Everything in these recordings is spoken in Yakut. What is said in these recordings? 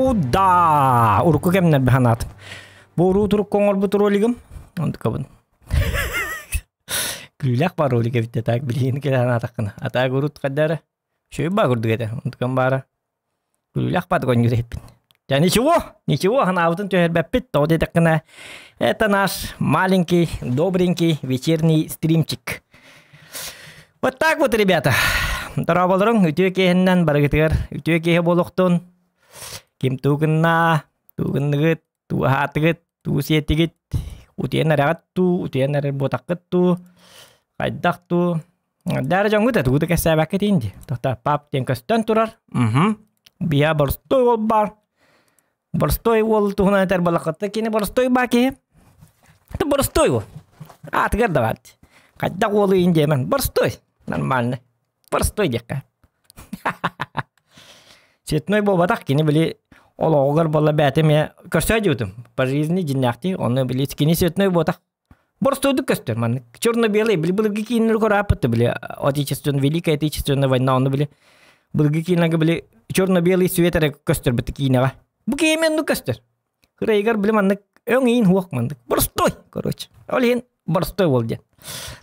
О, да! Урукку кэмнэр быһанаатым. Бу уруу турукка оҥорбут ролигым. Онтукабын. Күлүүлээх бар ролик эбит так билигин кэлэ санаатаххына. А так урут хайдара Үчүгэй баа курдук этэ. Онтукам баара. Күлүүлээх баатык оонньуур эһиппин. Дьэ ничего, ничего, санаабытын түһэрбэппит. Тоҕо диэтэххинэ, это наш маленький, добренький вечерний стримчик. Вот так вот, ребята. Дорооболоруҥ, үтүө киэһэннэн барыгытыгар үтүө киэһэ буолуохтун. Ким туу гынна, туу гынныгыт, туу аһаатыгыт, туу сиэтигит, утуйан эрэҕит туу, утуйан эрэр буотаххыт туу, хайдах туу. Дары дьоҥҥут этугу да кэссээбэккэ тиин дии. Тота пап диэн көстөн турар. Угу. Бия боростой уол баар. Боростой уол туһунан этэр балакатта кини боростой баа киһи. Это боростой уол. Аатыгар да баар. Хайдах уолу иин диэмэн. Боростой. Нормально. Боростой диэххэ. Цветной буолбатах кини били олоҕугар буолла бэйэтэ эмиэ көрсөө диэбитим. По жизни дьиннээхтии онно били кини цветной буолбатах Боростуойдук көстөр маннык. Черно-белый, били былыргы кииннэри көрөөппүт били Отечественная, Великая Отечественная война, ону били былыргы киинэгэ били черно-белый свет эрэ көстөр бит киинэҕэ. Бу киһи оннук көстөр. Кырайыгар били маннык өҥ иин хуох маннык. Боростой, короче. Ол иһин боростой уол диэн.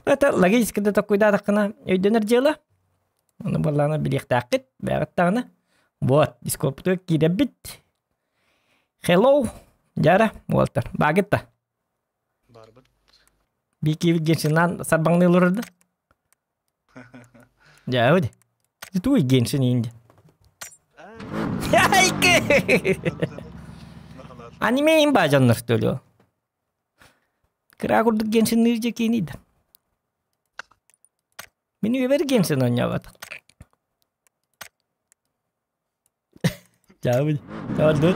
Это логически да такуйдаатаххына өйдөнөр дьыала. Ону буоллаҕына билиэхтээххит, бэйэҕит даҕаны. Вот, дискорпутугар киирэбит. Hello, дьара, уолтар. Баагыт да? Барбыт. Бики Геншинан сарбаҥныы олорор да? Дьэ, ди. Туй Геншин инди. Айкы! Аниме им баажаннар төлөө. Кыра курдук Геншинныыр же киинийда. Мин үөбэр Геншин оонньообот. Чаабый. Чаабыл.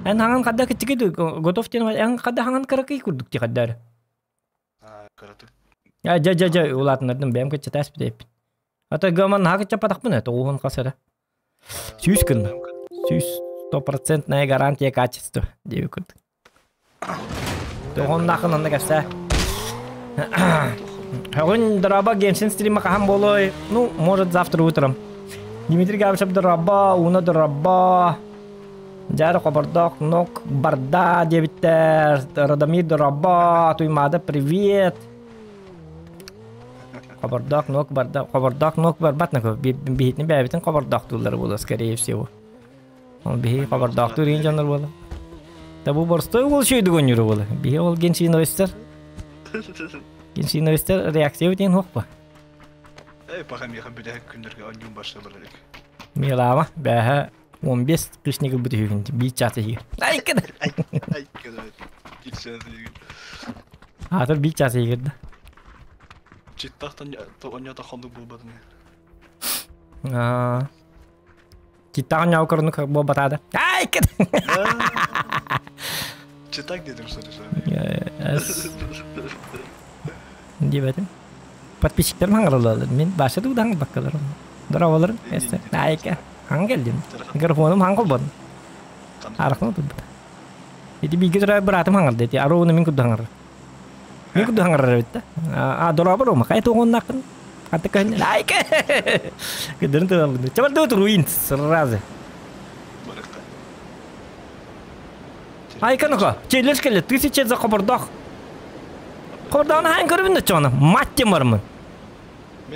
Эн хаҥан хадда киччики готов диэн эн хадда хаҥан кыракый курдук ти хаддар. Кыратык. А жа жа жа улаатыннардым бэйэм кыччатаас битээппин. Ата гаман наһаа кыччаппатахпын ээ тоҕуһун хас эрэ. Сүүс гынна. Сүүс стопроцентная гарантия качества диэби курдук. Тоҕоннаахын онно кэпсээ. Бүгүн дорообо Геншин стрима хаһан буолуой? Ну, может, завтра утром. Дмитрий Габышев дорообо, Уна дорообо. Дьары хобордоох нок барда диэбиттэр. Радомир дорообо, Туймаада привет. Хобордоох нок барда, хобордоох нок барбат нако. Биһитини бэйэбитин хобордоохтууллар буолуо, скорее всего. Ол биһи хобордоохтуур иин дьоннор буола. Да бу борстой уол шөйдүг онньуру буола. Биһи ол генсиновецтер. Генсиновецтер реакция диэн хуохпа. Эй, пока миэхэ бүтэһик күннэргэ онньуун барсалар элек. Милама, бэһэ 15 тысячник ылбыт үһүгүн биир чаас иһигэр. Айкын! Айкын! Биир чаас иһигэр. Аатыр биир чаас иһигэр да. Читтахтан онньота хонук буолбатын. Аа. Читтаҕын ньау көрүнүк буолбатаада. Ай, кет! Читак дедим что-то. Диэбэтим. Подписчиктарым хаҥыраллар. Мин баша тугу баккалар. Здоровалар. Айка. Хаҥ келдим. Микрофонум хаҥ холбодум. Арахна турбут. Ити бииргэ төрөөбүт быраатым хаҥырды. Ити арууну мин курдук хаҥырар. Мин курдук хаҥырар эбит да. А, дорообор ума. Кай туоҕуннааххын? Ханта көһүн. Айка! Кыдырын тылаллын. Чабарды руин сразу. Айка ну-ка, челлендж келе, тысяча за хобордох. Хобордоҕун хаан көрөбүн да чоҕуна, мать бармын.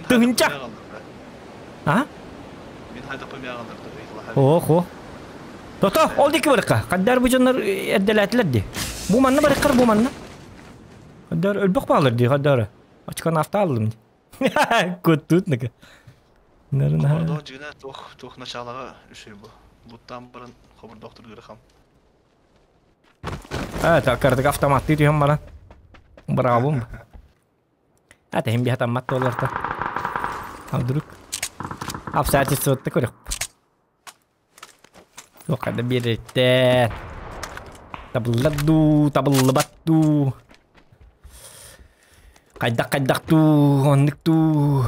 Тыһынча. А? Ох, ох. Тото, ол диэки барыкка. Хаддар бу дьоннор эрдэлээтилэр дии. Бу манна барыккар, бу манна. Хаддар өлбөх баалар дии, хаддар. Очкон авто аллым дии. Куттут ныка. Хобордоох дьиҥэ туох туох началаҕа үчүгэй бу. Буттаан баран хобордоохтур ыарахан. А, так, картык автоматтыы түһэн баран. Браво. А, тэһин биһатаммат туоларта. А вдруг? Обстоятельствоты көрөх. Туох да биэриттэр. Табыллар дуу, табыллыбат дуу. Хайдах-хайдах дуу, оннук дуу.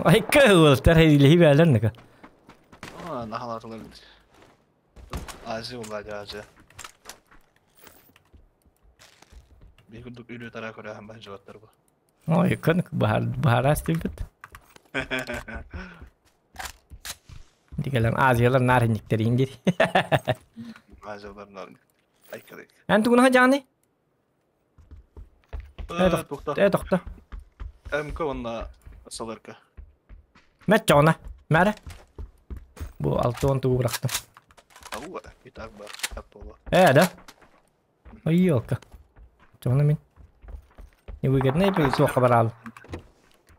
Айка уолтар илиһи бээлэр ныка. Нахалаатылар. Азия улаадьа Азия. Биир курдук үрүө-тараа көрөөһөн баһдьыбаттар бу. Ой, кын баһараас тиийбит. Дикелен Азиялар наар инниктерин дир. Азиялар наар айкалык. Эн тугунаха жааны? Тохто. Э тохто. МК уонна СЛРК. Мэт чоҕуна. Мээрэ. Бу алтыон тугу бырахтым. Ауа, и так бар, буолуо. Э, да? Ой, елка. Чоҕуна мин. Невыгодно суохха бараал.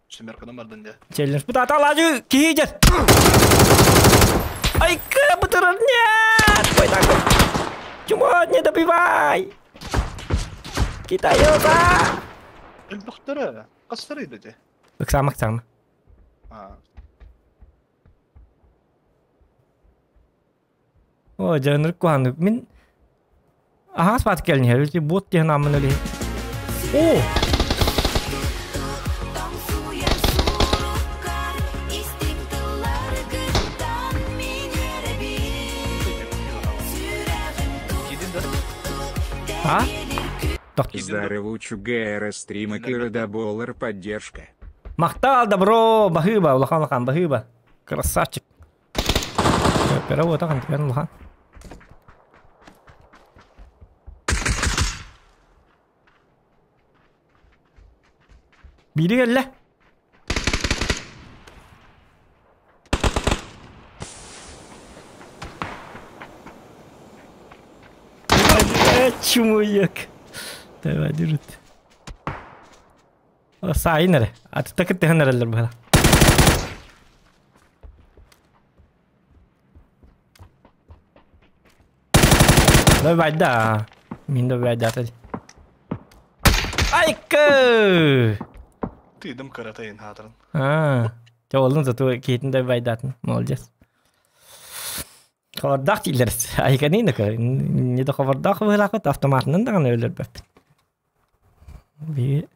Семерканы бардын дьэ. Челлендж. Бу таалаажы киһи дьэр. Айка, бытырар нет! Ой, так. Чума, не добивай! Китайота! Элбэхтэрэ. Хастарый да дьэ. Ыксаама, ыксаама. Аа. О, дьэ, куһаҕаннык. Мин аһаҕас баат кэлин иһэр. Бот диэн ааммын өлүһү. О! А? Здорово, ГР стрима Киродоболар поддержка. Махтал, добро, баһыыба, улахан улахан, баһыыба. Красавчик. Кыра уотахан тигэн улахан. Биири кэллэ. Чумуйак. Давай, держит. Саайын эрэ. Атыта кыттыһан эрэллэр быһа. Давай, да. Мин давай, да. Айка! Тыйдым кыратайын хаатырын. А, олын зато киһитин да байдатын. Молодец. Хабардаах дииллэр. Айканинaka. Не да хабардаах быһылаахпыт автоматынан даҕаны өлөрбөппүт. Би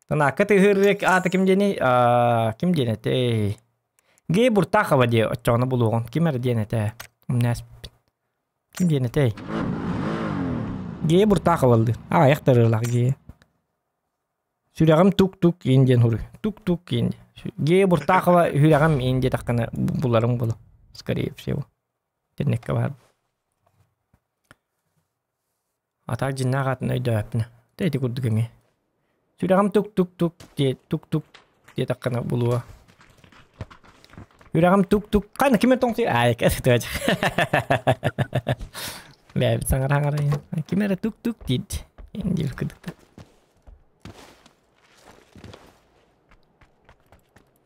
Танаакка тыһыырык аата ким диэний? Ким диэн этэй? Гей Буртахова диэ оччоҕуна булуоҕун. Ким эрэ диэн этэ. Умнээспит. Ким диэн этэй? Гея Буртахова Аҕыйах тарыылаах Гея. Сүрэҕим тук-тук иин диэн хуруй. Тук-тук иин. Гея Буртахова сүрэҕим иин диэтэххинэ буларым булу. Скорее всего. Интернеккэ баар. А так дьиннээх аатын өйдөөппүнэ. Тэ ити курдук эмиэ. Сүрэҕим тук-тук-тук диэ тук-тук диэтэххинэ булуо. Сүрэҕим тук-тук ханна ким тоҥсуй аай кэс Бэйэбит саҥара-саҥара ким эрэ тук-тук диир диир курдук.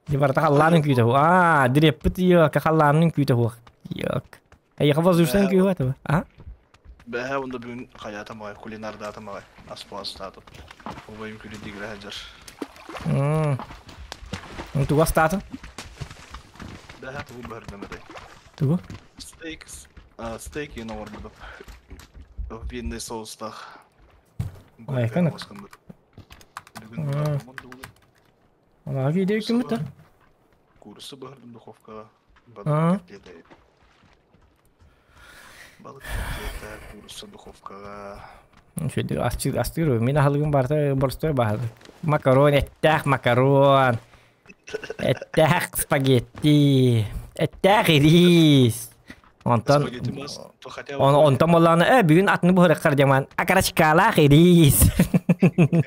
Дьэ барыта халлаанын күүтэ Аа, дириэппит йок, халлаанын күүтэ хуох. Йок. Эйиэхэ воздушный күүһү атыба. А? Бэһэ онда бүгүн хайаатам аҕай, кулинардаатым аҕай, аспаастаатым. Убайым күлү дигилэ сылдьар. Тугу астаатын? Бэһэ тугу быһырдым этэй? Тугу? Стейк, стейк иин оҥорбутум. Винный соустаах. Айкан. Бүгүн Алаги идея киммит? Курсы быһырдым духовкаҕа. Балык котлета. Балык котлета, курса духовкаҕа. Үчүгэй астыыр астыыр мин аһылыгым барыта боростуой баһылык. Макарон, эттээх макарон, эттээх спагетти, эттээх ириис. Онтон онтон буоллаҕына э бүгүн атыны буһарыаххар дьамаан окорочкалаах ириис.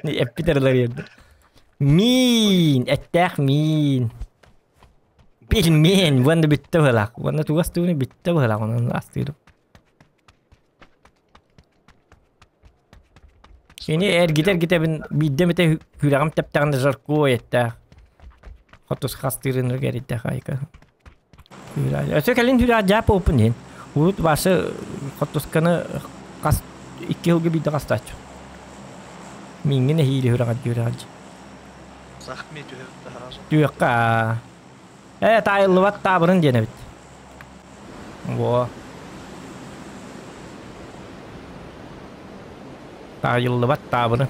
Эппит эрэлэр иэрдэ. Миин, эттээх миин. Пельмень, уонна бүттэ быһылаах. Уонна тугу астыыбын бүттэ быһылаах онон астыырым. Кини эргитэ-эргитэбин биирдэ эмитэ сүрэҕим тэптэҕинэ жаркой эттээх. Хотус хастыырын эриттээх айка. Өссө кэлин сүрэҕ дьаап буолпун иһин. Урут башы хотусканы хас икки сылга биирдэ хастааччы. Миҥҥин эһиили сүрэҕэр дьүрэҕэр. Сахми түһэр таһаразы. Түһүөххэ. Ээ таайыллыбат таабырын диэн эбит. Во. Таайыллыбат таабырын.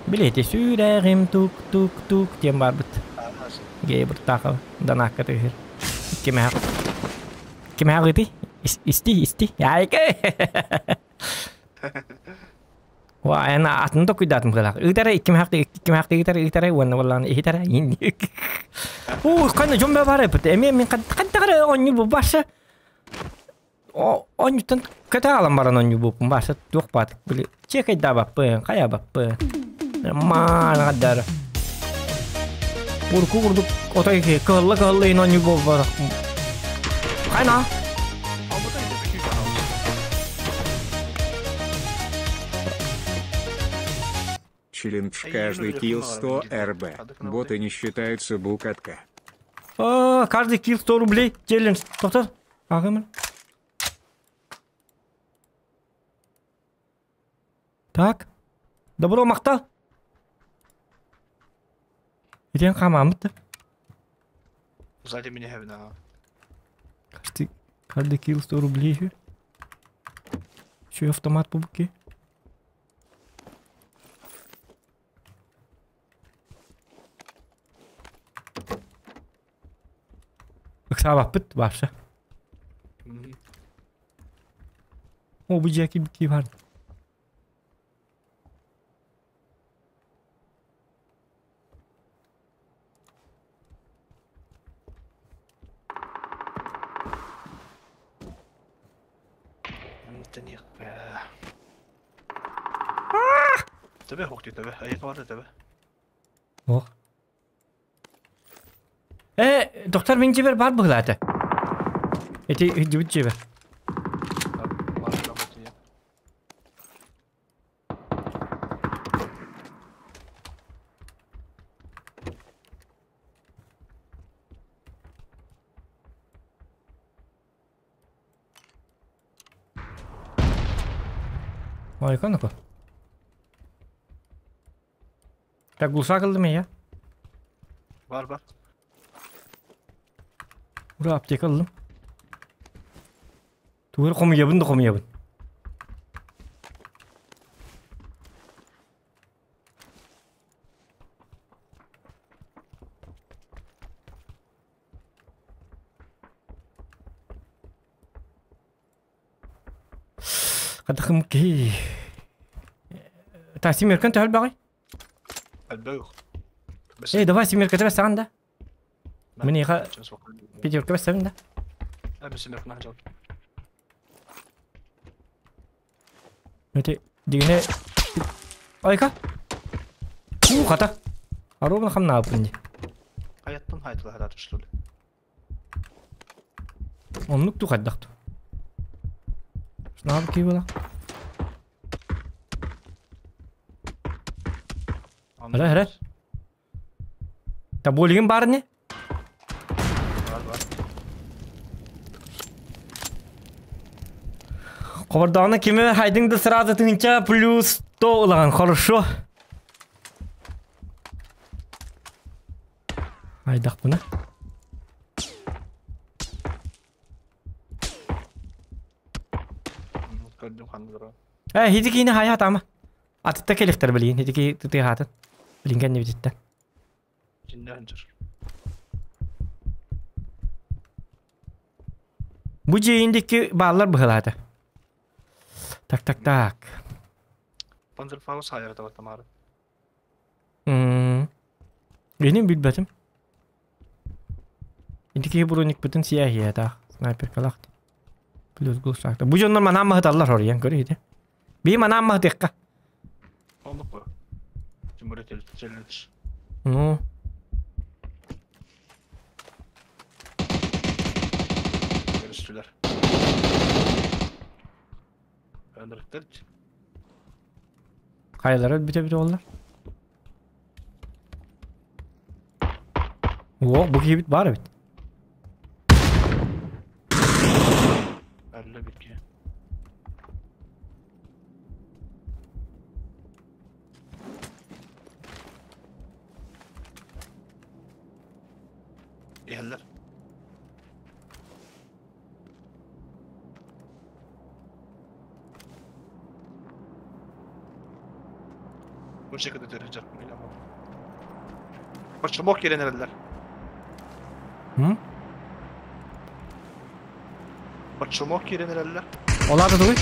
Билети сүрэҕим тук-тук-тук диэн барбыт. Гейбуртаахов данаакка түһэр. Кимээх Кимээх ыты? Исти, исти. Яйка. Ва, эн атын токуйдаатым кылаах. Ыытара иккимэхти ыытара ыытара уонна боллаан иһитара. Уу, канна дьон бар эпит. Эми мен кантагара онню бу баша. Онньуттан көтө аалан баран онньуубуппун бааса туох баатык били чиэкэйдаабаппын хайаабаппын маанадара урку курдук отой кыһылла кыһылла иһин онньуу буолбатах хайна. Челлендж каждый килл 100 РБ. Боты не считаются букатка. А, каждый килл 100 рублей. Челлендж. Доктор, ағымын. Так. Добро махтал. Итен хамамыт. Сзади меня хевна. Каждый, каждый килл 100 рублей. Еще автомат по буке. Ыксаабаппыт вообще. О, бу дьиэ кии бар. Төбө хокту төбө. Айы барды төбө. Ох. Э, доктор мин жибер бар быһылаата. Эти жибит жибер. Ой, канако. Так глушак ылдым я. Бар бар. Ура аптека ылдым. Тугар хомуйабын да хомуйабын. Хадахым ки. Та Семеркан төһөл баҕай? Альбег. Эй, давай Семерка тебе саған да. Міне пятерка бәсәбін да. Әбі Семерканы жал. Өте дегене Айка. У хата. Аробын хамна апынди. Аяттан хайтыла хадат что ли. Оннук ту хаддахту. Шнаб ки була. Хара хара. Та болигин бар не? Бар бар. Кобордоҕуна кими хайдың да сразу тыһынча плюс 100 ылаҕын хорошо. Айдахпына. Көрдүм хандыра. Э, хитикини хая тама. Атытта келихтер билигин, хитики тытыы хаатын. Билинген не бититте. Чинде ханчыр. Бу жейиндики баалар быһылаата. Так, так, так. Панзерфаус хайыр табат тамары. Benim билбэтим. Интики броник бүтүн сияһия таах. Снайперкалах. Плюс глушакта. Бу дьоннор манаан маһыталлар хоруйан көрү ити. Би манаан маһытыахха. Оннук бу. Тимур челлендж. Ну. Görüştüler. Öndürüktür. Хайалара бүтэ-бүтэ оллар. О, бу киһибит баар эбит. Әллә битке. Иһэллэр. Бу чекада төрүт Почему киирэн эрэллэр? М? Почему киирэн эрэллэр? Ол аата тугуй?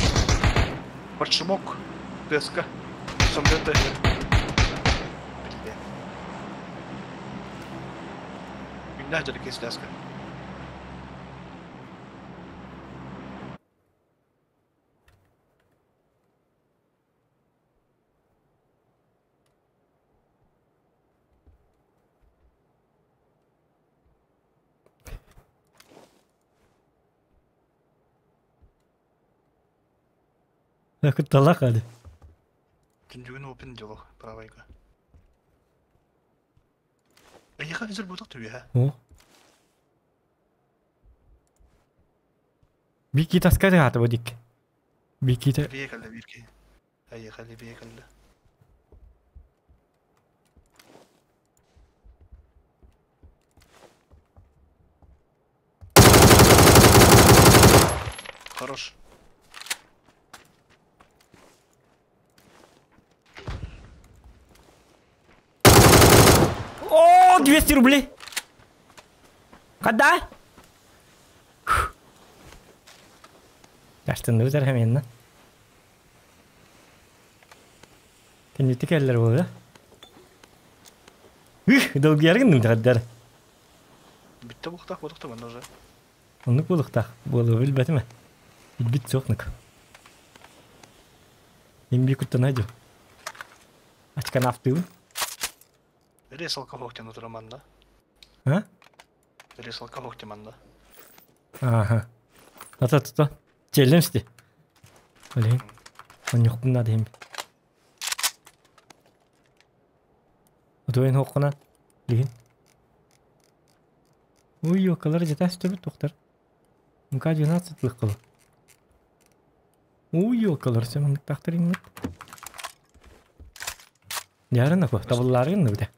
Почемок. Тыаска. Самолет Биллэ. Күннээх дьарык кисляска. Кутталлаах hadi. Түннүгүн опен дьоло правайга. Эйиэхэ үзэр буотах түбүһэ. О. Бики таскары хаата бу дик. Биките. Бие кэллэ биир киһи. Эйиэхэ бие кэллэ. Хорош. О, 200 рублей. Когда? Тастын өтөр хәменна. Кеннити кэллэр буолла. Үх, долгуйаргын тахаддар. Бүттэ буолуохтаах буолуохта манна уже. Оннук буолуохтаах. Буолуо билбэтим ээ. Билбит суохнук. Имби куттана дьу. Ачканафтыыбын. Ресалка хоохтен утура манна. А? Ресалка хоохте манна. Ага. Ата тута. Челлендж Блин. Онньохпун надо им. Утуйын хоққуна. Лигин. Уй, ёкалар жетас төбүт тоқтар. МК-12 лыққылы. Уй, ёкалар сен тахтар иңмит. Ярын ако, табылларын нүгде.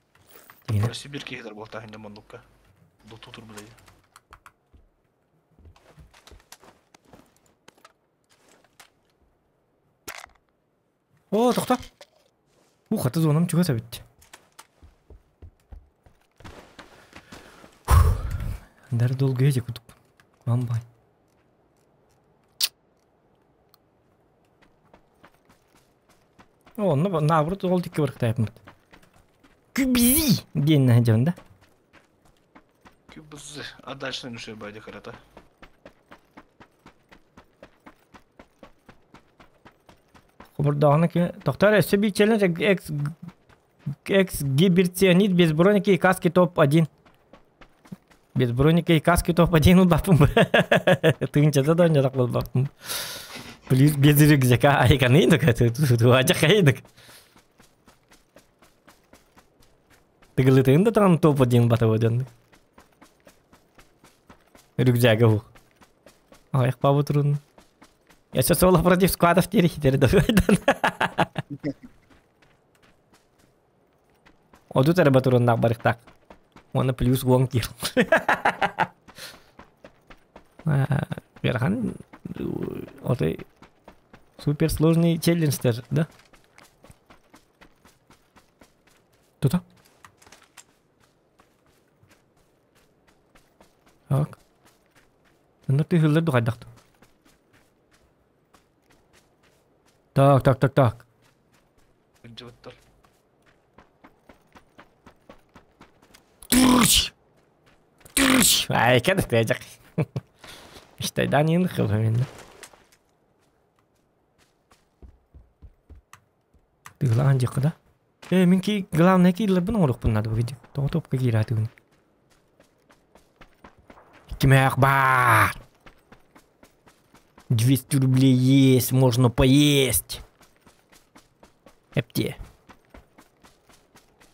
Дигине. Сибирь киһилэр буолтаах инде моннукка. Дуту тур билей. О, тоқта. У, хаты зонам чуга сәбит. Дар долгуя же кутуп. Бамбай. О, ну, наоборот, ол тикки бар кытайпмыт. Күбизи диэн наһа да. Күбіз. А дальше нүшө байды карата. Хобурдааҕына ки тохтор өссө биир челлендж экс экс гиберционит без броники и каски топ-1. Без броника и каски топ-1 улбаппын. Тыынчата да онньотох буолбаппын. Плюс без рюкзака айканыйдык, туача хайдык. Тыгылытыын да туран топ-1 батабы Рюкзага бух. Ой, пабы трудно. Я сейчас соло против сквадов теперь хитер Одут эрэ батуруннаах барыктаах. Уонна плюс уон кир. Верхан отой супер сложный челленджтер, да? Тута? Так. Ну ты хыллар дугайдахту. Так, так, так, так. Дьыбыттар. Ай, кэдэ тэжак. Иштайдан хылхаминна. Тыглаан жакыда. Э, мин ки главное ки лабын орук надо будет. То топка кира тыгын. Кимэх бар. 200 рублей есть, можно поесть. Эпте.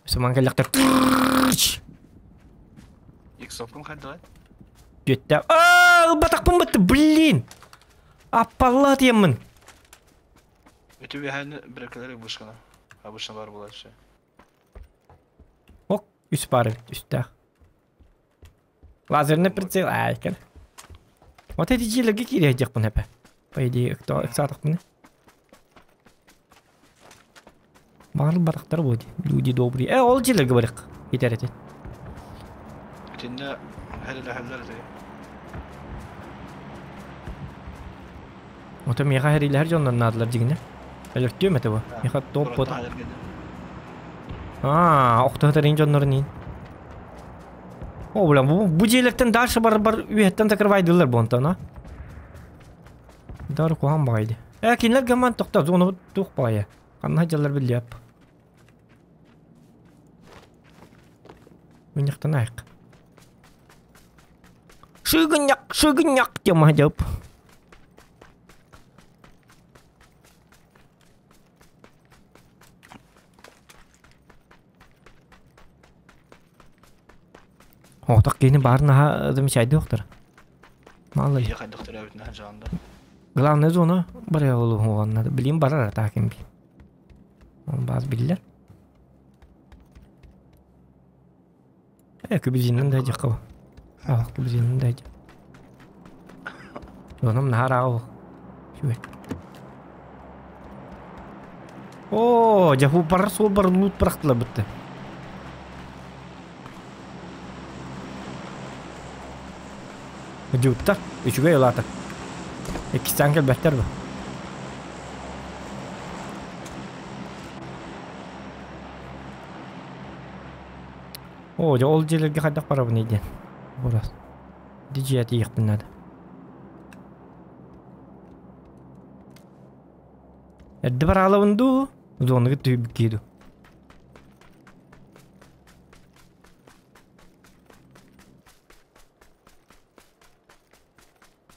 Саман каллактар. Иксовкам хайдалай. Жетті. Аа, батақпын бітті, блин. Аппалла деймін. Өтө бэһэни бирекелери вышкана. Обычно бар буолар Ок, үс бар үстәх. Лазерный прицел, ай, кел. Вот эти дьиэлэргэ киириэхпин эпэ. По идее, кто ыксаатахпын. Баҕар барахтар буо дии. Люди добрые. Э, ол дьиэлэргэ барыах. Итэр этин. Итиннэ хэрилэһэллэр этэ. Ото миэхэ хэрилэһэр дьоннор наадалар дьигинэ. Өлөртүөм этэ бу. Миэхэ топ бот. Аа, охтоһутарын дьоннорун иин. О, бля, бу, бу дьиэлэртэн дальше бар бар үөһэттэн закрывайдылар бу онтон, а? Дар куһаҕан баҕайы. Э, кинилэр гаман тохтоо, зонабыт туох баҕайы. Ханна сылдьаллар биллиэп. Мунньахтан айык. Шыгынньак, шыгынньак диэн маһдьап. Оҕотох киһини баар наһаа замечайдыы охтор. Мало ли. Ийэ хайдах төрөөбүт наһаа дьаҕанда. Главная зона барыа олуһуонна билим барар атаакин би. Ол баас биллэр. Э, күбүзиннэн да дьахха. Аа, күбүзиннэн да дьах. Зонам наһаа ол. Үчүгэй. Оо, дьэ бу бар суол бар лут бырахтылар бытты. Дьууттар, үчүгэй улаата. Иккистээн кэлбэттэр бу. Оо, дьэ ол дьиэлэргэ хайдах барабыный диэн. Бурас. Дьиэ тиийиэхпин наада. Эрдэ бараалабын дуу, зонаға түһүбүт киһи дуу.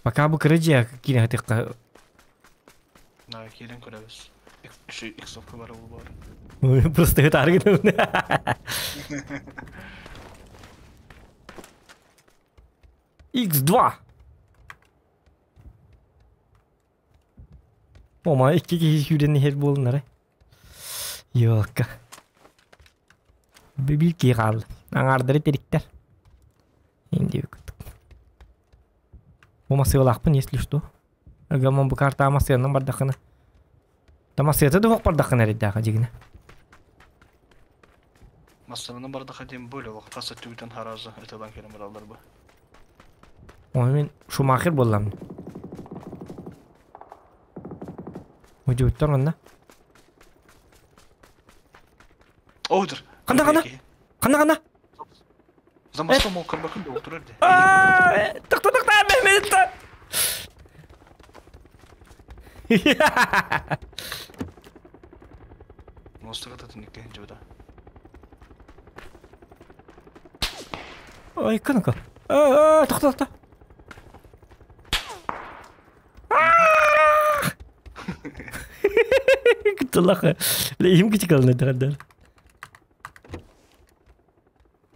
Пока бу кыра дьиэ киирэн хатыахха На киирэн көрөбүз. Иксовка бар ол бар. Просто ытаары гынабын. X2. Ома икки киһи сүүрэн иһэр буолунара. Ёлка. Биир киһи хаалла. Аҥаардары тириктэр. Инди курдук. Бу масыалаахпын, если что. Ыгаммын бу картаҕа масыаннан бардаххына. Та масыата да суох бардаххына эрэйдээхэ дьигинэ. Массыынанан бардаха диэн бу олох хас өттүгүтэн харазы ытылан кэлэн бараллар бу. Ой, мин Шумахер буоллам. Мудьуттар онно. Оудр. Ханна ханна? Ханна ханна? За мостом ол көрбөкүн да отурар де. Тохто тохто Мehmet. Мостуга татыныкка жуда. Ой, кынка. Тохто тохто. Кытылаха. Лейим кичикалны тахадар.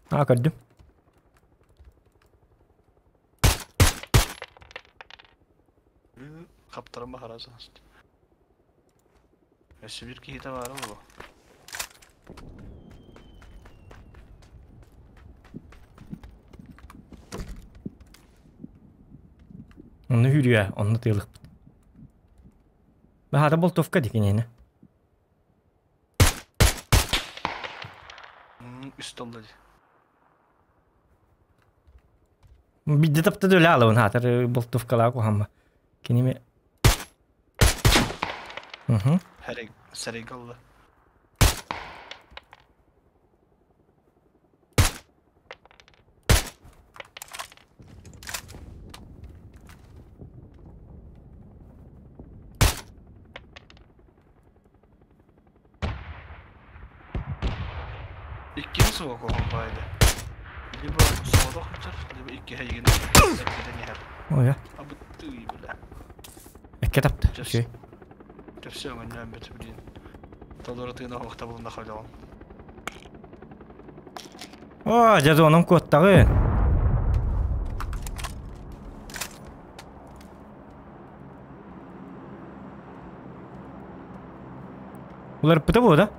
А, көрдүм. Хаптаран бахараса. Өссө биир киһитэ баара буолуо. Онно хүрүө, онно тыалыкпыт. Баһаата болтовка дикинене. Үс тонна дии. Бидде тапта дөle алабын хаатар болтовкалаа кухамма. Киними Угу. Сэрейгэ ылла. Иккини суох оһон баайда. Либо соҕотох сылдьар, либо иккиһэ игин эргитэн иһэр. Ой, Абыттыы бля. Экке тапта. Үчүгэй. Төпсө өҥөннөөн бөтү билин. Толору тыына оһохтабылына холоҕун. Оо, дьэ зонам куоттаҕын. Уларыппыта буо да?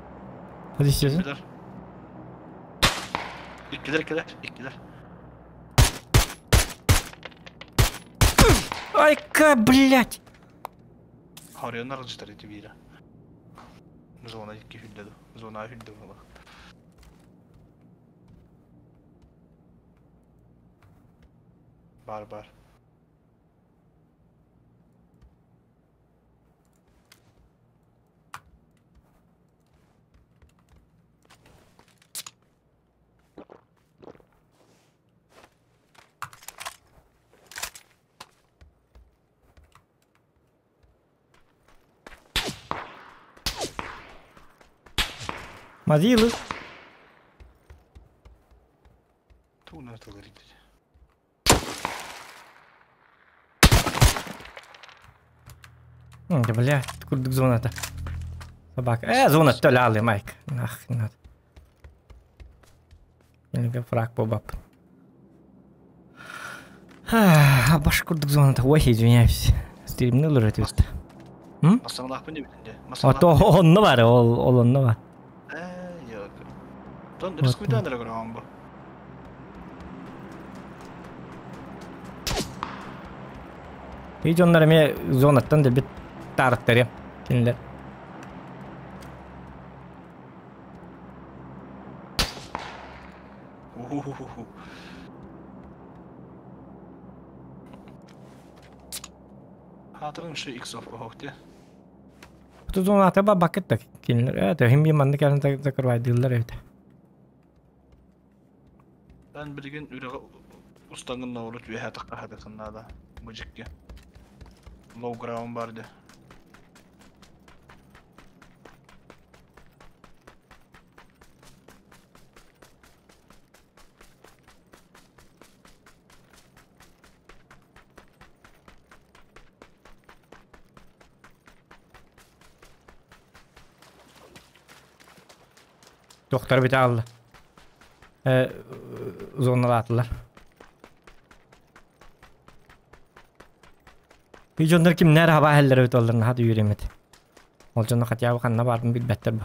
Позициясы. Билэр. Иккилэр, иккилэр, иккилэр. Айка, блядь! Хорионнар ыдьытар ити биирэ. Зона икки хүрдэ ду. Зона хүрдэ була. Бар бар. Мазилы. Тугунан тыллар идэ. Да, бля, курдук зоната. Собака. Зона төлі Майк. Нах, надо. Или фраг бабап. Баш курдук зоната. Ой, извиняюсь. Стримнул уже тут. Масаналаахпын диэбитин дии. А то онно бар, ол онно бар. Ээ, yok. Тон рискуйдан эрэ көрөҕүн бу. И дьоннор эмиэ зонаттан дэлбит таарыттарыам кинилэр. Уһуһуһу. Хаатырын шы X-off оһох дии. Бу зоната ба бакыт да кинилэр. Э, хим маннык кэлэн закрывайдыыллар эбит. Эн билигин үрэҕи устаҥҥын ноорут үөһээ таххаһатыаххын наада. Бу дьикки. Low ground бар дии. Доктор бит аалла. Э, зоналаатылар. Би дьоннор кимнэр хаба хеллер эбит олларын хат үөреммит. Ол дьонно хотя бы ханна баарбын билбэттэр бу.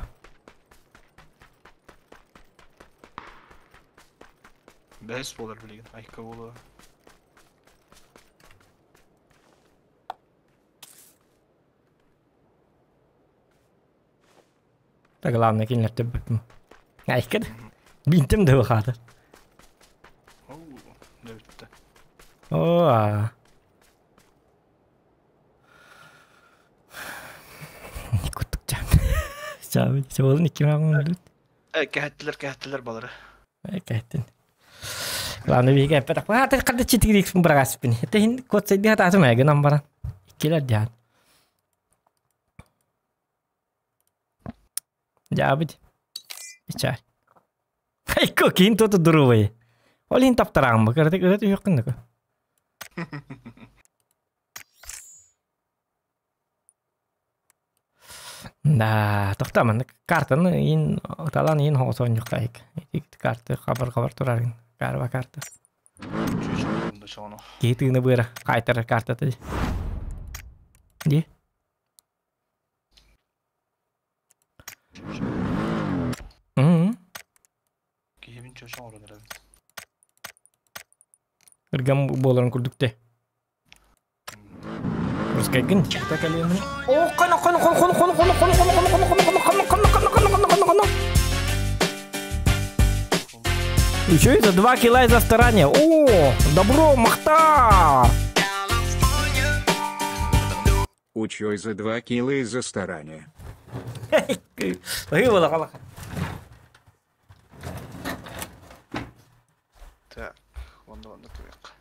Бэһис буолар билигин. Айка буолуо. Да главное кинилэр төбөппүм. Айка да. Бинтим да хаата. Оу, дэ бүттэ. Оо, аа. Куттук чаан. Чаабы, чабылын икки мағын Э, кэһэттилэр, кэһэттилэр балары. Кэһэттин. Главное биһиги эппэтэх. Хаата хадда читигирикпин бырагаспын. Этэ кот сайдыы хатаатым эгин баран. Иккилер дьаан. Дьаабыт. Ичаар. Айко киин тоту дурубай. Ол иһин таптараҕым бу. Кыратык ырыт үһүөххүн да. Да, тохтоо маннык картаны иин талан иин хоҕосоонньуххайык. Ити карты хабар-хабар тураргын. Карва карта. Чүүчү Киһи тыына быара хаайтарар картата ди. Ди. Киһибин чөчө оҥорон эрэбин. Ыргам буоларын курдук те. Русскайгын та кэлиэмин. О, кана кана кана кана кана кана кана кана кана кана кана кана кана кана кана кана кана. Еще это 2 кило за старание. О, добро, махта! Учой за 2 кило из-за старания. Выбыла халаха. Так, онно онно туйах.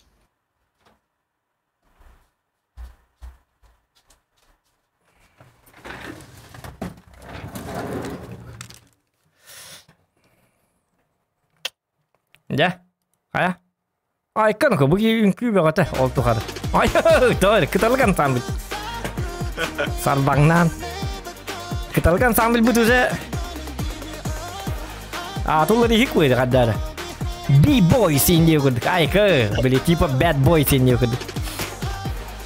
Дьэ, хайа? Айкан бу үҥкүү бөҕөтө ол тухары. Ай, той, кыталык ансамбль. Сарбаҥнаан. Кыталык ансамбль бут уже аатыллар иһик куйды хаддара. B-boy син курдук. Айка, были типа bad boy син курдук.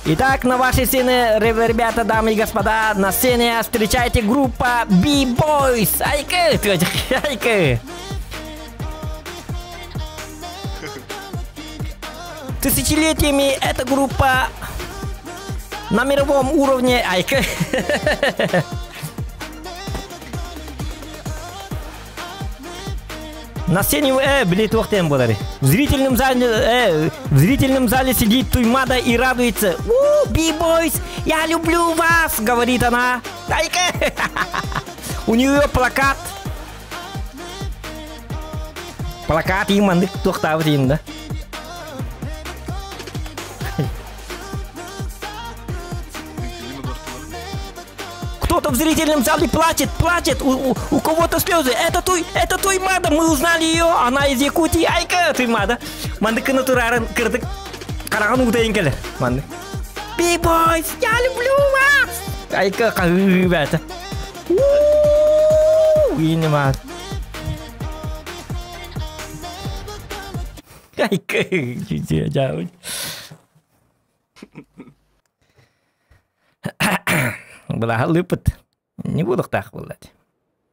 Итак, на вашей сцене, ребята, дамы и господа, на сцене встречайте группа B-Boys. Айка, айка. Тысячелетиями эта группа на мировом уровне. Айка. На сцене, блин, туохтен буолары. В зрительном зале, в зрительном зале сидит Туймада и радуется. У, B-Boys, я люблю вас, говорит она. Дай-ка! У нее плакат. Плакат иманнык туохтаабыт иин да. Кто-то в зрительном зале плачет, плачет, у кого-то слезы. Это Туймада, мы узнали ее, она из Якутии. Айка, Туймада. Мандыкына турарын кырдык. Караган утайын келер. Манды. B-Boys, я люблю вас! Айка, ребята. Ууу, Айка, Былаһылыыппыт. Не буолуохтаах буолла дии.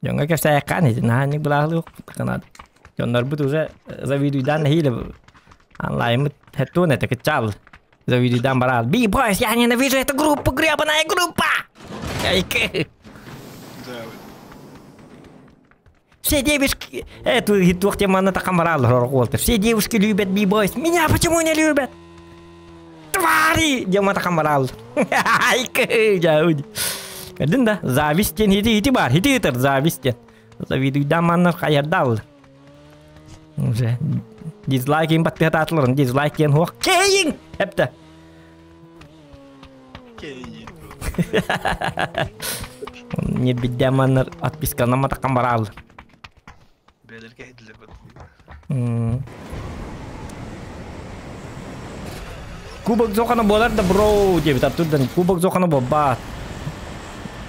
Дьоҥҥо кэпсээйэххэ ити наһаа инник былаһылыахпыт наада. Дьоннорбут уже завидуйдаан нэһиилэ онлайнмыт хеттуон этэ кыччаал завидуйдаан бараал. Би-бойс, я ненавижу эту группу, гребаная группа! Все девушки... Эту туох теманы такамарал Все девушки любят би-бойс. Меня почему не любят? Твари! Дема такамарал. Көрдүн да, зависть диэн хити хити бар, хити ытар зависть диэн. Завидуйдан маннар хайардал. Уже дизлайк им баттыатаатыларын, дизлайк диэн хуох кейин! Эпте. Кейин. Не биддэ маннар отписканама такан бараал. Бээлерге хидилер бат. Кубок Зохана буолар да бро диэбит Артурдан Кубок Зохана буолбаат.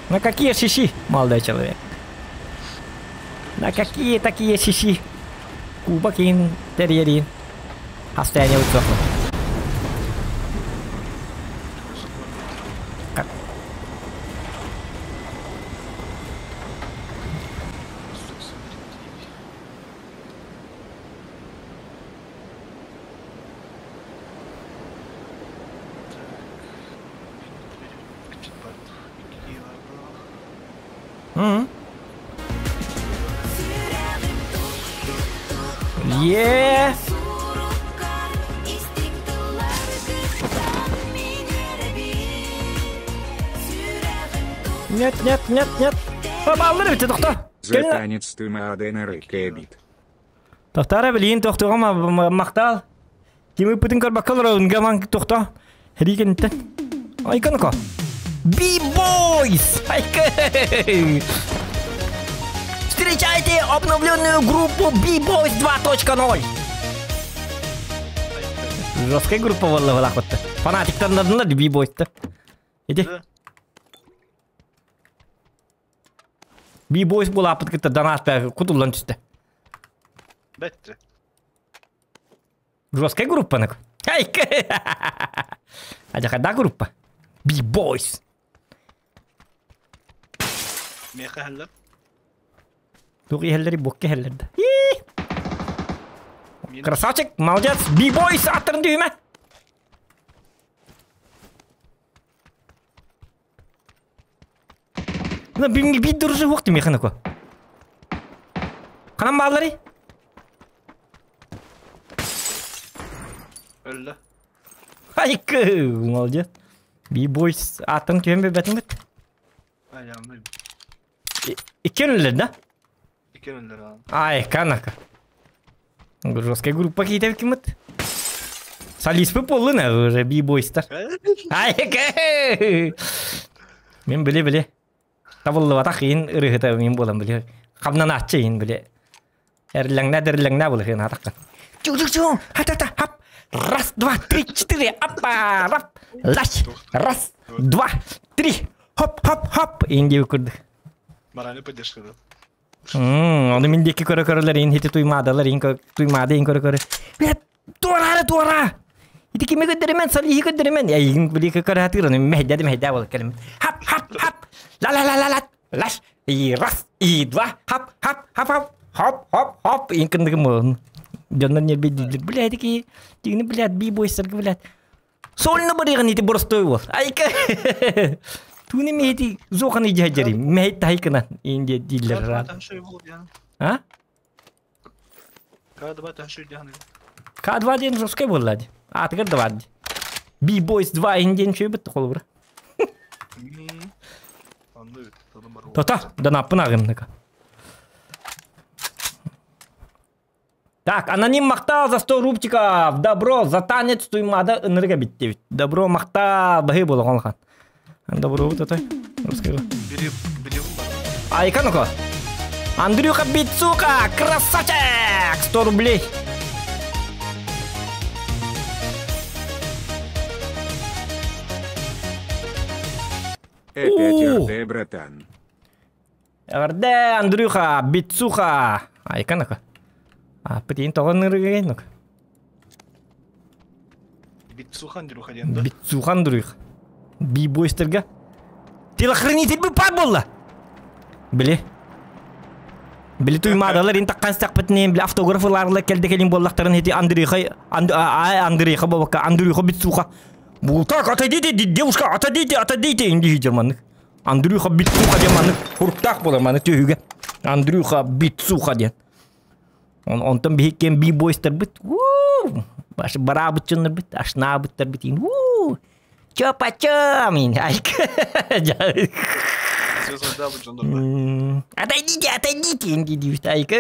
На какие шиши, молодой человек? На какие такие шиши? Кубок ин терьерин. Состояние высокое. Как? М. Е. Нет, нет, нет, нет. Баллар эбит тохто. За танец Туймаадена рыкэбит. Тохтара билигин тохтуга махтал. Ким ыппытын көрбөккө олоробун гаман тохто. Һэриикэнниттэн. Айканыко. B-Boys! Встречайте обновленную группу B-Boys 2.0! Жесткая группа буолла былаахпытта. Фанатиктарнадыннар B-Boys-та. Иди. B-Boys буолааппыт кытта донат кутуллан түстэ. Бетте. Жесткая группа нак. Адьахайда группа. B-Boys. Миэхэ иһэллэр. Туох иһэллэри буокка иһэллэр да. Красавчик, молодец. B-Boys аттарын дүйүмэ. На биир дуржу хуох миэхэ нако. Ханан баалларый? Өллө. Айкы, молодец. B-Boys аттарын түһэн бэтин бит. Айамный. Икки өллөр да? Икки өллөр аан. Ай, канака. Жесткая группа какие-то кимыт. Солист буоллун уже B-Boys-тар. Ай, Мен биле-биле. Табыллыбатах иин ырыһыта мин буолан биле. Хамнанааччы иин биле. Эрлэҥнэ дерлэҥнэ булыһын атаккан. Чу-чу-чу, ха-та-та, хап. Раз, два, три, четыре, аппа, рап, лаш, раз, два, три, хоп, хоп, хоп. Иин диэби курдук. Моральная поддержка да. Ону мин диэки көрө-көрөлөр иин хити туймаадалар иин туймаада иин көрө-көрө. Блядь, туораары туора! Ити кими көрдөрүмэн, солиһи көрдөрүмэн. Эйигин били көрө хатыыр, ону мэһэйдэ мэһэйдэ буолар кэлим. Хап, хап, хап, ла-ла-ла-ла-ла, лаш, и раз, и два, хап, хап, хап, хап, хоп, хоп, хоп, иин кындыгым буолун. Дьоннор нербейдииллэр, блядь, ики, тигини, блядь, би-бойсарга, блядь. Сольно барыгын ити боростой уол. Айка! Туни мэһити зохан идьэһэдьэри, мэһит тахайкына иин дииллэр. А? К2 төһө сүүрдэһэн К2 диэн жесткай буолла дии. Аатыгар да баар дии. B-Boys 2 ин диэн үчүгэй бытты холобура. Тота, донаппын ааҕымныка. Так, аноним махтал за 100 рубчиков. Добро, за танец туймада ынырыга битти. Добро, махтал, баһы буолан улахан. Добро, вот это. Айка ну-ка. Андрюха Бицука, красавчик! 100 рублей. Опять РД, братан. Эҕэрдэ, Андрюха, Бицуха. Айка ну-ка. А, пытин тоҕо ынырыгай ну-ка. Бицуха Андрюха диэн да? Бицуха Андрюха. Би-бойстерга. Телохранитель бы пар буолла. Били. Били туймаадалар ин таккан сакпытын били автограф ылаарла келде келин буоллахтарын хити Андрюха Андрюха бабака Андрюха Бицуха. Так, отойдите, девушка, отойдите, отойдите, инди хиджер Андрюха Бицуха диэн маннык хуруктаах буолар маны түһүгэ. Андрюха Бицуха диэн. Онтон биһиккен би-бойстарбыт, баш бараабытчыннарбыт, ашнаабыттарбыт, чё почем, айка. Отойдите, отойдите, инди диибит, айка.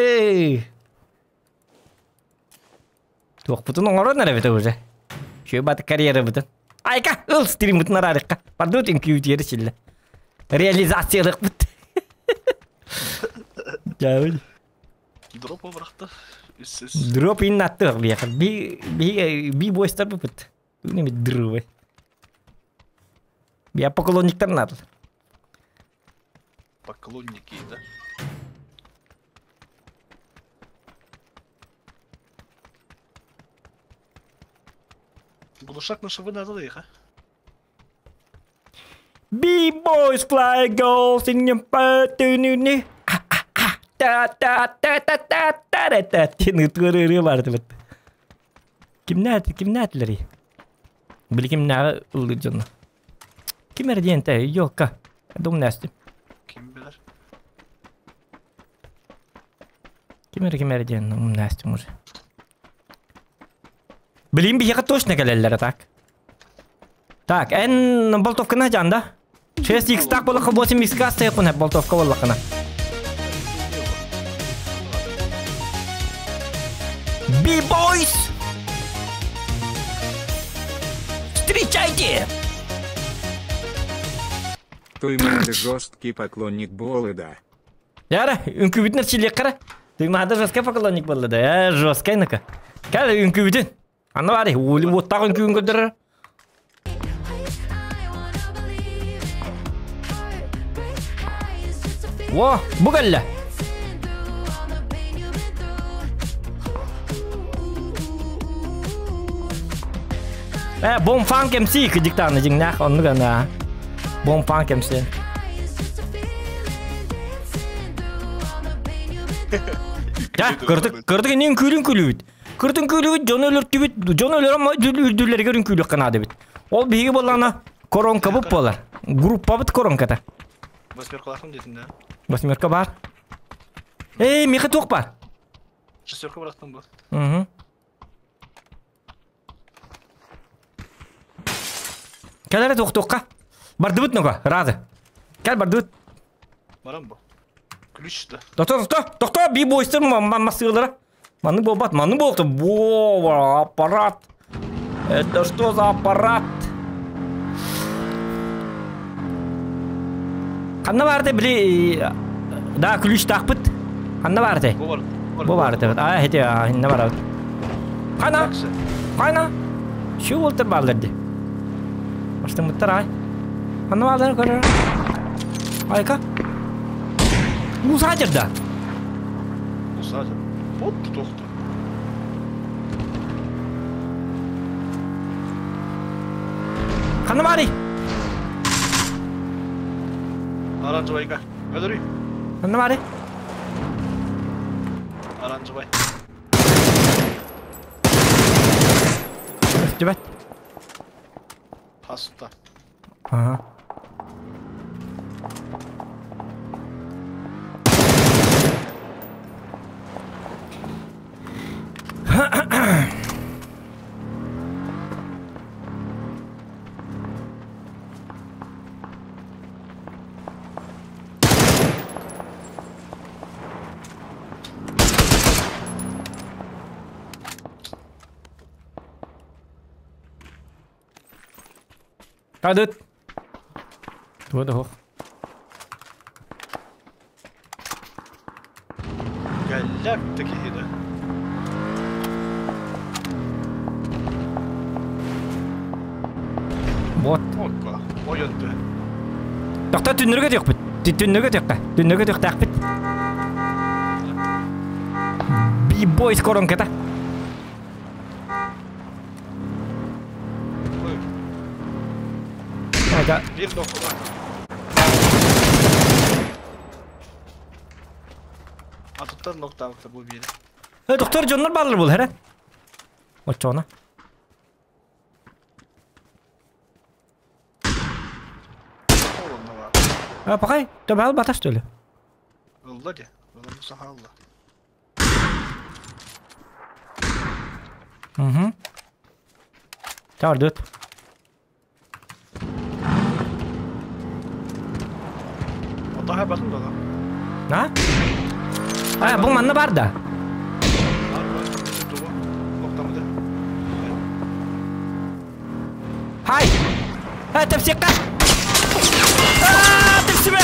Туохпутун оҥорон эрэ уже. Шөй бат карьера бытын. Айка, ыл стриммытын араарыкка. Пардут үҥкүүтүгэр силлэ. Реализациялыкпыт. Дьабыл. Дроп бырахта. Дроп иннаттык биэхэ. Би би би бойстар быпыт. Неме дрывы. Я поклонниктар надо. Поклонники, да? Глушак на шавы надо их, а? B-boys fly goals in your та та та та та та та та та барды бит. Кимнәт кимнәтләри? Били кимнә ылды жонно. Ким эрдиен те йокка. Дум нэсти. Ким билер? Ким эрдиен ум нэсти уже. Билим бияга точно келеллер так. Так, эн болтовканы жанда. 6x так болаққа 8x касты куна болтовка болақына. B-boys! Встречайте! Туймада жесткий поклонник Болы, да. Яра, үҥкүүбүтүн чилиэк Туймада жесткий поклонник болды да. Э, жесткий ныка. Кәл үҥкүүбүтүн. Аны бар, өлі оттақ үҥкүүн көдірір. О, бу кэллэ. Э, Бом Фанк МС кыдиктаны жиңнах, онну гана. Бом Фанк МС. Да, көрдүк, көрдүк инен күлүн күлүбүт. Көрдүн күлүбүт, жон өлөртүбүт, жон өлөр үрдүлерге күлүк канады бит. Ол биһиги боллана коронка буп болар. Группа бит коронката. Восьмерка дейтін, да? Восьмерка бар. Эй, меха туох бар. Шестерка бырахтым бу. Угу. Кәләре туох-туохка. Бардыбыт нога, разы. Кәл бардыбыт. Барам бу. Ключ да. Тохто, тохто, тохто, би бойстыр масылары. Маны болбат, маны болты. Во, аппарат. Это что за аппарат? Ханна барды били да ключ тақпыт. Ханна барды. Бу бар. Бу барды. А, хете, ханна барды. Хана? Хана? Şu болтыр барларды. Баштың мұттар ай. Ханна барлары көрір. Айка. Муса жерда. Муса Вот тохто. Ханна бары. Оранжевый айка. Өдөрүй. Ханна бары. Оранжевый. Өстүбәт. Паста. Ага. Кадыт. Туга да суох. Кэллэ да киһи да. Вот. Окко. Ойонду. Тохто түннүргэ түөхпүт. Түннүргэ түөххэ. Түннүргэ түөхтээхпит. Би-бойс коронката. Это... Биир дохула. Атыттар ноктаабыта бу биири. Э, доктор дьоннор бааллар буол, эрэ. Оччоҕуна. А, пахай, төбәл баташ төлө. Ылла де. Ылла саха ылла. Угу. Тардыт. Отаха батын да. А? А, бұл манна бар да. Хай! А, тепсекка! А, тепсиме!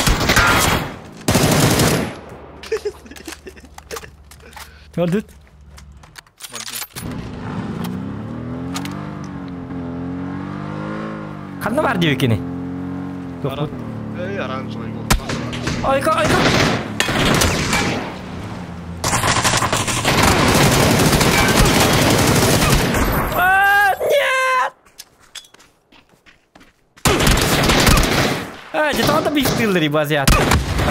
Өлдүт. Ханна бар диэбиккиний? Тохпут. Эй, оранжевый был. Айка, айка! А, нет! А, дьэ, тоҕо да бифтыылларый бу азиат?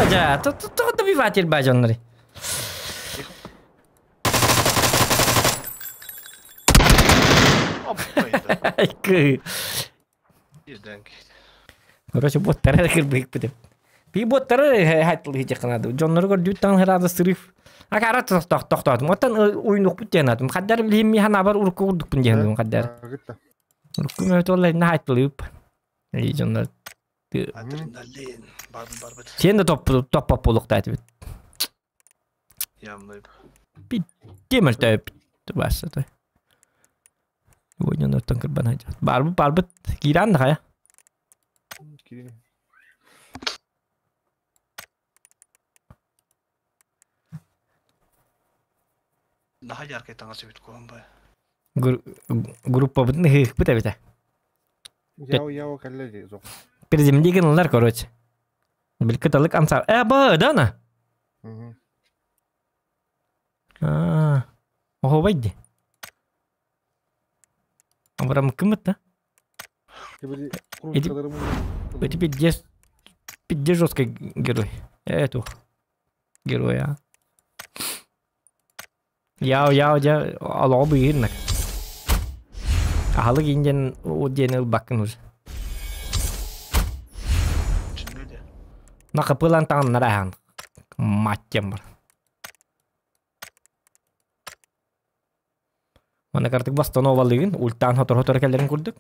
Дьэ, тоҕо да биватель баа дьоннорый? Короче, боттара кырбыйыкпыт. Би боттары хаттылыһыдьахханаады. Дьоннору көрдүүт таҥ хыраада сырыф. Акара тохтоотум. Оттон уйнукпут диэн атым. Хаддар билиһим ханабар урукку курдукпун диэн хаддар. Урукку мөтөллөр на хаттылыып. И дьоннор Адреналин барбыт барбыт. Сен да топ топпап буолуохтаатыбыт. Явно. Темир басты. Ойнон оттон кырбан айдьат. Барбыт барбыт кииран да хайа. Наһаа яркай таҥас эбит куһан бай. Группабытын ыһыахпыт эбитэ. Яу яу кэллэ дии зох. Приземли гыналлар, короче. Билки талык ансар. Э, ба, да на? Аа, оһуобай дии. Абырамыккыммыт да? Эти пиздец, пиздец жесткий герой. Эту героя. Яу, яу, дьэ, олоҕу быыһыырнак. Аһылык иин диэн диэни ылбаккын уже. Накапылан таҥыннара аһаан. Мать диэн бар. Манна картык бастановалыгын ультаан хотор-хотор кэлэрин курдук.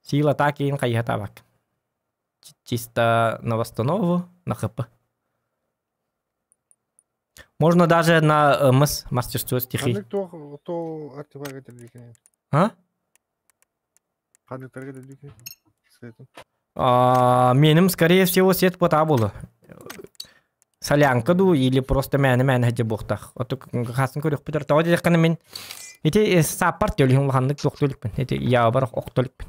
Сила атаки хайыһатаабак. Чисто на восстанову, на хп. Можно даже на МС, мастерство стихий. Ханнык туох то артефакт этилдикин? А? Ханнык этилдикин? Светом. Меним, скорее всего, сет пота было. Солянка ду или просто мээнэ-мээнэ сылдьар буолуохтаах. Оттук хасын көрүөхпүт. Тоҕо диэтэххинэ мин ити сааппар төлүһүн улаханнык туохтуу иликпин. Ити яабар охто иликпин.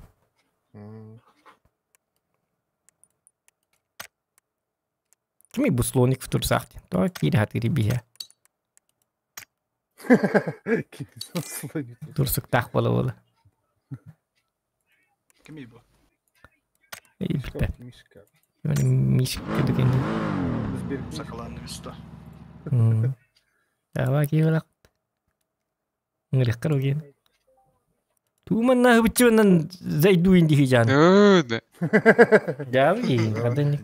Кими бу слоник футурсаах диэн. Тоҕо киирэ сатыыр биһэ. Турсуктаах буола-буола. Кими бу? Билбэт. Мишка деген. Сакалаанны виста. Давай киһилак. Ңырыхкар уген. Тууманна хыбыччыбанан зайдуин дихи жан. Да. Жабы кадын.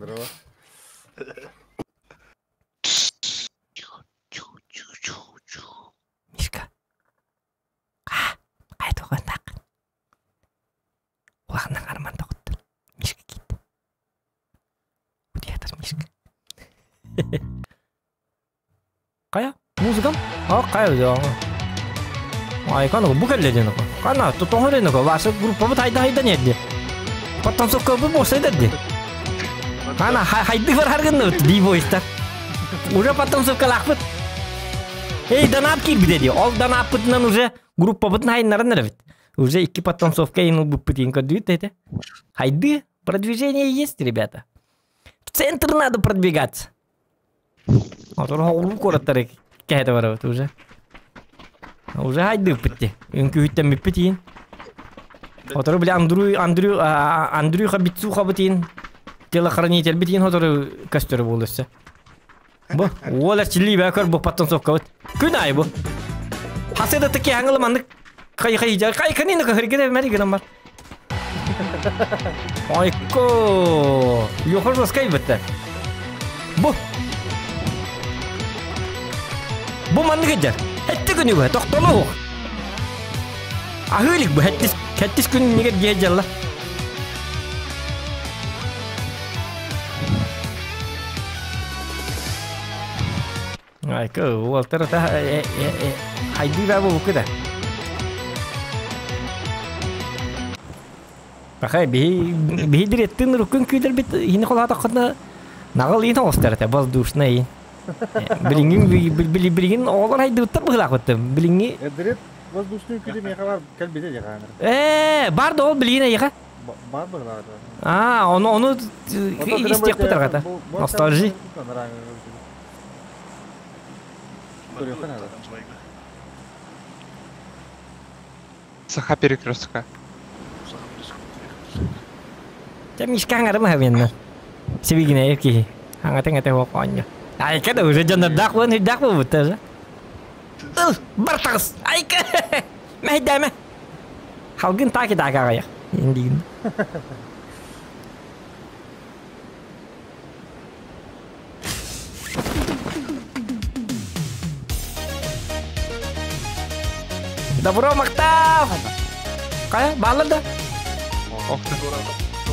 Мишка. А, кайтугандак. Улаханнан арман тоҕуттар. Мишка киит. Утуйатар Мишка. Хайа, музыкам? А, хайа, Айкан бу кэллэ диэн Хана, тоҕо эрэ Вася группабыт хайда хайдан иэрди. Подтанцовка бу болсайдар ди. Ана хайды бар харгынны би-бойстар. Уже подтанцовкалаахпыт. Эй, донат киирбитэ дии. Ол донаппытынан уже группабытын хайыннаран эрэбит. Уже икки подтанцовка ин ылбыппыт иин көрдүгүт этэ. Хайды, продвижение есть, ребята. В центр надо продвигаться. Отор оҕолуу куораттары кэһэтэ барабыт уже. Уже хайдыыппыт дии. Үҥкүүһүттэммиппит иин. Отору били Андрю, Андрю, Андрюха Бицухабыт иин телохранительбит иин хотору көстөрө буолу өссө. Бу уол эрчиллии бээ көр бу подтанцовкабыт. Күн аайы бу. Хасы да таки аңылы маннык хай хай хай канина кахыргыда мэри гынан бар. Айко! Леха жесткай бітті. Бу. Бу маннык эдэр. Этти күнү бу, тохтолу. Аһыылик бу, хэттис, хэттис күнүгэр дьиэ дьалла. Айка, уолтар та хайдыы баа буолбукка да. Пахай биһи биһи дириэттин руккун күүтэрбит иһини холаатаххына наҕыл иин оҕустар этэ воздушный иин. Билиҥҥин билигин оҕолор хайдыбыттар быһыылаахпыт билиҥҥи Эдирет воздушный күлү миэхэ бар кэлбитэ дьэ хааныр. Ээ, бар да ол билигин эйиэхэ. Бар быһыылаах. Аа, ону ону истиэхпит арҕата. Ностальжи. Саха перекрестка. Чэ, мишка аҥарым аһабыанна. Сибигинэйэр киһи. Аҥатын этэ суох оонньу. Айка да уже дьоннордаах буолан үрдээх буолбуттар. Ыл, бар таҕыс! Айка! Мэһэйдээмэ! Халгын таки таки аҕайах. Индигин. Добро, махтал! Хайа, бааллар да?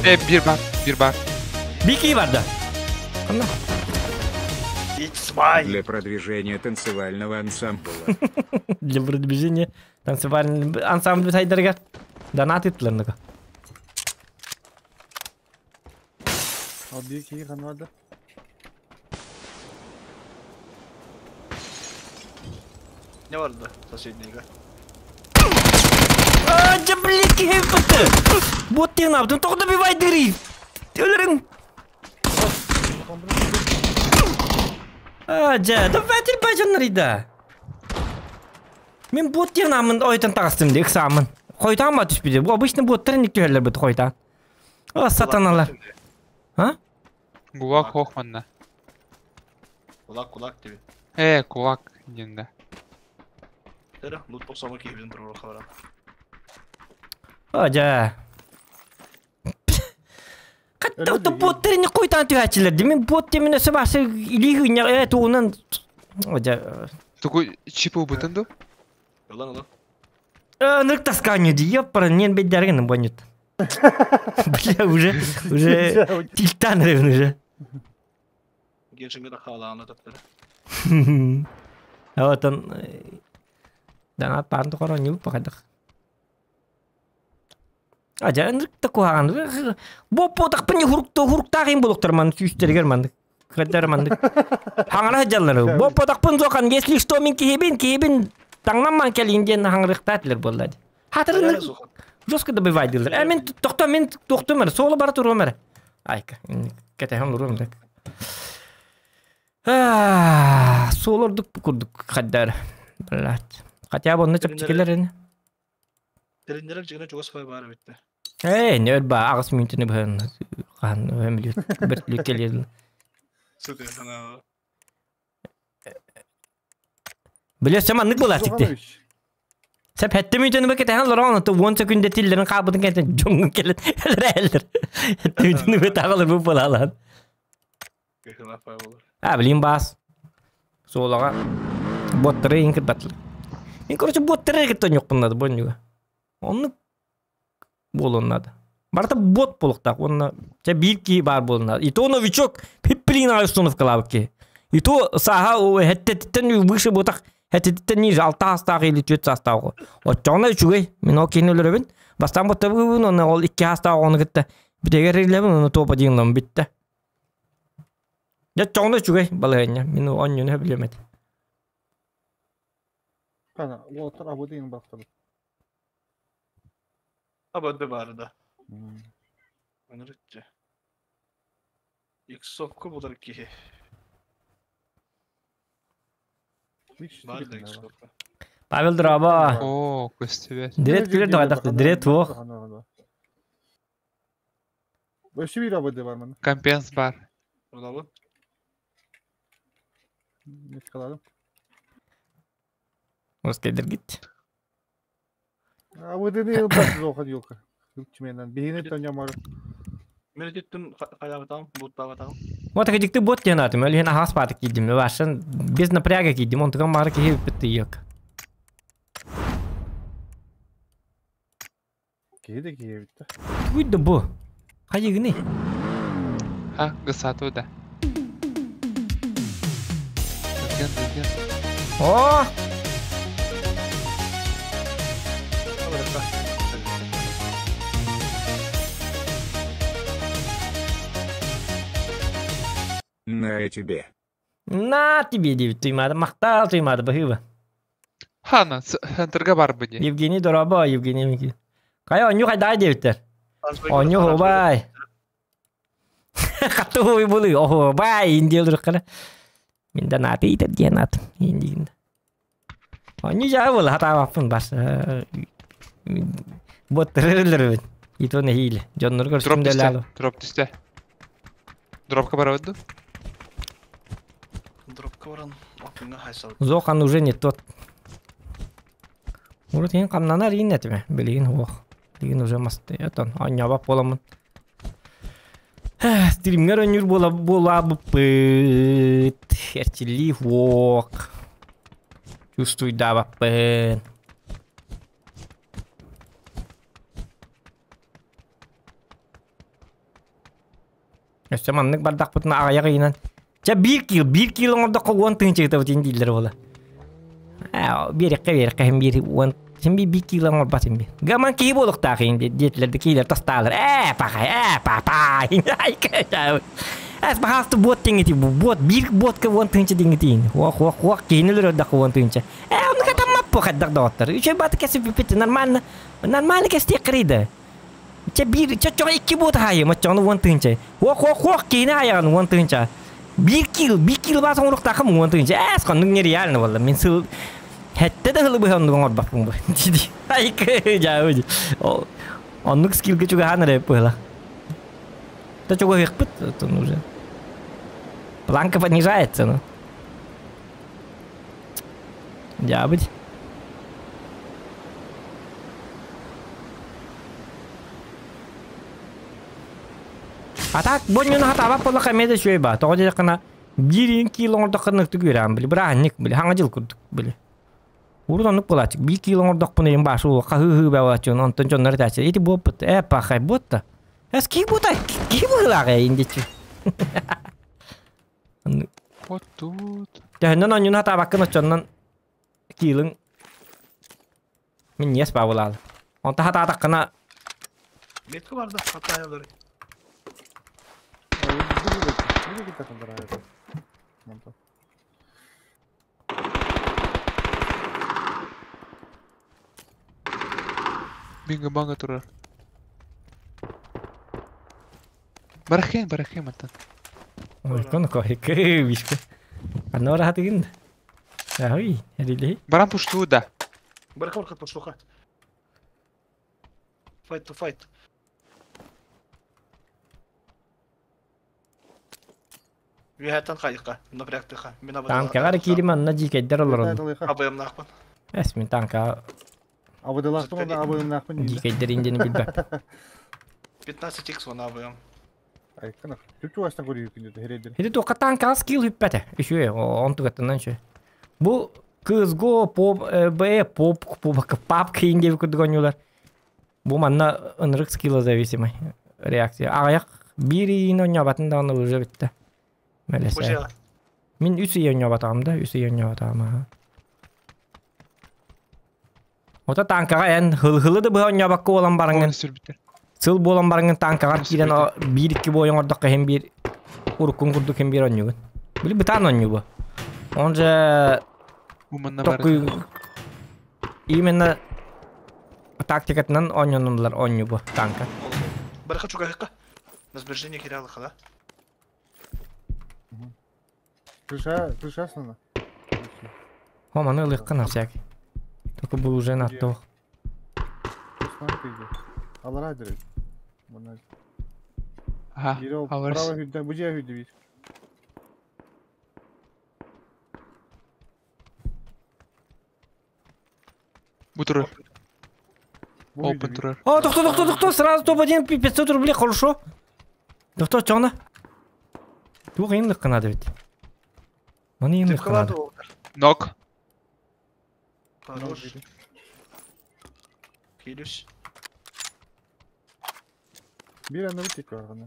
Э, bir бар, bir бар. Бики бар да? Ханна? It's mine. Для продвижения танцевального ансамбля. Для продвижения танцевального ансамбля сайдарыгар донат ыттыларныга. Ал биир киһи ханна барда? Не барда соседнийга? А, дьэ, блин, киһи ыппыты! Вот ты набдын, тоҕо добивайдырый? Өлөрүҥ! А, дьэ, давайте бажаннарыйда. Мин бот диэн ааммын ойтон таҕыстым дии, ыксааммын. Хойутаан ба түспүтэ. Бу обычно боттар инник түһэллэр бит хойутаан. О, сатаналар. А? Кулак хох манна. Кулак, кулак диби. Э, кулак диэн да. Эрэ, лут боксома киһибин туруору хабаран. О, дьэ. Хатта боттар инник хойутаан түһээччилэр дии. Мин бот диэмин өссө баасы илии хыынньах э тугунан О, дьэ. Тугу чип ылбытын ду? Ылан ылан. Ынырык таскаанньа дии, ёппара, ниэн бэйдэргин бонньут. Бля, уже, уже тильтан эрэбин уже. Геншинге да хаалаана таптара. Отон дана паан тухары оонньуубут бахайдах. Адьа ынырык да куһаҕан. Боппуотахпын хуруктаах иин булуктар маны сүүстэригэр маннык. Кырдары маннык. Хаҥара сылдьаллар. Боппотохпун суохан, если что, мин киһибин, киһибин таҥнан кэлиин диэн хаҥырыахтаах этилэр буолла дии. Хатырыннык жестко добивайдыыллар. Э, мин тохто, мин тохтум эрэ, суолу бара туруом эрэ. Айка, кэтэһэн олоруом да. Суол ордук курдук хайдар. Блядь. Хотя бы онно чэпчэкилэр ини. Тэриннэрэр дьиҥэ чугас бай баар эбит да. Ээ, нөр ба аҕыс мүнүүтэни быһан хаһан өмүлүт бэртлик кэлиэн. Сука, санаа. Билэ сэ маннык буолааччыкты. Сеп хэттэ мүнүүтэни бу кэтэһэн олорон ото 10 секунда тиллэрин хаалбытын кэнтэн дьоҥҥун кэлэн элэрээллэр. Хэттэ мүнүүтэни бу таҕылы бу буолаалаан. А, блин, баас. Суолаҕа боттары иһин кырбаттылар. Мин, короче, боттары кытта онньуохпун наада, бу Оннук буолуон наада. Барыта бот буолуохтаах уонна чэ биир киһи баар буолуон наада. И то новичок пиппилин аҕай установкалаабыт киһи. И то сааһа хэттэтиттэн выше буотах хэттэтиттэн ниже алта саастаах или түөрт саастаах оҕо. Оччоҕуна үчүгэй. Мин ол киһини өлөрөбүн. Бастаан боттабын уонна ол икки саастаах оҕону кытта Бүтэгэр ирлэбин оны топа диэн бүттэ. Дьэ чоҥно үчүгэй балаһыанньа. Мин оонньууну сөбүлүөм этэ. Kana уолаттар абыдыйын бахтабыт. Абады баар да. Ынырыччы. Иксовка булар киһи. Баар да иксовка. Павел дорообо. Оо, көстүбэт. Дирет күлэр да дирет туох. Өссө биир абыды бар мана. Компенс бар. Олабын. Меткаладым. Оскайдыргит. Абыдыны ылбат зохан елка. Чменен бихини тоньомор. Мен өтүттүм хайабатам, буттабатам. Вот дьикти бот диэн аатым. Өлүһүн аһаас баатык киирдим. Башын без напряга киирдим. Онтуган баары киһи бүппүт тыйык. Киһи да киһи битте. Тугуй да бу? Хайыгыны? Ха, гысату да. Ген, ген. О! На тебе. На тебе диэбит туймаада. Махтал туймаада баһыыба. Хана, центрга бар бы дии. Евгений дорообо, Евгений Микин. Хайа онньу хайдаа диэбиттэр. Онньу хобай. Хатты булы, охобай, индиэл рыккара. Мин да нааты итер диэн атым, индигин. Онньу жаа була, хатаабаппын бас. Боттырылыр Ито нэһиилэ. Дьоннор Дроп көрсүм түстэ. дэлаалу. Дроп түстэ. Дропка барабыт ду? Дропка баран, окунга хайсал. Зохан уже не тот. Урут иһин хамнанар иин этиме. Билигин уох. Билигин уже масты. Отон онньообап буоламмын. Стримҥэр өнньүр буола буолаабыппыт. Эрчиллии уох. Чувствуйдаабаппын. Өссө маннык бардахпытына аҕыйах ыйынан. Чэ биир киил, биир киил оҥордоххо уон тыһыынча ыытабыт иһин дииллэр буола. Ээ, биэриэххэ биэриэххэ иһин биир уон син биир биир киил оҥорбот иһин биир. Гаман киһи буолуохтаах иһин диэтилэр да киилэр тастаалар. Ээ, пахай, ээ, папа. Эс баһаасты буот диҥҥити бу буот биир буотка уон тыһыынча диҥҥити иһин. Уох уох уох киһини өлөрөрдөххө уон тыһыынча. Ээ, оннук атаммаппу хайдах доҕоттор. Үчүгэй бааты кэсиппиппит нормально. Нормально кэстиэх да. Чэ биир чоччоҕо икки буот аһайым оччоҕуна уон тыһыынча. Уох уох уох киһини аһайаҕын уон тыһыынча. Биир киил биир киил баас оҥоруохтааххын уон тыһыынча. Ээс ханнык нереально буолла. Мин сыл хэттэ да сылы быһа оннук оҥорбоппун бу. Айкы дьаабы. Оннук скиллгэ чугаһаан эрэ быһыла. Да чугаһыахпыт оттон уже. Планка понижается, ну. Дьаабыт. А так бонньуну хатаабат буоллахха эмиэ да үчүгэй баа. Тоҕо диэтэххинэ биир иин киил оҥордоххо ныктык үөрэҕин били бырааһынньык били хаҥа дьыл курдук били. Урут оннук буолааччы. Биир киил оҥордохпуна иһин баашы уол хаһыы-хаһыы бөҕө онтон дьоннор этээччи ити буолбут ээ пахай буотта. Эс киһи буота киһи быһыылаах ээ индиччи. Вот тут. Төһөннөн онньуну хатаабаккын оччоннон киилиҥ минньиэс баабылаалы. Онто хатаатаххына Метка бар да, хатаайалары. Бинго банга турар. Барахен, барахен мантан. Ой, коно кой вишке. Анора хатыгын. Ай, эрили. Баран пуштуу да. Бараха бараха пуштуха. Fight to fight. Үөһэттэн хайыкка, напрягтыха. Мин абы. Танкаҕа киирим анна дьиикэйдэр олороллор. Абыйымнаахпын. Эс мин танка Абыдылаахпын абыйымнаахпын. дьиикэйдэр индиэни билбэппин. 15 x он абыйым. Айкана. Түчү астан көрүү күндө херейдер. Ити туохха танкаҕа скилл хүппэтэ. Үчүгэй, онтугаттынан үчүгэй. Бу КСГО, поп, Б, поп, поп, пап киин диэбит курдук оонньуулар. Бу манна ынырык скилла зависимый реакция. Аҕыйах биир иин оонньообатын даҕаны уже бүттэ. Мэлэсэ. Мин үс ый оонньообатаҕым да, үс ый оонньообатаҕым аха. Ото танкаҕа эн хыл-хылы да быһа оонньообакка буолан бараҥҥын Сүрбүттэр. Сыл буолан бараҥҥын танкаҕар киирэн биир-икки буойун оҥордоххо иһин биир уруккун курдук иһин биир оонньуугун. Били бытаан оонньуу бу. Он же токуй именно тактикатынан оонньонуллар оонньуу бу танка. Барыха чугаһыкка. На сбережение киралыха, да? Крыша, крыша основна. О, маны ылыахха на всякий. Только был уже на то. Алара дирек. Ага, Право хүдден, бу же хүдді бир. Бу турар. Open турар. О, тохто, тохто, тохто, сразу топ-1, 500 рублей, хорошо. Тохто, чоно? Туох иин надо ведь. Маны иин надо. Нок. Хорош. Килюсь. Бир аны бит баргана.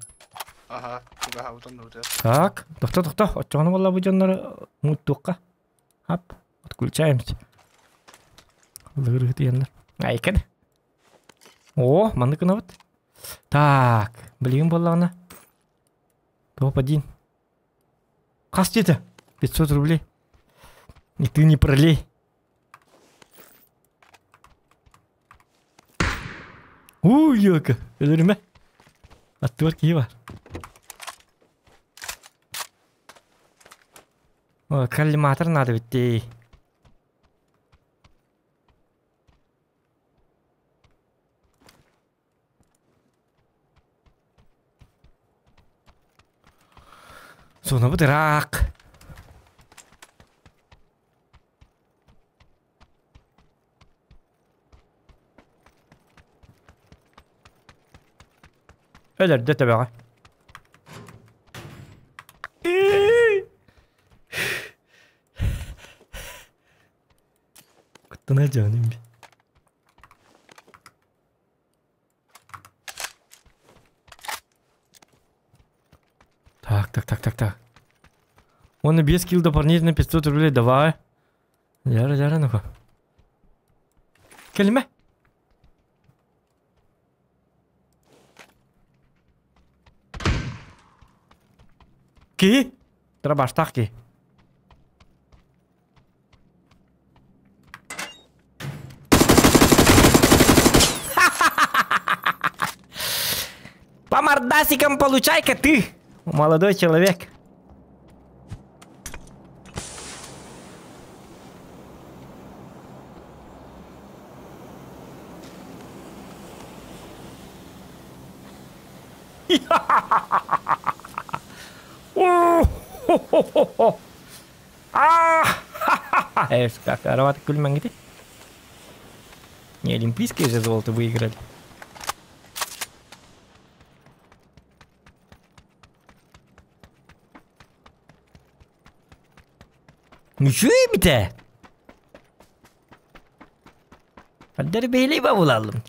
Ага, туга утан да. Так, тохто, тохто, отчоно болла бу дьоннор муттукка. Хап, отключаемся. Лыры тиеннер. Айкын. О, манны кынабыт. Так, билигин боллаҕына. Топ-1. Хас диэтэ? 500 рублей. И ты не пролей. Уу, елка, өлөрүмэ. Аттыбар киһи бар. О, коллиматор надо ведь. Сонобут ыраах. Өлөрдө төбөҕө. Куттана дьонум би. Так, так, так, так, так. Он и без килл дополнительно 500 рублей, давай. Яра, яра, ну-ка. Келме. Ки? Трабаштах ки. По мордасикам получай-ка ты, молодой человек. Эш, как аромат күлмәңгити. Не, олимпийские же золото выиграли. Ничего бите. Хаддер бейли бабулалым.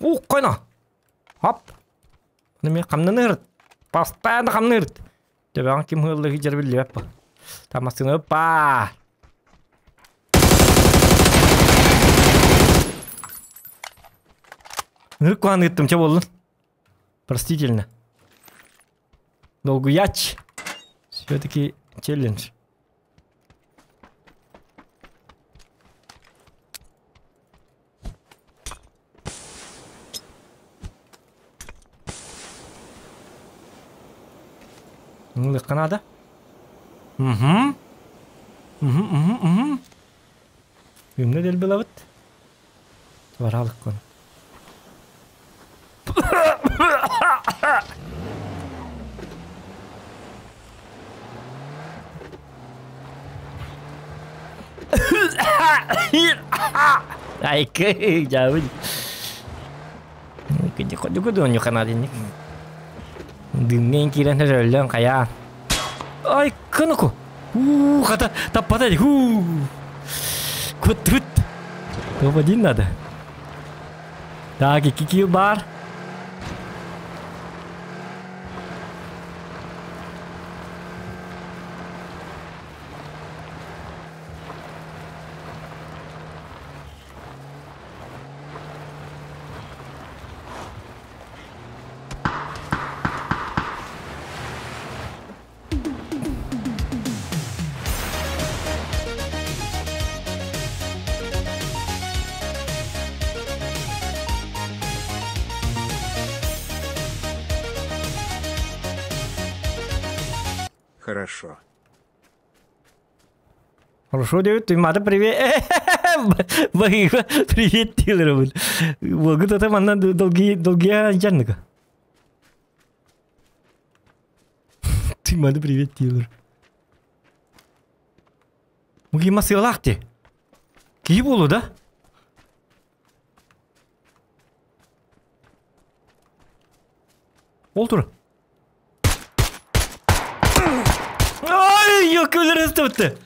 Ух, койна. Хоп. Неме камнаныр. Постоянно камнырт. Төбәң ким хыллы жер билбеп. Тамасыны па. Ныр куан ыттым, че болдun? Простительно. Долгуяч. Все-таки челлендж. Ылыхха надо. Угу. Угу, угу, угу. Үмне дел билабыт. Баралык кон. Айкы, жабын. Күді көді көді оню канадинник. Дыммен кирен өллөн кая. Ай, кыныку. У, хата таппата. Ху. Кут тут. Топ-1 надо. Так, икки килл бар. Хорошо. Хорошо диэбит, Туймаада привет. Баһыыба привет дииллэр Уолгут ата манна долгий долгия дьанныга. Туймаада привет дииллэр. Мугима сыалаах ти. Киһи буолу да? Ол тур. Ай, ёкөлөр ыстыбытты.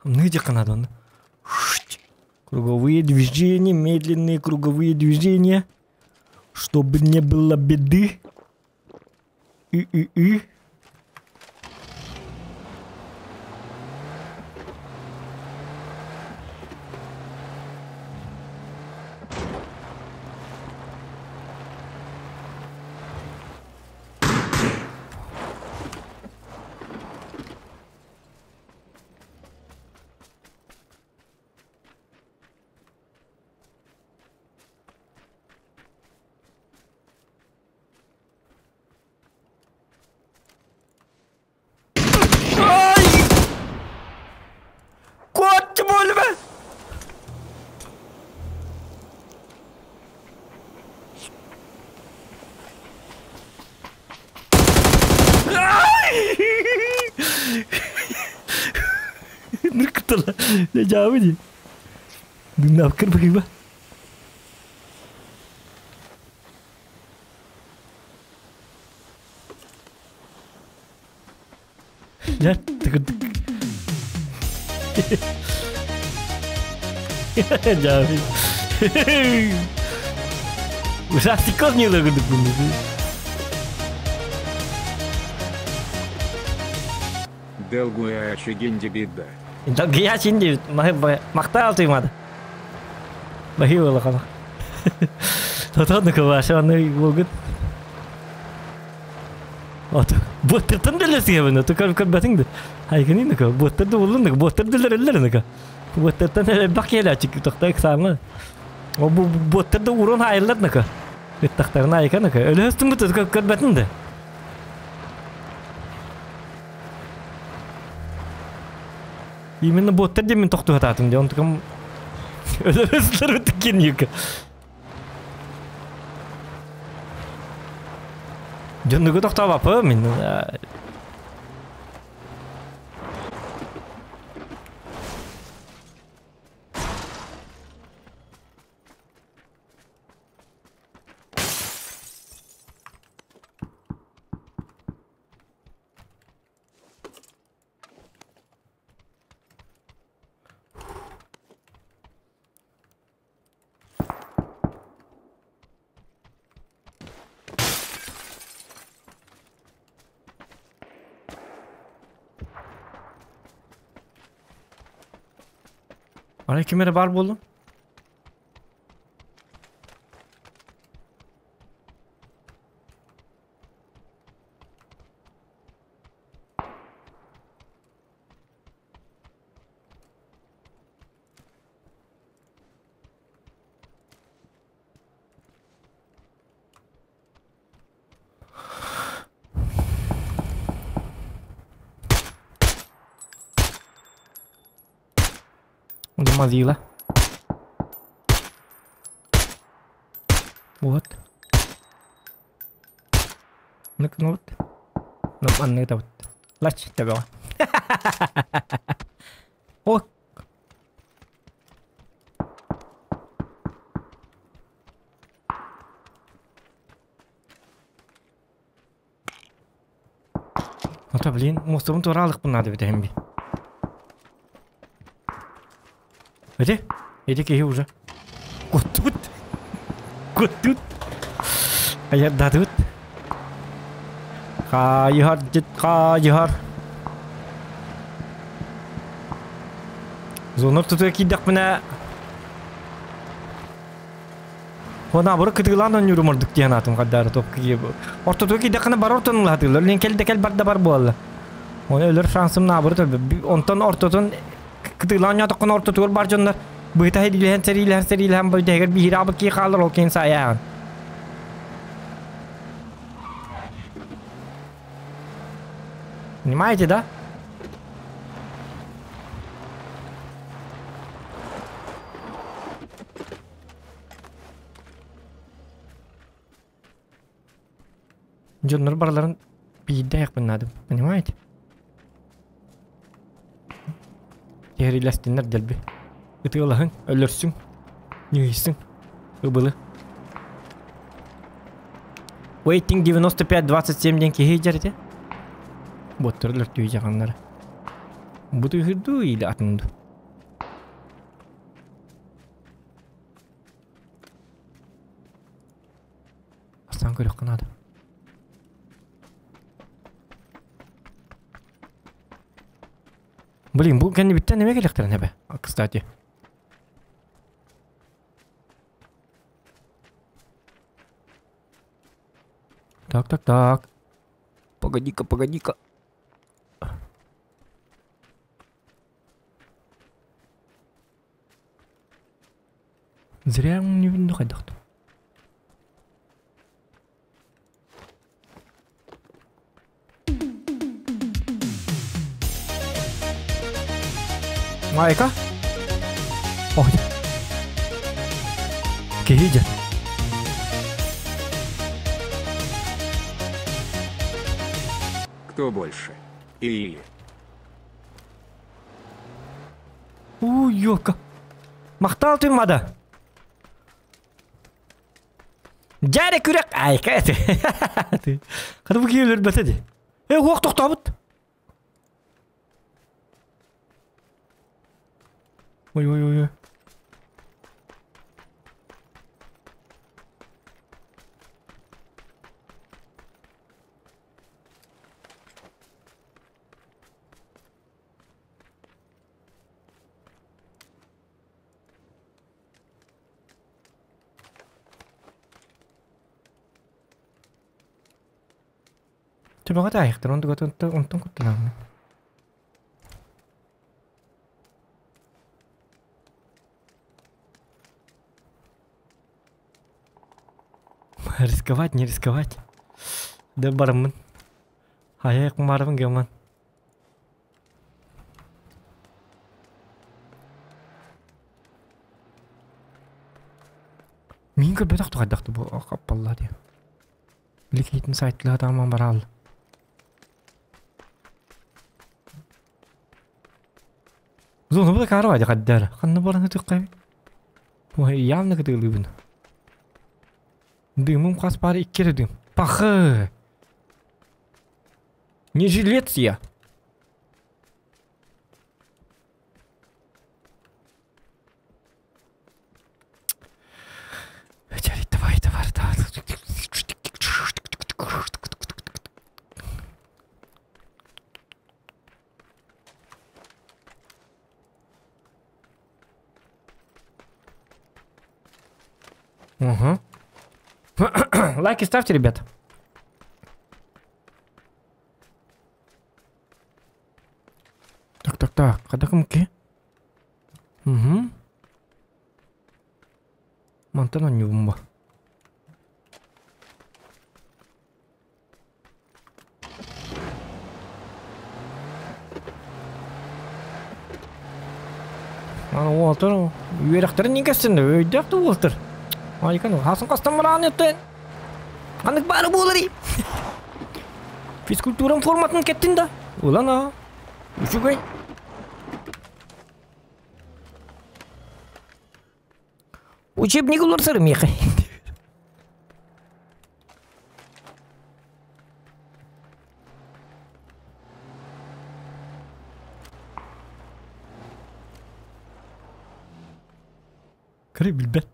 Ныдя канада он. Круговые движения, медленные круговые движения. Чтобы не было беды. И-и-и. Ай! Кот буолба! Ай! Ныркытыла. Не жабы ди. Дыңнап кір Дьэ, тыгырдык. Дьаабы. Ужастик не курдук буну. Долгуячи гиндибидда. Долгия чинди махтал туймады. Бахи буола Тотон кылаша аны болгут. От боттыртан делесиге то көр көрбәтиңди. Хайгани ныка боттырды булдун боттырдылар эллер ныка. Боттыртан бак келачик токтай саңы. О бу боттырды урон айылар ныка. Ыттактарына айка ныка. Өлөстүң бут көрбәтиңди. Именно боттыр деп мен токтуп ататым де. Онтукам өлөстүлөр өтүккен юка. Дьоннугу тохтообаппын мин. Ана ким эрэ баар буоллун? Мазила. Вот. Ну-ка, ну вот. Ну, анны это вот. Лач, тебе. О! Ата, блин, мостовун туоралык надо бит би. Эти? Эти киһи уже. Куттут. Куттут. Аярдатыбыт. Хайыһар дьит хайыһар. Зонор тутуя киирдэхпинэ Хона бары кытыылаан онньуурум ордук диэн аатым хаддаары топ Ортотуга киирдэххинэ бар ортон ылаатыылар. Лин кэл да кэл бар да бар буолла. Оны өлөр шансым наабыры төлбө. Онтон ортотун кытыылаан ньоотоххуна ортотугар бар дьоннор Быта сэриилэһэн сэриилэһэн сэриилэһэн бүтэһигэр биһири абыт кии хаалар ол киһин саайааҕын. Понимаете, да? Дьоннор барыларын биирдэ айахпын наадым, понимаете? Кэһэрилэстиннэр дэлби. Ытыалаһыҥ, өлөрсүҥ, ньыһыйсыҥ, ыбылы. Waiting 95-27 диэн киһи дьэр ити. Буоттары өлөртүү дьаҕаннары. Бу тыһырдуу или атын дуу? Бастаан көрүөххэ наада. Блин, бу кэннибиттэн эмэ кэлэхтэрин эбэ, кстати. Так, так, так. Погоди-ка, погоди-ка. Зря не видно хайдахтым. Майка? Ой. Киһи дьэ. Кто больше? Или Уу, ёлка. Махтал тыыммада. Дьээрэ күрэх айка эти. Хата бу киһи өлөрбөтө ди. Э, уох тохтообут. Ой, ой, ой, ой. Төбөҕө таайыахтар, онтон куттанаҕын. Рисковать, не рисковать. Да бараммын. Хайа кумаарабын гыммын. Мин көрбөтөх тугайдахты бу каппалла диye. Биликитин сайтлыга таман барал. Зону бу кара байды каддар. Ханна баран тыккай. Ой, явно кытылыбын. Дымым хас бар иккere дым. Пахы. Не жилец я. Давай, давай, давай. Угу. Лайки ставьте, ребят. Так, так, так. Когда кымки? Угу. Мантан онньубун Аны уолтар үөрэхтэрин ньиҥкэстин өйдөөх да уолтар. Айкан хасын хастан бараан өттен. Ханнык баары буоларый? Физкультурам форматын кеттин да. Улан а. Үчүгэй. Учебник уларсар миэхэ. Көрө билбэт.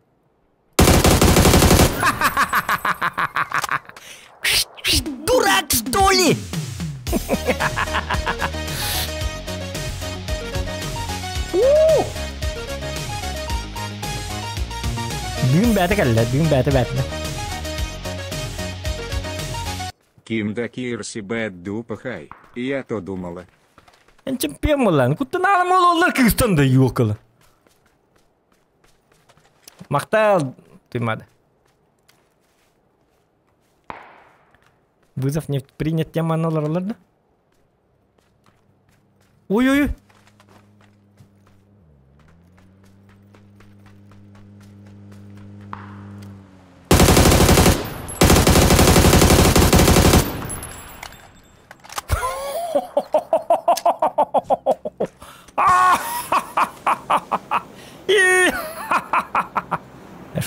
Дурак, что ли? Бүгүн бээтэ кэллэ, бүгүн бээтэ бээтэ. Ким да киирси бэт дупахай, я то думала. Эн чемпион буоллаан, куттанаалым ололлар кыыстан да юокала. Махтал Туймада. Вызов не принят тем олороллор да? Ой-ой-ой!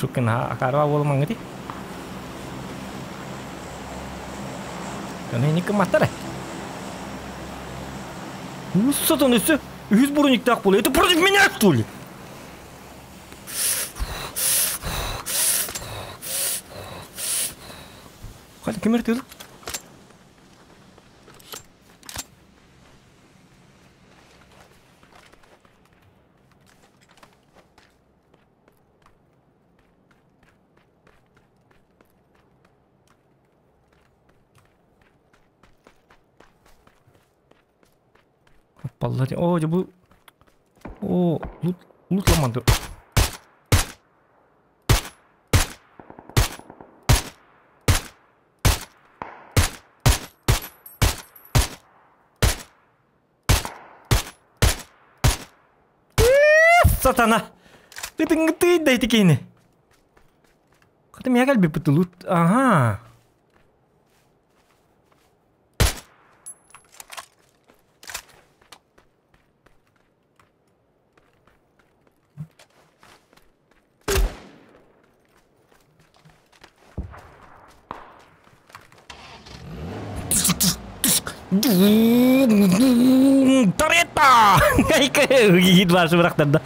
Шукин акарва болмаңы ди. Каны никы матары. Сатан өссө үһүс брониктаах буолла. Это против меня, что ли? Хали ким эртedi? Баллар. О, бу О, лут лутламады. Сатана! Ты дайте кини. Хата мия кэлбиппит лут. Ага. Торетто! Гид вашы бырақтарда.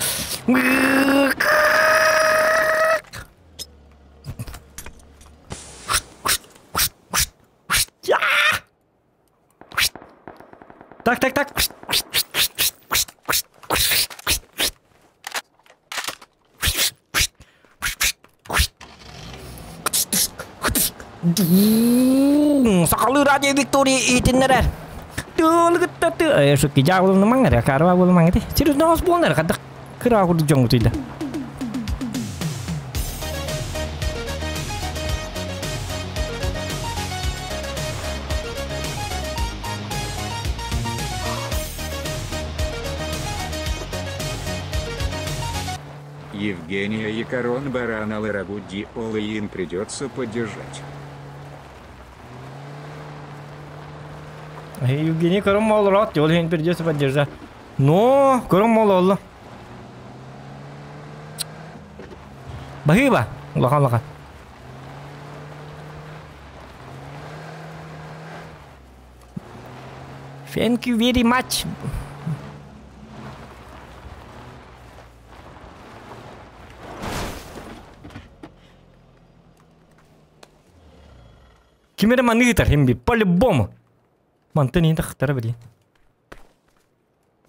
Так, так, так. Сақалы радио Виктория итиннерер. Тылгыттаты. Шукки жабылны маңар, карва болмаңы. Серьезно ос болнар, кадык кыра курду жоңгу тыйда. Евгения Якорон Барана Ларабудди Олыин придется поддержать. Евгений көрім мол рот, ол хен придется поддержать. Но, көрім мол олы. Бахыба, улахан улахан. Thank you very much. Кимере маныгытар химби, по-любому. Мантын енді қықтара білейін.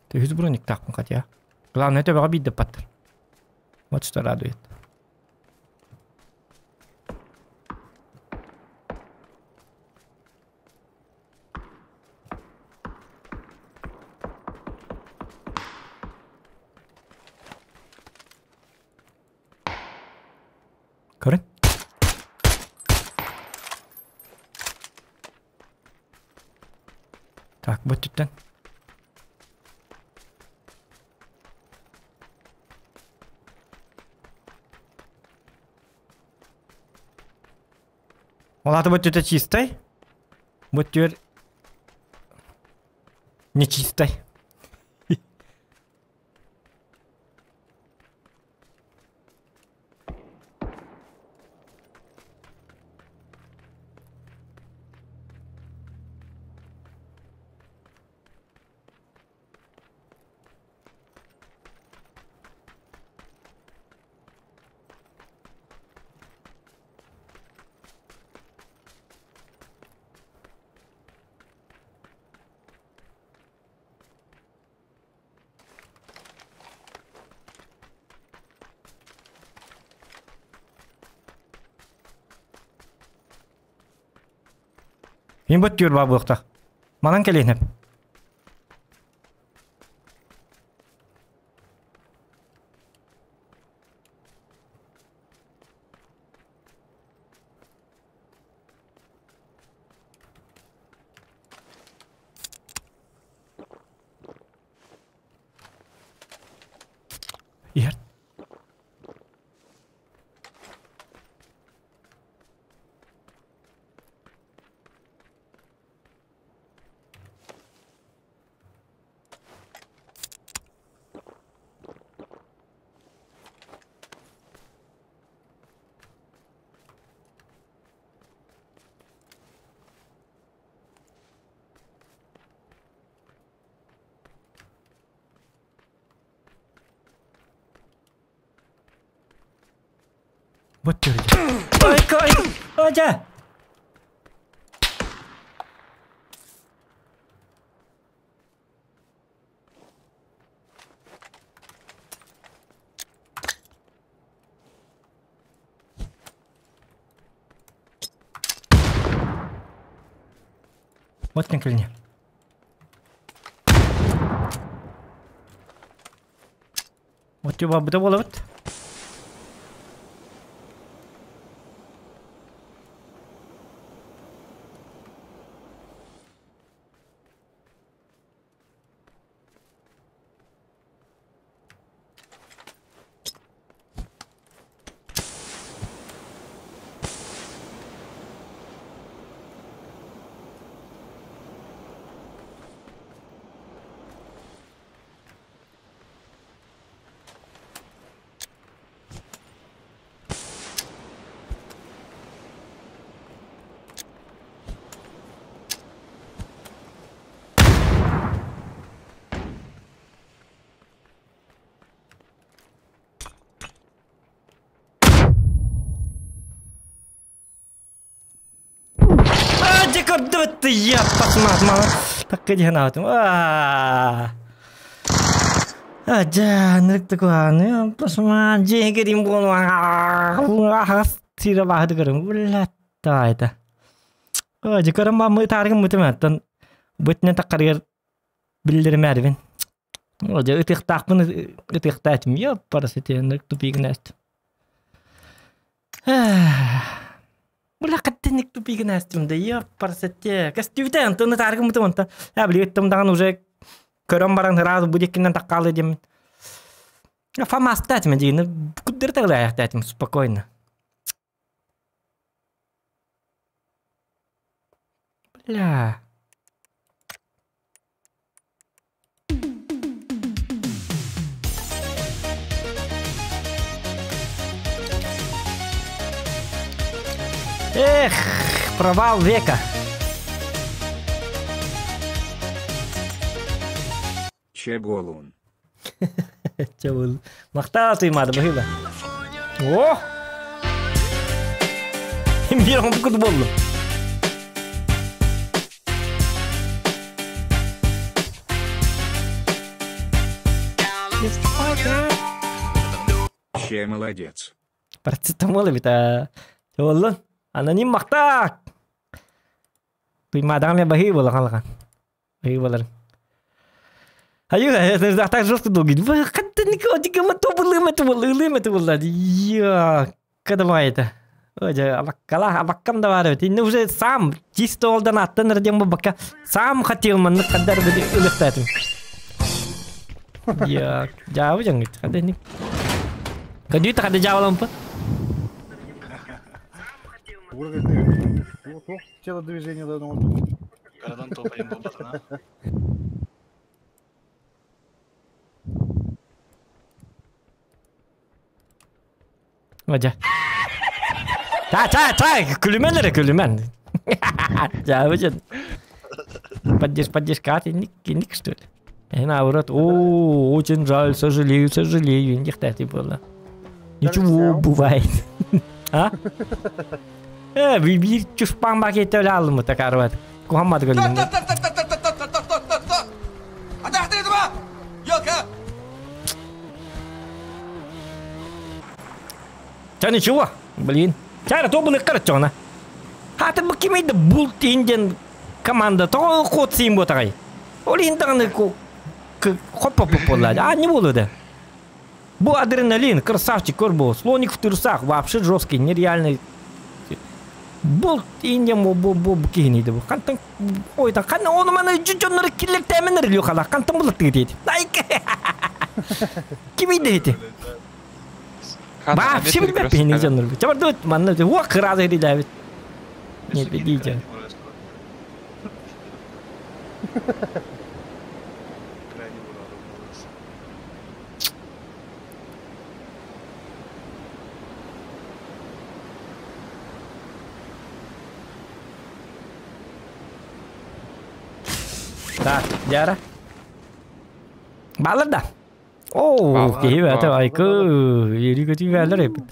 Ты броник тақпын хотя. Главное, это обидно паттыр. Вот что радует. Көрін? Так, вот түттен. Олаты вот это чистой. Вот теперь нечистой. Мен бот түйір бар бұлықта. Манан келейін. Иһэр. Вот Ой, ой, ой, Вот кэлине. Вот тюба быта болобут. А, декордыбыт я пасмат Так кедиханаатым. А. А, жа, нырыктыкуаны, пасман, жегерим болу. Тира бахды көрүм. Булла это. А, декорым ба мы таргым мытыматтан. Бытне таккаргар билдирмәрбин. О, жа ытыктаакпын ытыктаатым. Я парасите нырык тупигнест. Була каттеник тупигнестим да я парасите. Кастювте антыны таргым мытыманта. Я билеттим даган уже көрөм баран сразу будеккинен таккалы дем. Фамастатым дигин. Куддер тагла спокойно. Бля. Эх, провал века. Чеголун. Чебол. Мактаа туймады быһыла. О! Бир кут болду. Че молодец. Парацетамол бит. Чеболун. Аноним мактаа. Туймадаган мен бахи бола калган. Бахи болар. Аю, это так жестко долго. Я, когда это? Абаккала, абаккам да бар бит. Уже сам чисто олдан аттан радем бака. Сам хотел манны кадар бит ылыктатым. Я, жабы жаңыт. Кадар ни. Кадүй та жабалам па? Телодвижение да Карадан топайым болбатына. Hoca. Ta ta ta күлүмэн эрэ күлүмэн. Жабы Поддержка, поддержка, ник, ник что ли? И наоборот, о, очень жаль, сожалею, сожалею, не ты было. Ничего, бывает. А? Бир чушпан бакет алым такарват. Кухаммад көрдүм. Ча ничего, блин. Чара то было короче. А ты бы кимейді булт инден команда то ход сим ботагай. Ол инданы ко хопа попола. А не буду да. Бу адреналин, красавчик, корбо, слоник в трусах, вообще жесткий, нереальный. Бул инден бу бу бу кихини бу. Кантан ой та кан оны мана жоннор киллер теменер лю хала. Кантан булат дейт. Айк. Ким идэһити? Вообще билбэппин дьоннор. Чабардыбыт манна уох кыраазы хирилээбит. Нет, бедите. Так, Дяра. Балар да. Оо, киһи бэйэтэ айкы, үөрүү көтүү бээлэр эбит.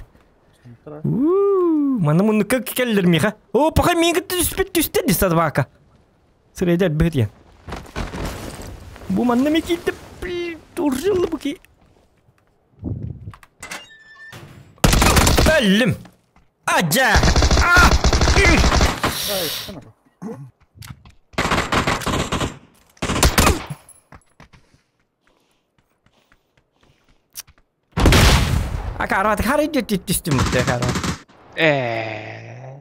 Маны муннукка келлер миха. О, пока миигин түспүт түстэ ди собака. Сирэйдэр быһыт Бу манна ми киирдэ уржыллы бу ки. Өллүм. Адьа! А! Акарат хары түстүм бутта акарат. Ээ.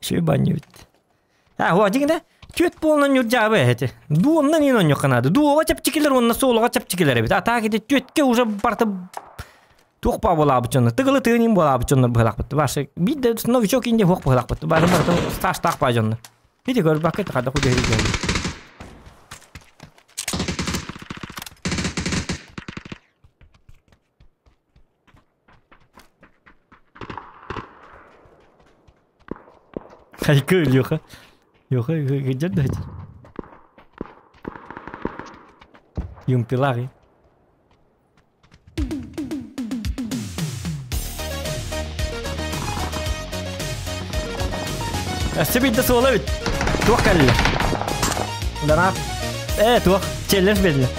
Шү банньыбыт. А, хуа дигинэ түөт буолан ньурдьаабы эһэти. Дуоннан иин онньукканаады. Дуоҕа чэпчикилэр уонна суолуга чэпчикилэр эбит. А таак ити түөткэ уже барта туох баа буолаабыт дьоннор. Тыгылы тыын буолаабыт дьоннор быһылаахпыт. Башы биир да новичок инде хуох быһылаахпыт. Бары барыта стажтаах баа дьоннор. Ити көрбөккө хада худуһи Хайкы Леха. Леха где дать? Юмпилари. Өссө биирдэ суола эбит. Туох кэллэ? Дана. Э, туох. Челлендж бердилер.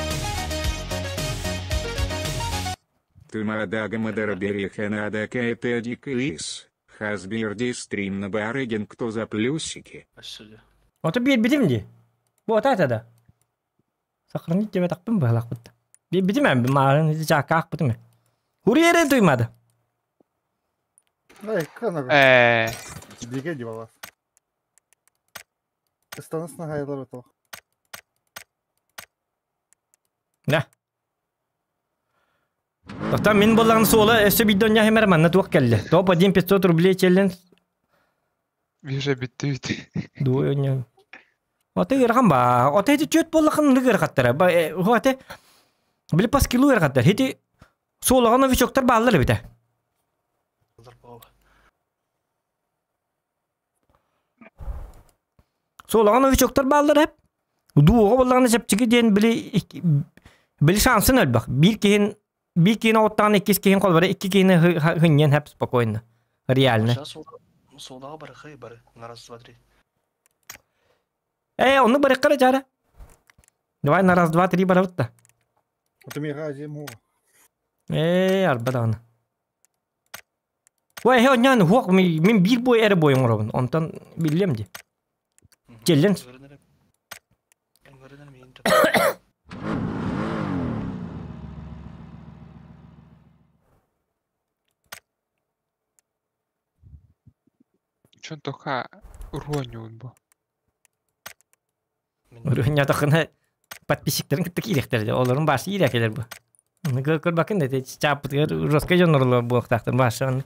Тымадага Мадарабериханада Кайтедик Лис. Хазбирди стрим на барыгин кто за плюсики. Ото биэрбитим дии. Бу ата да. Сохранить диэбэтэхпин быһалаахпыт. Биэрбитим ээ, мааҕын чаакка аахпытым ээ. Курьеры туймады. Ай, канага. Ээ. Диге дивала. Ыстанысына хайалар отох. Да. Оттон мин буоллаҕын суола өссө биирдэ онньоох манна туох кэллэ? Топ 1 500 рублей челлендж. Вижу бүттүбүт. Дуо онньоох. Ото ыарахан ба. Ото ити түөт буоллахын ынырык ыарахаттара. Ба ате били по скиллу ыарахаттар. Ити суолаҕа новичоктар бааллар эбитэ. Суолаҕа новичоктар бааллар эп. Дууга буоллаҕына чэпчэки диэн били били шансын элбэх. Биир киһин биир киһини оттаан иккис киһин холбора икки киһини хынньан хэп спокойно. Реально. Суолаҕа барыхай бары. На раз, два, три. Э, онну барыккара жара. Давай на раз, два, три барабыт да. Ээ, арба даҕаны. Ой, эһэ онньоон уһуох мин биир бой эрэ бой оҥоробун. Онтон биллиэм дии. Челлендж. Чон тоха уруонньуун бу. Уруонньатахына подписчиктарын кытта киириэхтэр олорун баасы киирэ кэлэр бу. Көрбакын да чааппытыгар жестко дьоннор буолуохтаахтар баасы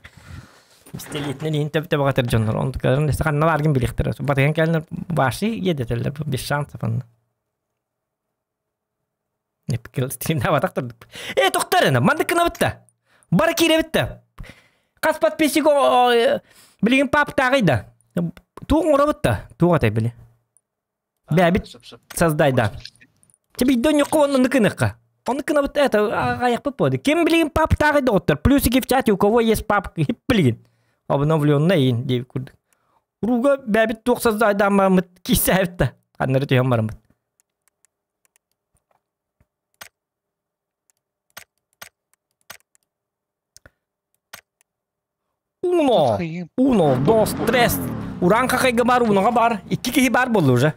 пистолетинэн иһин төп төбөҕөтөр дьоннор онтукаларын өссө ханна бааргын билиэхтэр батыган кэлэннэр баасы иэдэтэллэр без шансов анна стримнаабатах э тохтор маннык гынабыт бары киирэбит да хас подписчик билигин паптааҕый да туох оҥоробут да туох этэй били бэбит создай да Тебе доньоққа онны кыныққа. Оны кынабыт это аяқпыт болды. Ким билигин паптааҕый доҕоттор? Плюсики в чате, у кого есть папка, хип билигин. Обновленный деп курдук. Руга бэбит туох создайдааммыт киссээбит да. Ханнары түһэн бараммыт. Uno, uno, dos, tres. Уран хахайга бар, уноға бар. Икки киһи бар болду уже.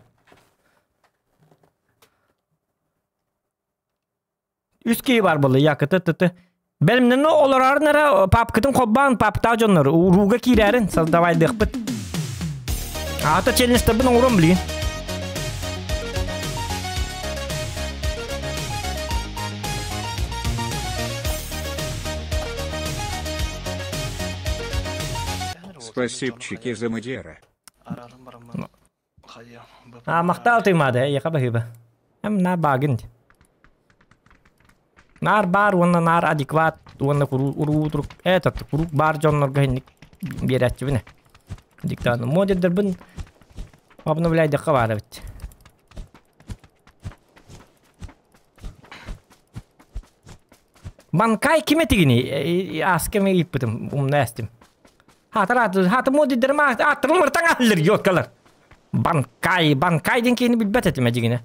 Үс киһи бар болду, якыты тыты. Бэлэмнэн олорарын эрэ папкытын холбаан паптаа дьоннор урууга киирээрин создавайдыахпыт. Аата челленджтарбын оҥорон билигин. Спасибчики за мадера. А махтал тыймаада, яха баһыба. Эм на багын. Наар баар уонна наар адекват уонна куруу этот куруук баар дьоннорго инник биэрээччибин. Диктант модердербин обновляйдахха баар эбит. Банкай ким этигини асками ыйыппытым умна эстим. Хатар аты хаты модердерим аттырым ыртаң аллыр ёткалар. Банкай банкай ден кини билбет этим эдигине.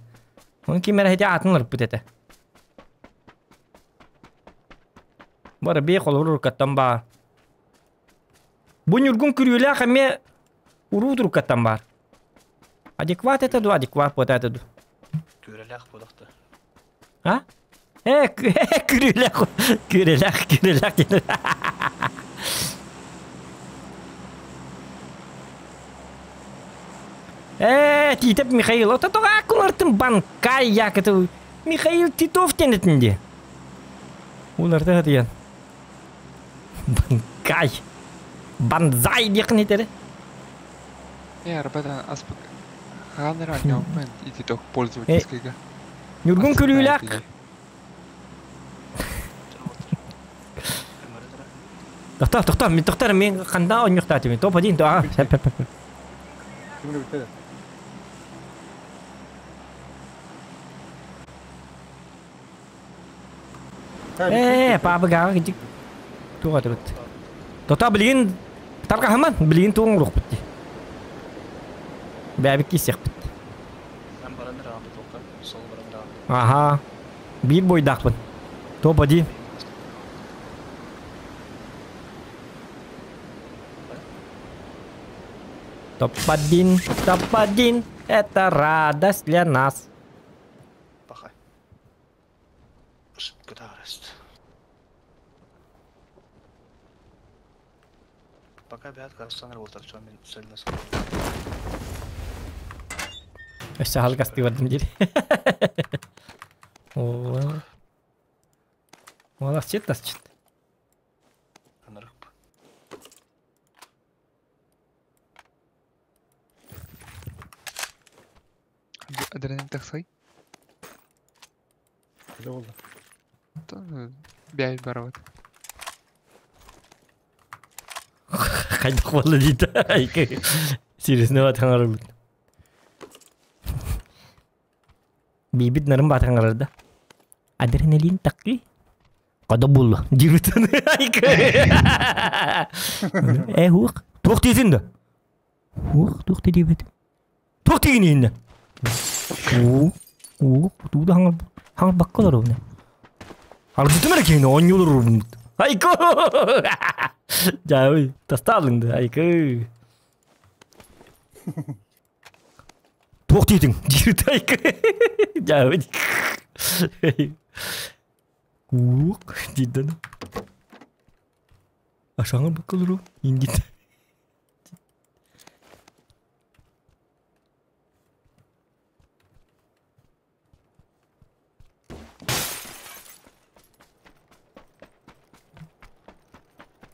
Оны ким эрэ атын ырыппыт этэ. Бары бие холобур уруккаттан баар. Бу ньургун күрүөлээх эмиэ уруу туруккаттан баар. Адекват это ду, адекват вот это ду. Күрэлээх буолахта. А? Э, күрүөлээх, күрэлээх, күрэлээх диэн. Э, Титов Михаил, ото тоҕо кулартын банкай якаты Михаил Титов диэн дии. Уларда диэн. Банкай. Банзай диэхин итэри. Э, ребята, аспак ханера не умеет идти только пользовательского. Ньургун күлүүлээх. Тохтоо, тохтоо, мин тохтоор, мин ханда онньуктаатым. Топ один, то, а, Кимге битте? Э, папа гаҕа кичик туға турут. Тота билигин тарҕаһыман, билигин туоҥ урукпут дии. Бэбик киисиэхпит. Аха. Биир бойдаахпын. Топ один. Топ-1, топ-1, это радость для нас. Пахай. Ошибка Пока бят Казахстан работал, что мен сэлна Өссө халгасты бардым дири. О. Молодцы, тасчыт. Анарып. Адреналин тахсай. Кыда болду. Бяй барабат. Хайдах болла дейді. Серьезно батаңар. Бибит нарын батаңар да. Адреналин такки. Када булла. Дирутан. Э, хук. Туох дейсің да. Хук, туох дебет. Туох деген енді. О, о, тууда хаңар хаңар баккалар оны. Арбытым эрэ оонньуулар Айко! Жабы, тасталың да, айко. Туох диэтиҥ? Диир айко. Жабы. Ук, дииден. Ашаңар баккалар индит.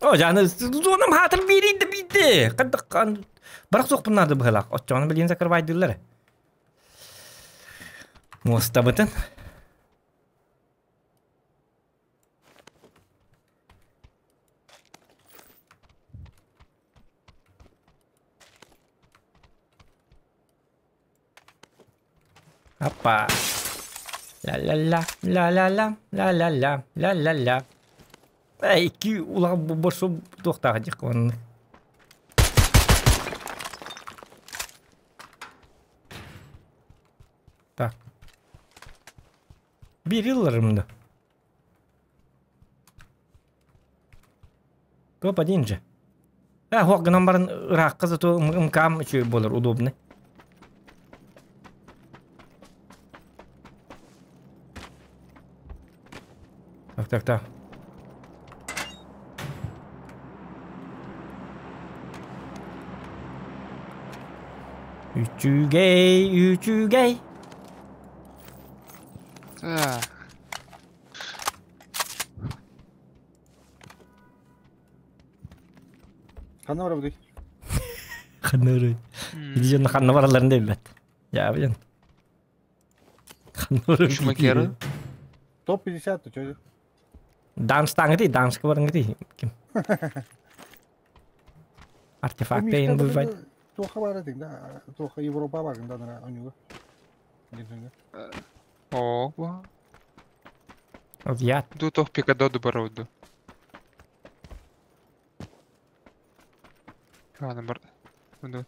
О, жаны, зонам хатыр берейді бейді. Қандық, бірақ соқпынарды бұғылақ. Отчоны білген закрывайдылар. Моста бытын. Опа. Ла-ла-ла, ла-ла-ла, ла-ла-ла, ла-ла-ла. Эй, ки улаҕа борсу туохтааҕа дьик онны. Так. Бир ылларым да. Топ один же. А, хуак гынан барын ыраакка зато мкам үчүгэй буолар удобный. Так, так, так. Үчүгэй, үчүгэй. Так. Ханна барабытый? Ханна барабыт? Дьон ханна баралларын да билбэт. Я билен. Ханна барабыт? Шумакеры? Топ-50, ты чё? Данстаҥыты, данска барыҥыты. Ким? Артефакт эйин бывает. Туоха бар этиң да, туоха Европа бар да нара онюга. О, Азиат. Ду тох пикадо барауду. Ладно, бар. Буду.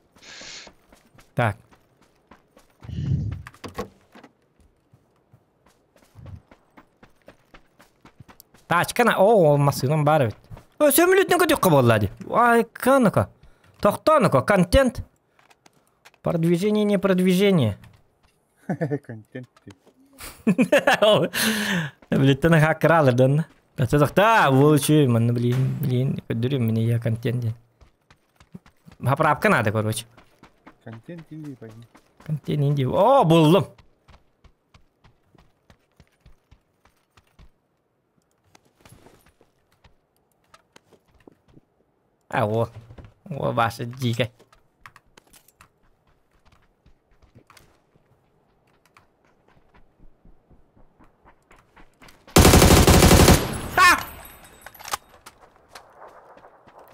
Так. Тачкана, о, массыынан баар эбит. Сөмөлүтүнэн көтүөххэ буолла дии. Ай, канака. Тохтооноко, контент. Продвижение, не продвижение. Контент. Билеттен хаккыралар донна. Тохта, волчу, манна, блин, блин, көдүрүм мне я контент ден. Поправка надо, короче. Контент Индии пойди. Контент Индии. О, буллум. А, о, о, ваша дикая.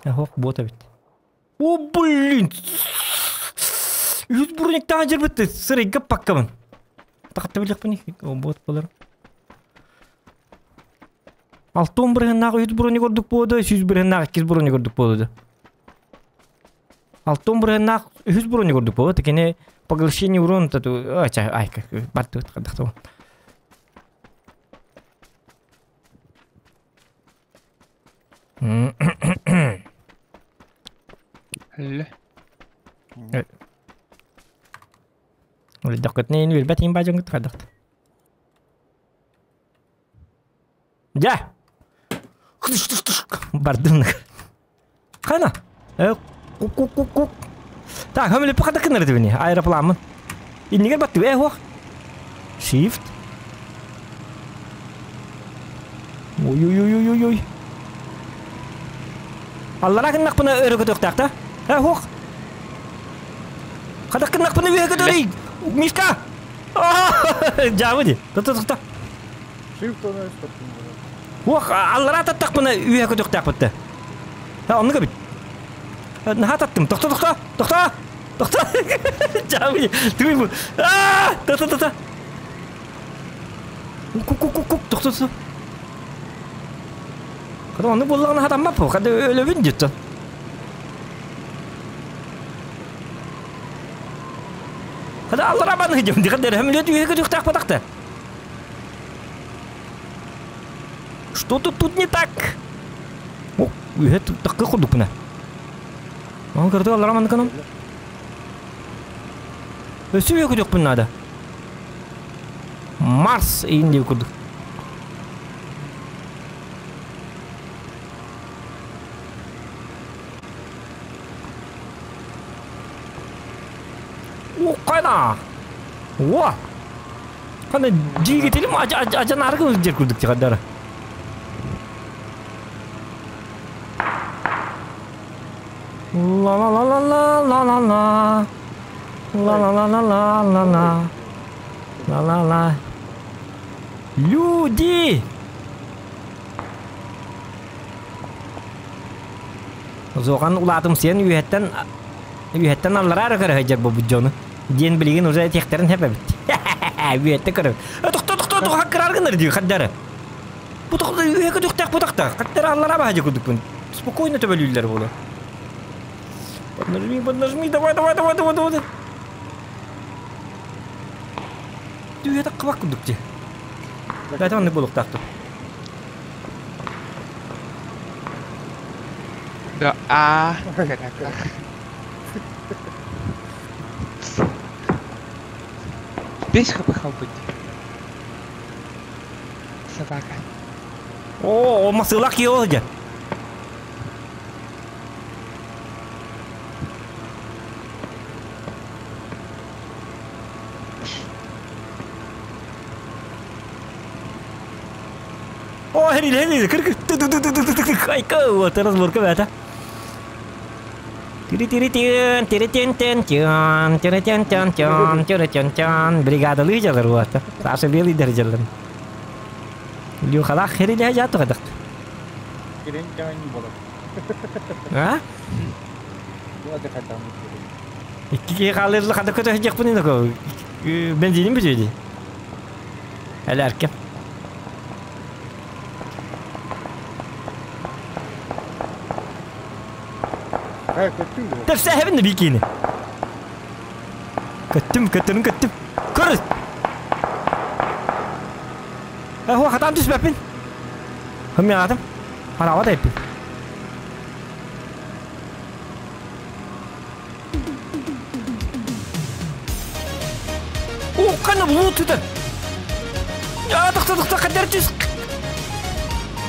Ох, бота ведь. О, блин! Үс брониктаан жербитти сырайга паккабын. Тахатта билэхпин о бот болар. Алтон бырыһыннаах үс броник ордук буода, үс бырыһыннаах иккис броник ордук буода. Алтон бырыһыннаах үс броник ордук буода, текене поглощение урона тату, ача, ай, как бартты кадахта. Ле. Дақытны билбет им бажың кадахт. Жа. Бардым. Кана? Кук кук кук кук. Так, хамили паката кыныр дибини. Аэропланмын. Иннигер батты, хуак. Shift. Ой-ой-ой-ой-ой. Аллара кыннак бына өрө көтөктакта. Хуак. Кадак кыннак бына үйе көтөрүй. Мишка! Жабы ди. Тоқта, тоқта. Shift оны стоп. Ох, аллара таттак бына үйе көтөктак бітті. Ха, онны бит. Наха таттым. Тоқта, тоқта, тоқта. Тоқта. Жабы ди. Түгей бу. А, тоқта, тоқта. Кук, кук, кук, кук, тоқта, тоқта. Када оны боллағына хатаммап бу. Када өлөбүн дитті. Када аллара баны хидем. Када рәмлет үйе көтөктак батакта. Что-то тут не так. О, үйе такка курдук мына. Аны көрдү аллара маны канам. Өсү үйе көтөк надо. Марс инде курдук. О, кайда? О! Кандай жигит элем ажан аргы жер курдук тигадары. Ла ла ла ла ла ла ла ла. Ла ла ла ла ла ла ла. Ла ла ла. Люди! Зоған улатым сен үйеттен үйеттен аллар ары көрө бу буджону. Диен билигин уже техтерин хепе бит. Үйетте көрө. Тохто тохто тохто хаккыр аргыныр дии хаддары. Бу тохто үйе көтөхтәк бу тахта. Хаттар аллара баһа кудукпун. Спокойно төбөлүллөр болу. Поднажми, поднажми, давай, давай, давай, давай, давай. Түйе такка кудук ти. Дайте он болук такты. Да, а, карака. Бес хп быть. Собака. О, масылак йолжа. О, херили, херили, кыр кыр, ты ты ты ты ты ты ты, айка, вот разборка бята. Тири-тири-тин, тири-тин-тин-тин, тири-тин-тин-тин, тири-тин-тин. Бригадалыы дьалар уота. Саша Белый дәрҗәләр. Люхалах херили жату кадак. Кирен кәмән болар. А? Бу аты хатам. Икки киһи хаалырлы хата көтө сылдьыахпын иноко. Бензиним бүтүө дии. Элээркэм. Хай көттүң бу. Тэпсээһэбин да бикини. Көттүм, көттөрүн көттүм. Көр! Э, хатаан түспэппин. Хыммяатым. Хараава тэппин. О, қана лут это! А, тоқта, тоқта, қадар түс.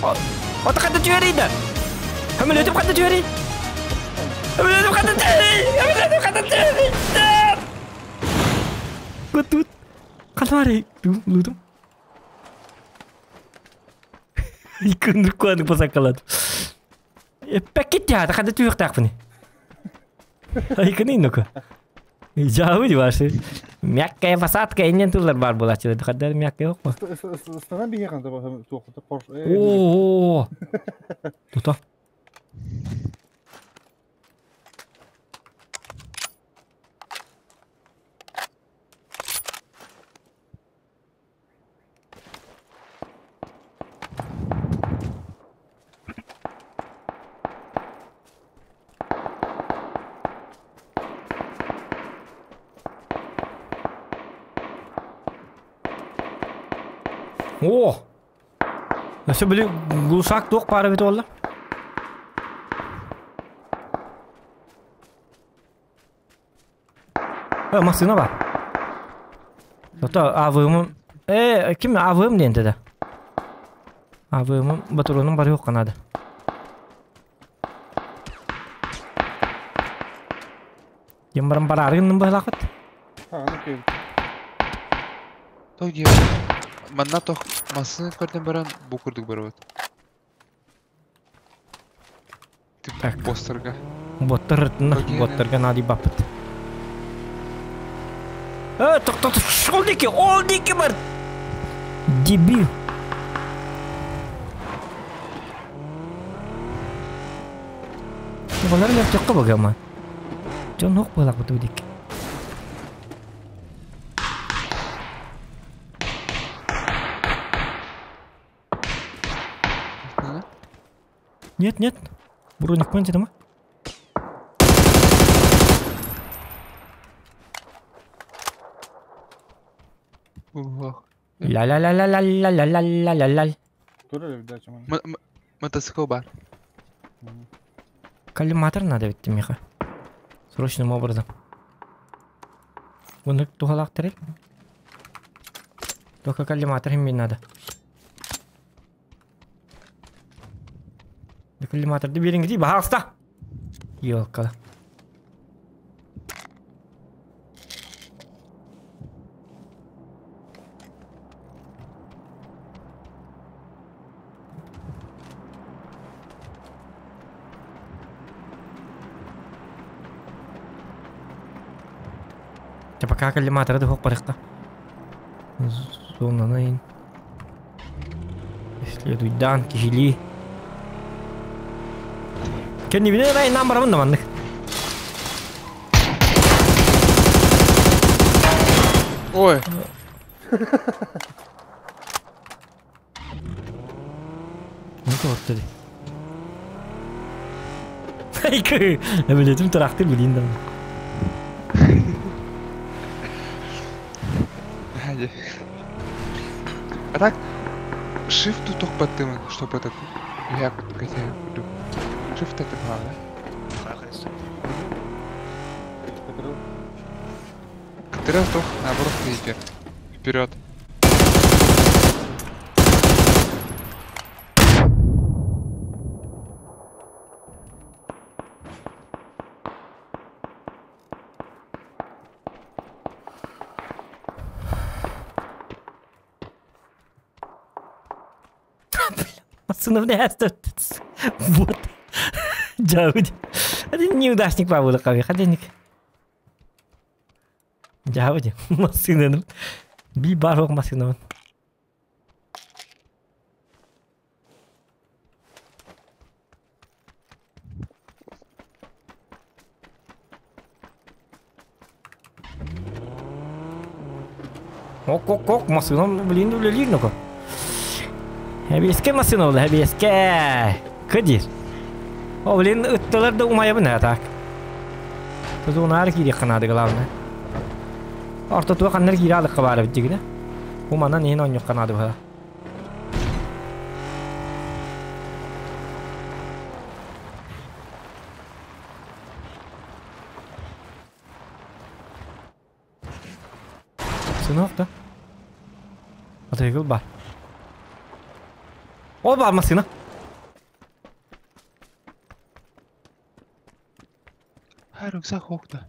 Ата қада түөрейді. Хөмөлөтүп қада түөрей. Хөмөлөтүп қада түөрей. Хөмөлөтүп қада түөрей. Көтүт. Қана лутум. Иккүндүк куандык басаккалады. Эппеккит яата қада түйіқтақпыны. Айкыны иннока. Жабы ваши. Мягкая посадка иннен тыллар бар булачы. Кадар мягкая yok mu? Ыстанан биге канда туохта Порш. О, Тута. О! Өссө били глушак туох баара эбит буолла. Э, массыына бар. Ото АВМ э, ким АВМ диэн да. АВМ батуронун бары yok канады. Кем баран бараарыгын быһалаахыт. А, ну кел. Тох дии. Манна тох массыына көрдөн баран бу курдук барабыт. Так. Бостерга. Боттар боттарга нади баппыт. Э, ток ток ол дики, ол дики бар. Дебил. Балар леп токка багама. Жон хок балак буту дик. Нет, нет. Броник кончится, ма? Ля-ля-ля-ля-ля-ля-ля-ля-ля. Мотоцикл бар. Коллиматор надо ведь, Миха. Срочным образом. Вон тухалак терел. Только коллиматор им надо. Коллиматор берин где? Пожалуйста. Ёлка. Пока коллиматор это хок парикта. Зона найн. Исследуй данки, жили. Кенни биле рай нам барабын да маннык. Ой. Ну вот dedi. Айкы, билетим турактыр билин да. А так, shift тохпаттымын, чтобы этот я хотя Shift это правда. Который тох наоборот идет. Вперед. Массыынабын эһээстэ. Вот. Дьаабыт. Один неудачник баабылы хаби. Хаденик. Дьаабыт. Массыынаны. Би бар ок массыынабын. Ок, ок, ок, массыынам, блин, үлэлиир ну-ка. Эбиэскэ массыына ол, эбиэскэ. Кыдир. О, блин, ыттылар да умайабын а так. Тузунаары киириэххэ наада главное. Ортотуга ханнар киирэ алыкка баар эбит дигинэ. Бу манан иһин оонньуохха наада быһа. Сынок да? Атыгыл бар. О бар машина. А, рюкзак окна.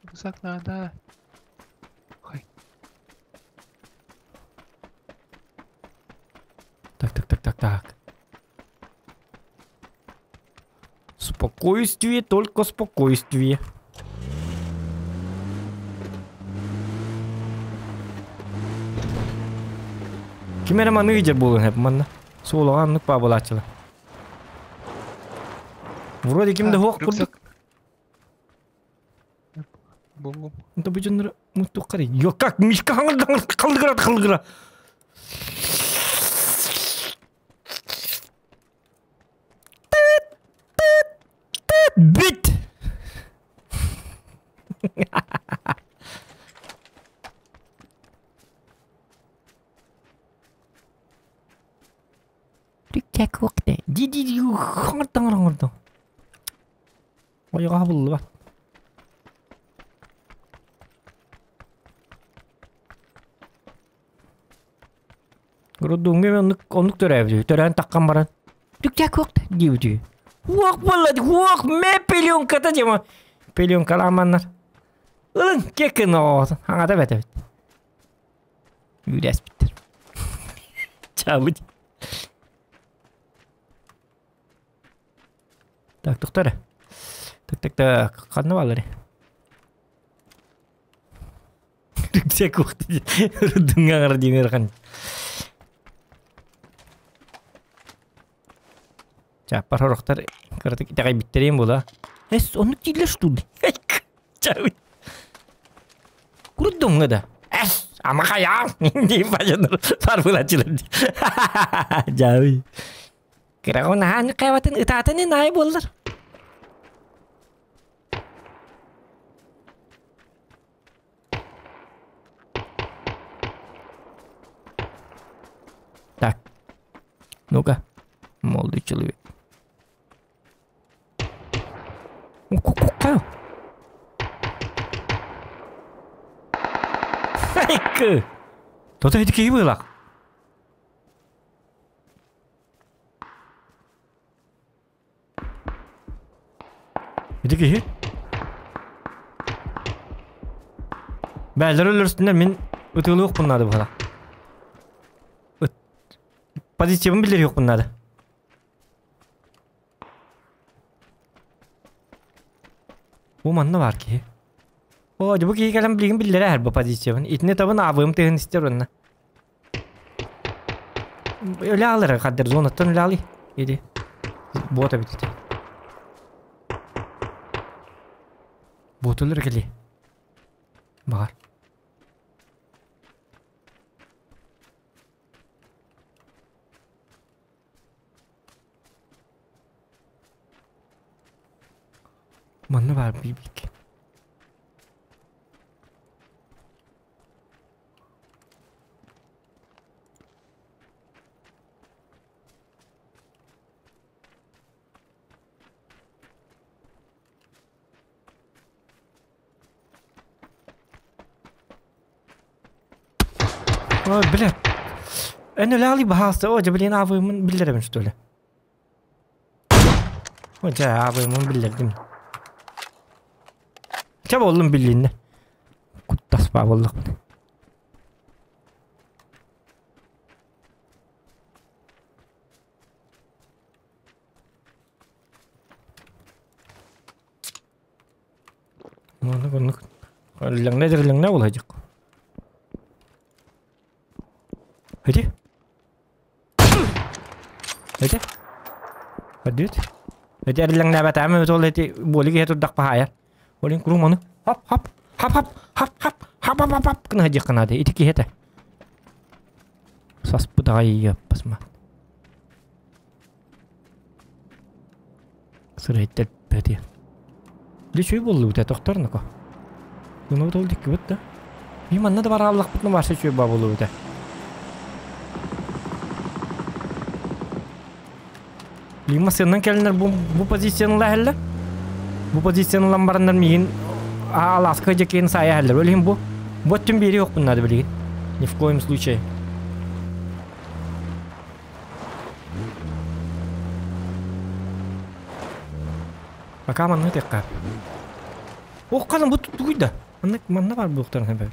Рюкзак надо. Хай. Так, так, так, так, так. Спокойствие, только спокойствие. Ким эрэ маннык идер буолуон сөп манна. Суолаҕа оннук баа буолааччылар. Вроде ким да суох курдук. Буллум. Это бу дьоннор муттуохха Йо как Мишка халдыгыра халдыгыра. Бүт! Ди-ди-ди хаҥырдаҥ Ойоҕоһо буллубат. Роддомҥа оннук оннук төрөөбүтү. Төрөөн таххан баран түктээк уох диэбитий. Уох буолла уох мэ пеленката диэм. Пеленкалааманнар. Ылын кекин оҕотун хаҥата бэтэбит. Үүрээспиттэр. Чаабыт. Так, тохтоо Так, так, так, ханна бааллар? Рюкзак уохта Рудуҥҥа диэн ыарахан. Чааппар сорохтор кыратык итэҕэйбиттэриэн буолаа. Эс, оннук дииллэр что ли? Чаабыт. Курдуҥҥа да. Эс, ама хайаан дии бажанар сарбылаччылар дии. Дьаабый. Кыраҕы наһаа хайабатын ытаатын наай буоллар. Так. Ну-ка. Молодой человек. Ку-ку-ку. Айкы! Тота ити киһи быылах. Ити киһи. Бээлэр өлөрсүннэр мин ытыылыахпын наада быһала. Ыт позициябын биллэриэхпин наада. Бу манна баар киһи. Оо, дьэ бу киһи кэлэн билигин биллэрэ бу позициябын. Итини табын аабыым тыһын истэр онно. Өлө аалар хаддер зонаттан өлө аалый. Иди. Буота эбит ити. Буотулар кэлиэ. Баҕар. Манна баар бибик. Ой, бля. Эн өлөҕү баһаалыста, о, дьэ, блин, аабыыммын биллэрэбин, что ли? О, дьэ, аабыыммын биллэрдим. Чэ буоллум биллиннэ. Куттаспаа буоллахпын. Оннук оннук. Иллэҥнэ дирилэҥнэ буолайдьык. Эти? Эти? Өдүт? Эти эрилэҥнээбэтээм эбит ол эти буоли киһи турдах паһаайар. Олин курум ону хоп хоп хоп хоп хоп хоп хоп хоп хоп гына сылдьыахха наада. Ити киһи этэ. Саспыт аҕай ыйыаппасма. Сырайдар бэти. Дьэ үчүгэй буоллубут ээ, тохтор ноко. Гынабыт ол диккибит да. И манна да барааллахпытына баарса үчүгэй баа буолуо этэ. Лима сыаннан кэлиннэр бу, бу позицияны ылаһэллэр. Бу позицияны ылан бараннар миигин алааска дьэкиэн саайа иһэллэр. Ол иһин бу бу өттүн биэриэ суохпун наада билигин. Ни в коем случае. Пока манна текка. Ох, ханым бу тугуй да. Манна манна бар буохтарын хэбэбит.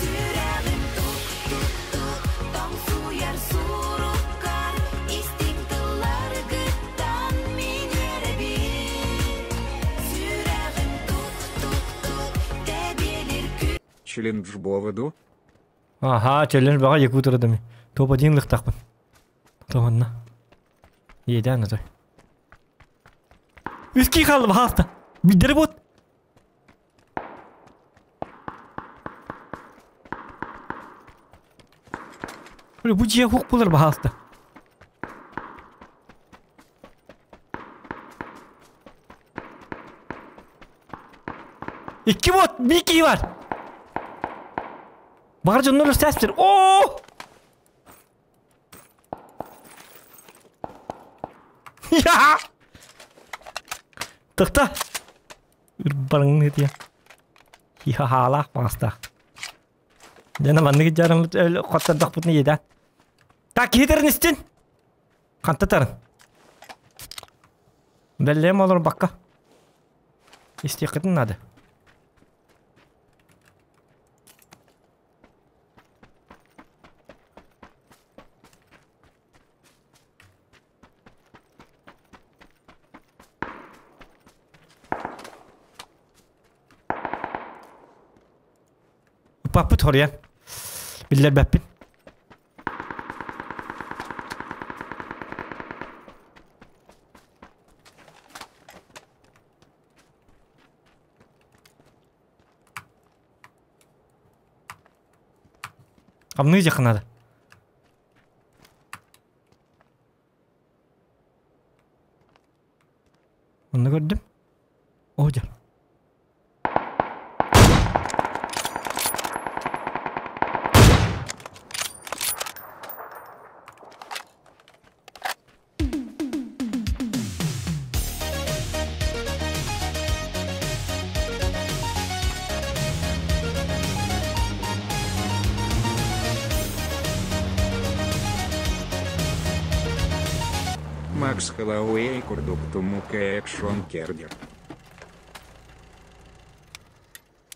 Сүрэҕим тук-тук-тук тоҥсуйар суруккар истиҥ тылларгыттан мин үөрэбин. Сүрэҕим тук-тук-тук тэбиэлир Челлендж Боводу? Аха, челлендж баҕа якут родами. Топ один лыхтахпын. Тоһонно. Иэдээн отой. Үски хаалла баһааста. Билдери бот. Бля, бу дьиэ хук булар баһааста. Икки бот, биир киһи бар. Баҕар дьоннор өлөрсөөспүтэр. Оо! Я! Тохто! Ырбарыҥ этиэ. Хихахаалаах баҕастаах. Дьэ маннык дьарыммыт хоттордохпутуна иэдээн. Так киһи тэрин истин! Ханта тарын? Бэллэм олорбакка. Истиэххитин наада. Ыппаппыт хоруйан. Биллэрбэппин. Хамныы дьахха наада. Онно көрдүм. О дьэ. Макс Хэллоуэй курдук тумукка экшон кердер.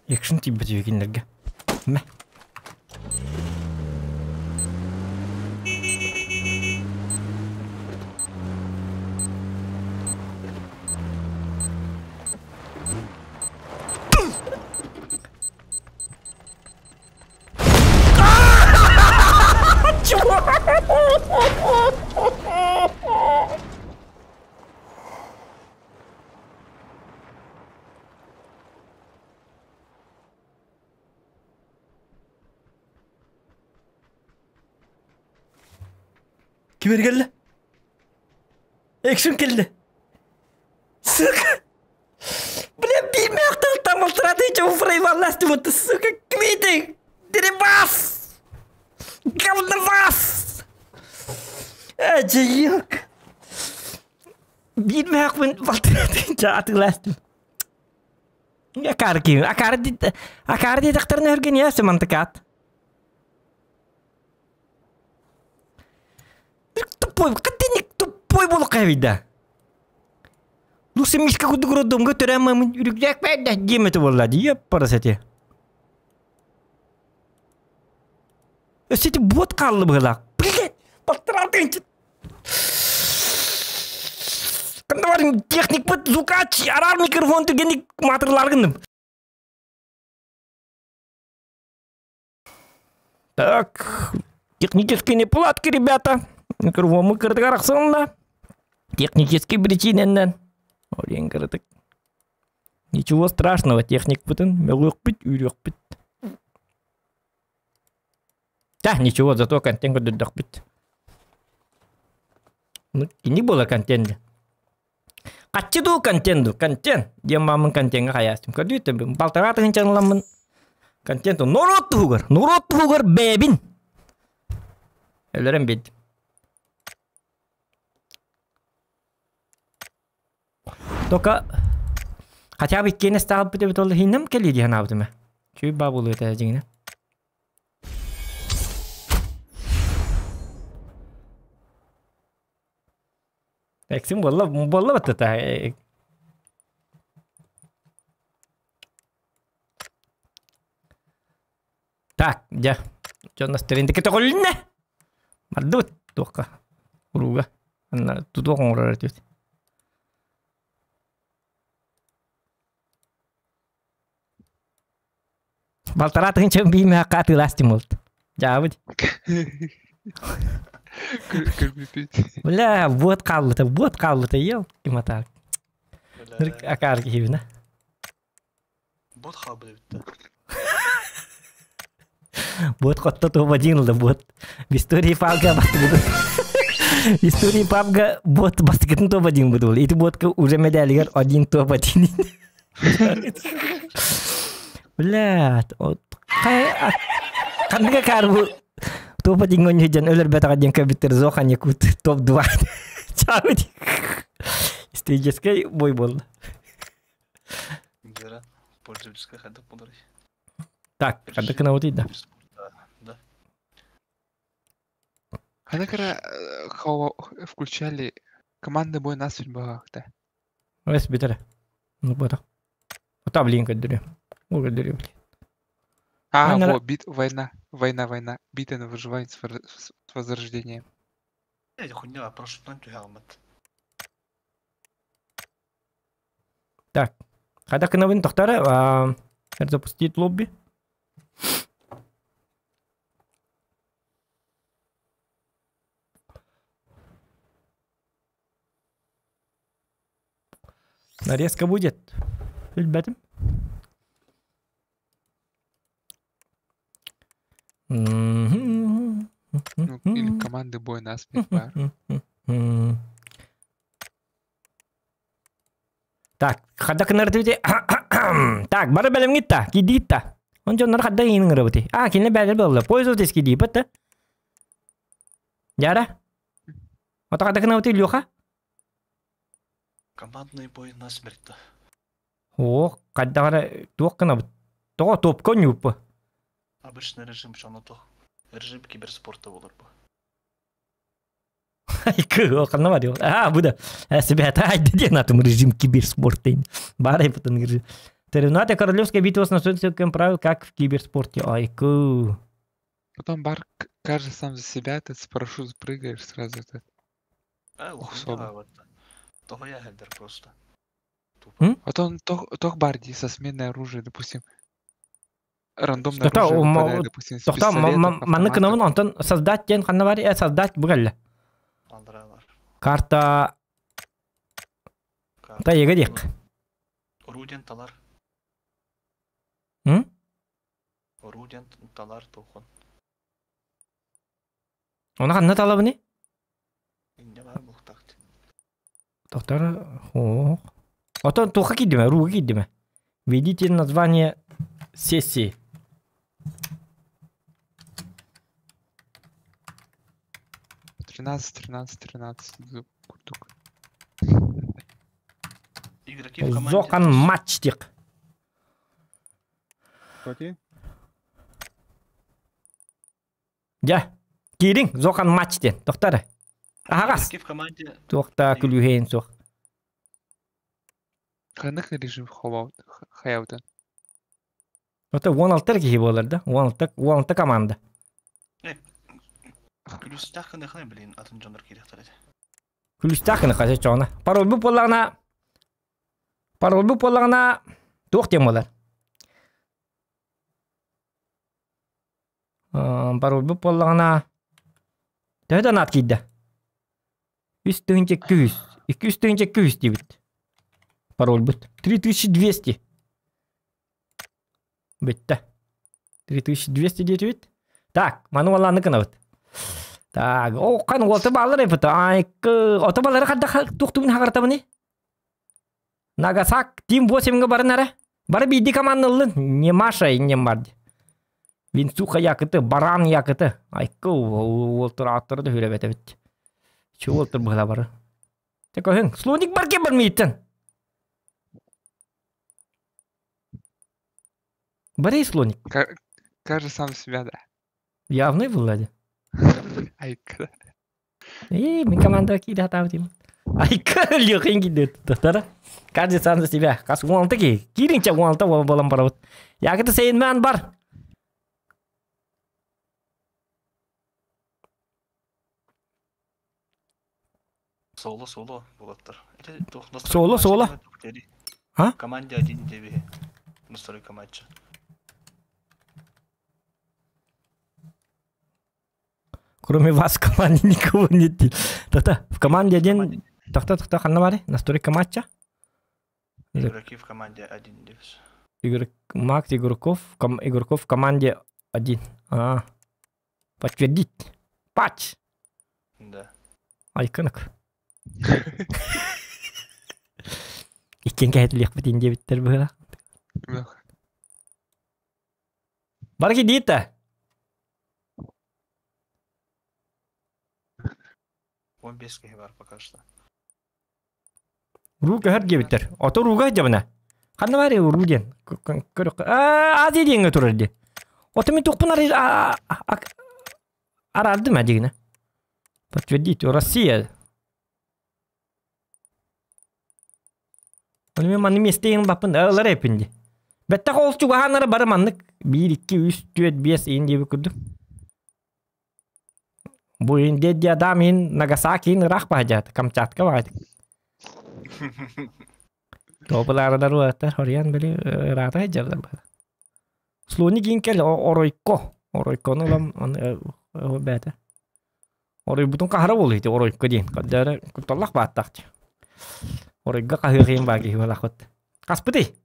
Экшн тиийбэт үһү кинилэргэ. Мэ. Ким эргэллэ? Экшн кэллэ. Сука! Бля, биирмэхтэн тамалтараты чуфрайвалластыбыт, сука, кмиты! Дерибас! Говновас! Эдьиек! Биирмэхпин балтараты атыыластым. Акаар киһи, акаар акаар диэтэхтэринэ өргүнүйэ сымантыкаат. Тупой, катыник тупой буолуохха эбит Ну семишка курдук роддомга төрөөн мамын үрүкдээк бэйдэ диэмэти буолла дии парасети. Өссө ити буот хаалла быһыылаах. Блядь, балтараатын. Ханна техникпыт звукач арар микрофон түргенник матырлар гынным. Так, технические неполадки, ребята. Микрофон кырдыгар ахсынна. Технический причиненнен. Олен кырдык. Ничего страшного, техник бытын, мөгөкпүт, үйрөкпүт. Да, ничего, зато контент көрдөрдөхпүт. Ну, кини буолар контент. Хаччы дуу контент ду, контент. Диэн маамын контеҥҥа хайаастым. Көрдүүттэн балтараа тыһынчан ыламмын контент норуот туһугар, норуот туһугар бэйэбин. Өлөрөн биэрдим. Только хотя бы иккиэн ыстаабыт эбит ол иһиннем кэлиэ дии санаабытым ээ. Чүй баа буолуо этэ дьиҥинэ. Эксим буолла буолла баттата. Так, дьэ, дьон настырыйдык көтөҕүлүннэ. Бардыбыт туохха, урууга. Анна тутуох оҥорор этибит. Балтараа тыһыынча биимэххэ атыылаастым буолт. Дьаабыт. Көрбүппүт. Бля, вот хаалбыта, вот хаалбыта, ел, ким атаак. Акаар киһибинэ. Бот хаалбыт эбит да. Бот хотто топ-1 ылла, бот. В истории пабга бастыгытын. В истории пабга бот бастыгытын топ-1 бутул. Ити ботка уже медалигер один топ-1. Блядь, вот ханныга каар бу топ-1 онньу дьэн өлөр бэтаҕа диэн көбүттэр Зохан Якут топ-2. Чаабыт. Исторический бой буолла. Гера, пользовательская хайдах буоларый? Так, ханнык гынабытый да? Да. Она когда включали команды бой насмерть баҕахта. Өс бүтэрэ. Ну бата. Ота блин көрдөрүө. Ол көрдөрүө блин. А, Анара- во, бит, война, война, война. Битва на выживание с, с возрождением. Эти хуйня, парашютынан түһэ алмат. Так. Хайдах гынабын тохтара запустить лобби. Нарезка будет. Билбэтим. Ну, или команды бой насмерть бар. Так, хайдах гынар Так, бары бэлэмҥит та, киирдигит та. Он дьоннор хадда иин ыҥырабытый. А, кинилэр бээлэр буолла. Пользовательский дииппэт да. Дьара. Ото хайдах гынабытый, Леха? Командный бой насмерть да. О, хайдах эрэ туох гынабыт? Тоҕо топка ньууппа? Обычный режим шоно то. Режим киберспорта болар бу. Ханна бар А, бу да. Себя айды диэн атым режим киберспорта. Баарай потом режим. Терминатор Королевская битва с настройкой правил, как в киберспорте. Айку. Потом бар каждый сам за себя, ты с парашют прыгаешь сразу этот. А, Ох, хуйня собы. вот. Того я хедер просто. М? А то он тох барди со сменной оружие, допустим. Рандомное Тоқта, оружие выпадает, допустим, с Тохта, пистолетов, маннык автоматов. кынабын онтон создать диэн ханна бар создать бугалла. Андралар. Карта та еге диэк. Руден талар. М? Руден талар тохон. Оны ханна талабыны? Инне бар бухтакт. Тохтар, о. Отон туха кидиме, руга кидиме. Введите название сессии. 13, 13, 13. Курдук. Игроки в команде. Зохан матч диэк. Тоти? Жа. Киирин, Зохан матч диэн. Тохтар. Ахагас. Игроки в команде Туохта күлүһээн суох. Ханнык режим хаяутан? Ото 16 киһи буолар да. 16 16 команда. Плюс тахын блин, атын жондар керектер edi. Күлүстээх гына хаса чоҕуна. Паролбут буоллаҕына паролбут буоллаҕына туох диэн буолар? Паролбут буоллаҕына төһө да наат киирдэ? Үс тыһыынча 200. 200 200 диэбит. Парольбут. 3200. Бүттэ. 3200 диэтибит. Так, маны уоллааны гынабыт. Так, о, хан уолта баалар эпит. Айкы, ото балары хадда туохтугун хаҕартабыны? Нагасак, Тим 8-га барын эрэ. Бары биирдии команда ыллын. Не Маша, не Марди. Винцуха якыты, баран якыты. Айкы уолтур ааттары да хүребет эбит. Чу уолтур быһыла бары. Те көһүн. Слоник бар кем бар мииттен. Бары слоник. Каждый сам себя, да. Явный был, Лади. Айка. Эй, мин команда киирэ сатаабытым. Айка лехин киирдэ тахтара. Каждый сам за себя. Хас уонта ки. Кииринчэ уонта болан барабыт. Якыты сейинмэн бар. Соло, соло булаттар. Соло, соло. А? Команде один деби. Настройка матча. Кроме вас в команде никого нет. Та-та, в команде один... Тахта-тахта, ханна бары? Настройка матча? Игроки в команде один девс. Игрок... Макс игроков, ком... игроков в команде один. А, подтвердить. Патч. Да. Айкынок. Иккен кэһэтилиэхпит диэбиттэр быһыылаах. Барки диитэ. 15 киһи бар пока что. Руу көһөр диэбиттэр. Ото рууга дьабына. Ханна баар руу диэн? Көрөххө. Азия диэҥҥэ турар дии. Ото мин туохпун араардым а дигинэ. Подтвердить, Россия. Оны мен манны местейин баппын ылар эпин ди. Бэттэх ол чугаһааннары бары маннык 1, 2, 3, 4, 5 иин диэбит курдук. Бу иин диэт адам иин Нагасаки иин ыраах баһадьаат Камчатка баҕайдык. Туопулаардар уолаттар хоруйан били ыраата сылдьаллар быһа. Слоник иин кэл оройко. Оройкону ылам бээтэ. Оройбутун хаһара буолуо ити оройко диэн. Көрдөөрө кутталлах бааттаах дии. Оройго хаһыахыйын баа киһи буолаахпыт. Хаспытый?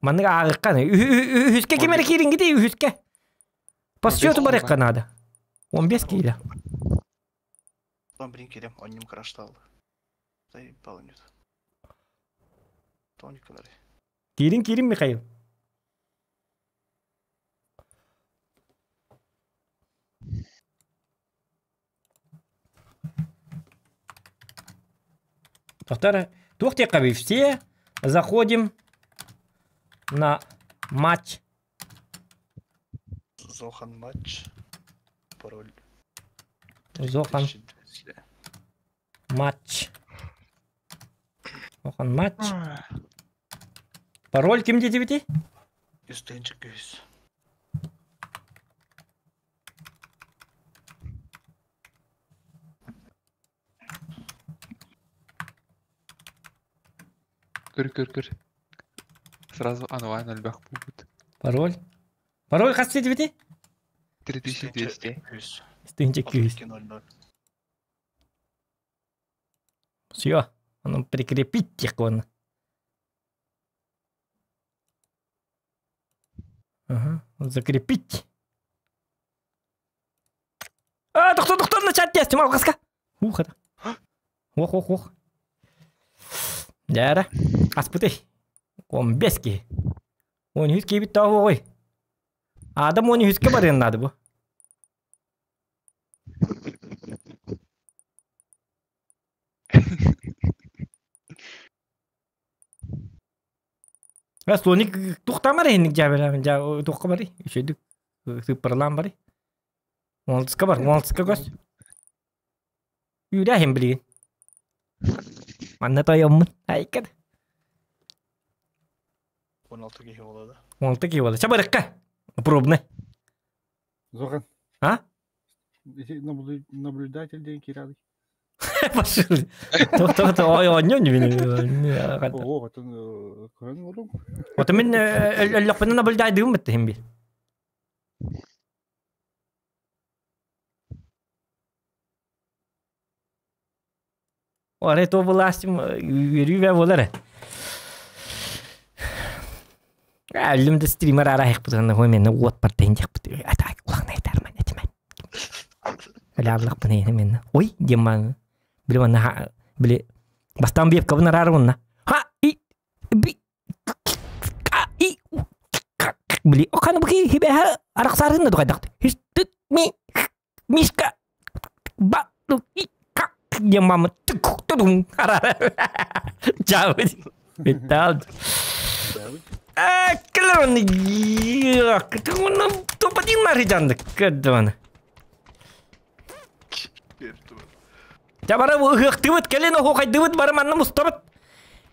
Маннык ааҕыахха үһүскэ ким эрэ киириҥҥитий үһүскэ? По счету барыахха наада. 15 киилэ. Там блин кирем, он ним краштал. Заебал нет. Тоникалары. Киирин киирин Михаил. Повторяю. Туох диэххэ все заходим на матч. Зохан матч. Пароль. Зохан матч. Зохан матч. Пароль ким диэтибитий? Үстэнчик үс. Көр, көр, көр. Сразу онлайн альбах будет. Пароль? Пароль хас диэтибитий? 3200. Үстэнчик үс. Все, ону прикрепить диэх Ага, закрепить. А, доктор, доктор, начать тестим, алгаска. Ух, это. Ох, ох, ох. Дяра, аспыты. Он бески. Он үс кибит того ой. Адам он үске барыан надо бу. Слоник тухтаамар иһинник дьээбэлээн дьаа туохха барый үчүгэйдик сыыппаралаан барый уонтуска бар уонтуска көс үүрээһин билигин манна тойоммун айкар 16 киһи буолла да 16 киһи буолла чабырыкка пробный Зохан. А? Наблюдатель диэн киирээдий. Пошел. То ой оонньуу мин. Оо, отон көрөн олум. Ото мин өллөхпүнэ наблюдайдыгым битти хим бир. Арай то властим үөрүү болар. Өллүм да стример арайықпытын хой мен уот бартайын диэхпит. Атак улахна айтарман этимен. Өләрлықпын ейні мен. Ой, деман. Били манна били бастан биеп кабын арар онна. Ха и би ка и били оканы бки хибе араксарын да дугайдакты. Хистит ми мишка ба и ка демам тык тудум арар. Чао. Битал. Кэлэр топадин нарыжанды кэддуана. Жабара ыһыахтыбыт кэлин оһуохайдыбыт бары манна мустабыт.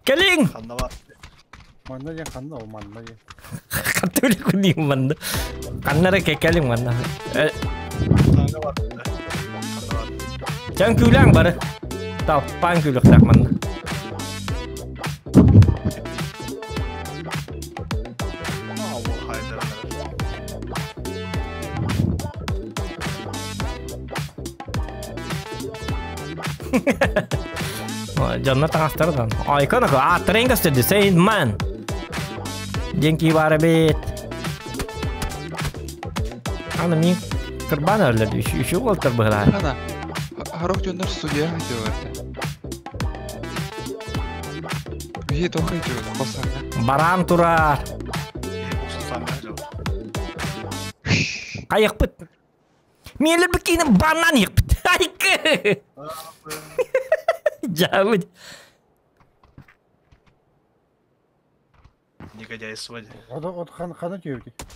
Кэлиҥ! Ханна бар. Манна диэн ханна ол манна диэн. Хатты биле күннүүм манна. Ханнара кэлиҥ манна. Ханна бар. Ханна бар. Чан күүлээҥ бары. Талпаан күүлүөхтээх манна. Дьонно таҥастары дан. Айкон ааттарын көстөрдү Saint Man. Диэн кии баар эбит. Аны мин кырбан өллөрдү. Үчү уолтар быһылаа. Хана, харох дьоннор студия хотеллар. Биһи тоха идет, хосарга. Бараан турар. Хайықпыт. Миэлэр бикиини баннан иһиппит. Айкы! Дьаабыт. Негодяй свадьба. От от хан хана түөбүт.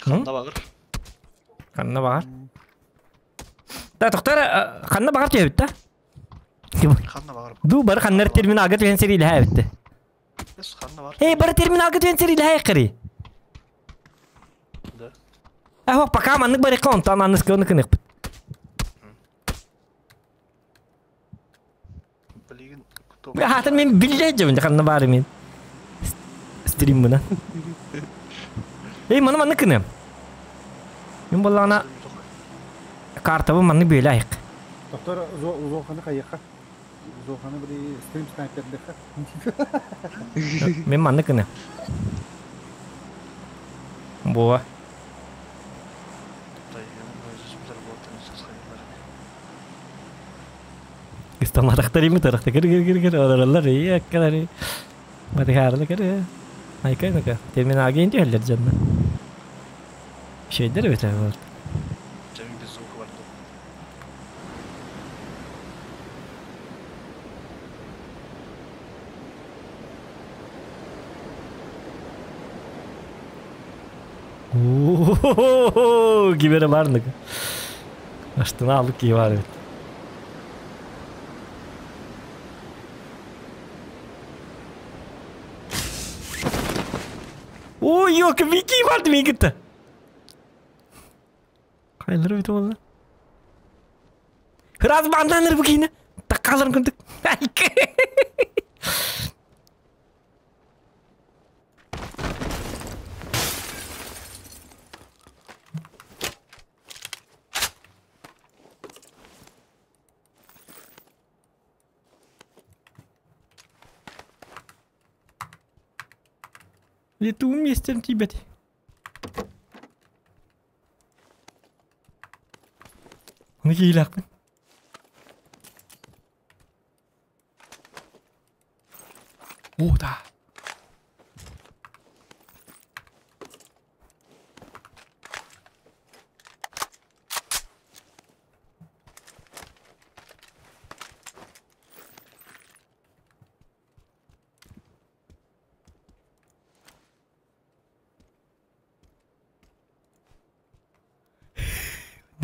Ханна багыр. Ханна баар. Да, тоқтар, ханна баар түөбүт да? Ханна багыр. Ду бары ханнар терминалга түһэн сэриилэһэ эбитте. Эс ханна бар. Эй, бары терминалга түһэн сэриилэһэ кыри. Да. Ахох, пока маннык барыка онтон анныс кыны кыныхпыт. Билигин кто Хатын мен билле жабын ханна бары мен. Стрим мына. Эй, маны маннык кыным. Мен боллаана картабы маннык бөйле айык. Доктор Зоханы хайыха. Зоханы били стрим снайпер деха. Мен маннык кыным. Буа. Истаматахтар ими тарахта кир кир кир кир олороллар ии аккалары. Батыхаарла кир. Айка нака. Терминалга инти эллер жанна. Şeyler evet var. Cemil без звука бар. Ooo, кибере барнык. Аштына алып кии бар эбит. Ой, ёк, Вики барды мен кытта. Кайлар бит болла. Раз банданыр бу кийини. Таккаларын күндүк. Лету местем тибет. Оны кейләкпін. О, да.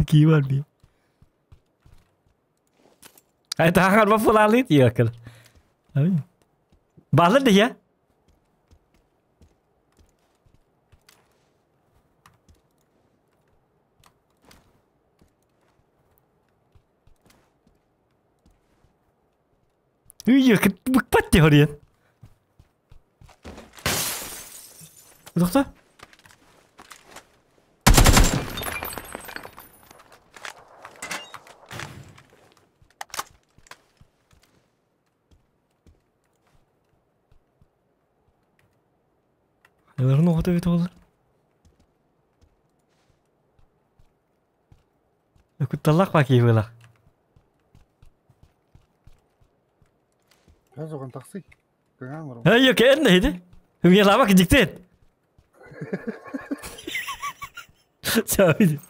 Кии бар би. Ай тахар ба фулалит якыл. Балыр дия. Үйе быкпат те хорыйан. Тоқта. Хайаларын оҕото эбит олар. Кутталлаах баа киһи быылах. Хазоҕан тахсый. Кыҥаан олорон. Эй, кэн да Умелава диктет. Чави.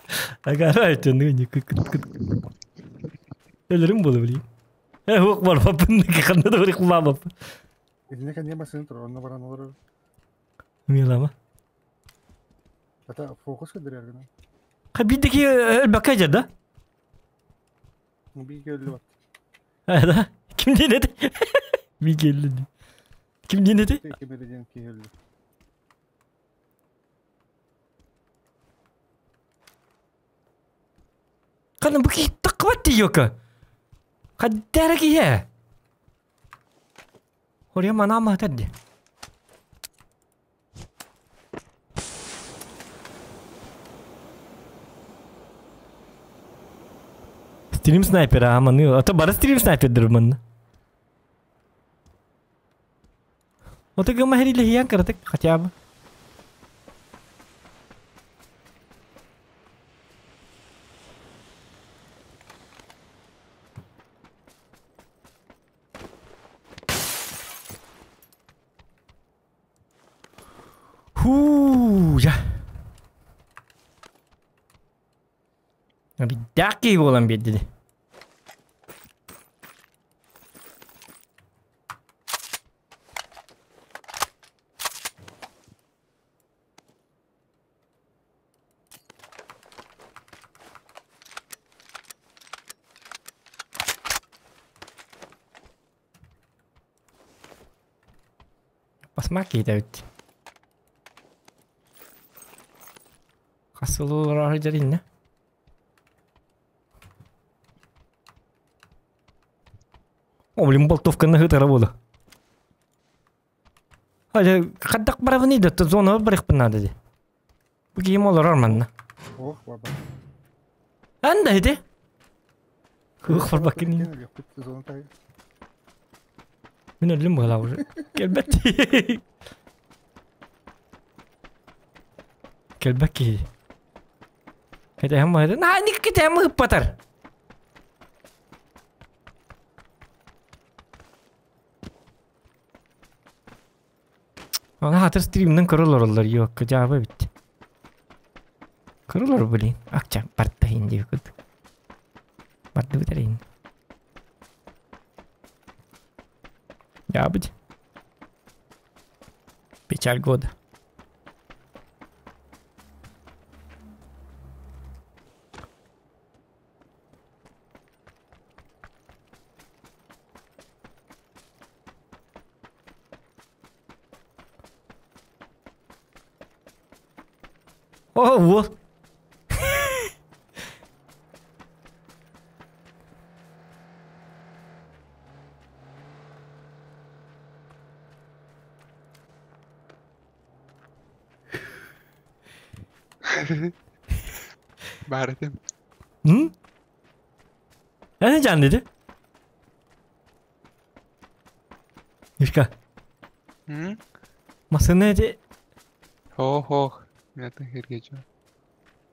Агара это ну не кыт кыт. Элерим болы били. Э, хук бар папын каханда да бир кулама. Итинне кэнниэ массыына турар, онно баран олорор. Умелама. Ата фокус көрдөрөр гына. Ха бидеки элбакка да? Биир өллү бат. Да? Ким диэн эти? Би келди. Ким диэн эти? Ким эрэ диэн киһи өллү. Ханна бу киһи таххыбат тиийиэкэ. Хаддара киһи. Хория манаама хатар ди. Стрим снайпер аманы. Ата бары стрим снайпердер манна. Ота гыма хериле хиян кыратык хотя бы. Хуу, я. Биддаки буолан биэрдили. Басма киитэбит. Хасылуулар дьэриннэ. О, блин, болтовканы хытара буолу. Хадя, хаддак барабыны да, зона барыхпын надо ди. Бу киим олорор манна. Ох, баба. Анда ити. Кых барбакын. Зона тай. Мин өлүм буола уже. Келбет. Келбет ки. Кете хам хады. На ник кете хам ыппатар. Ана хатыр стримнен көрөлөр олар yok жабы бит. Көрөлөр блин. Акча барта инди күт. Барды битерин. Ябыть. Печаль года. О, вот. Баар этим. М? Эн жан dedi. Мишка, М? масына эти Хо-хо. Мятын хэргэж.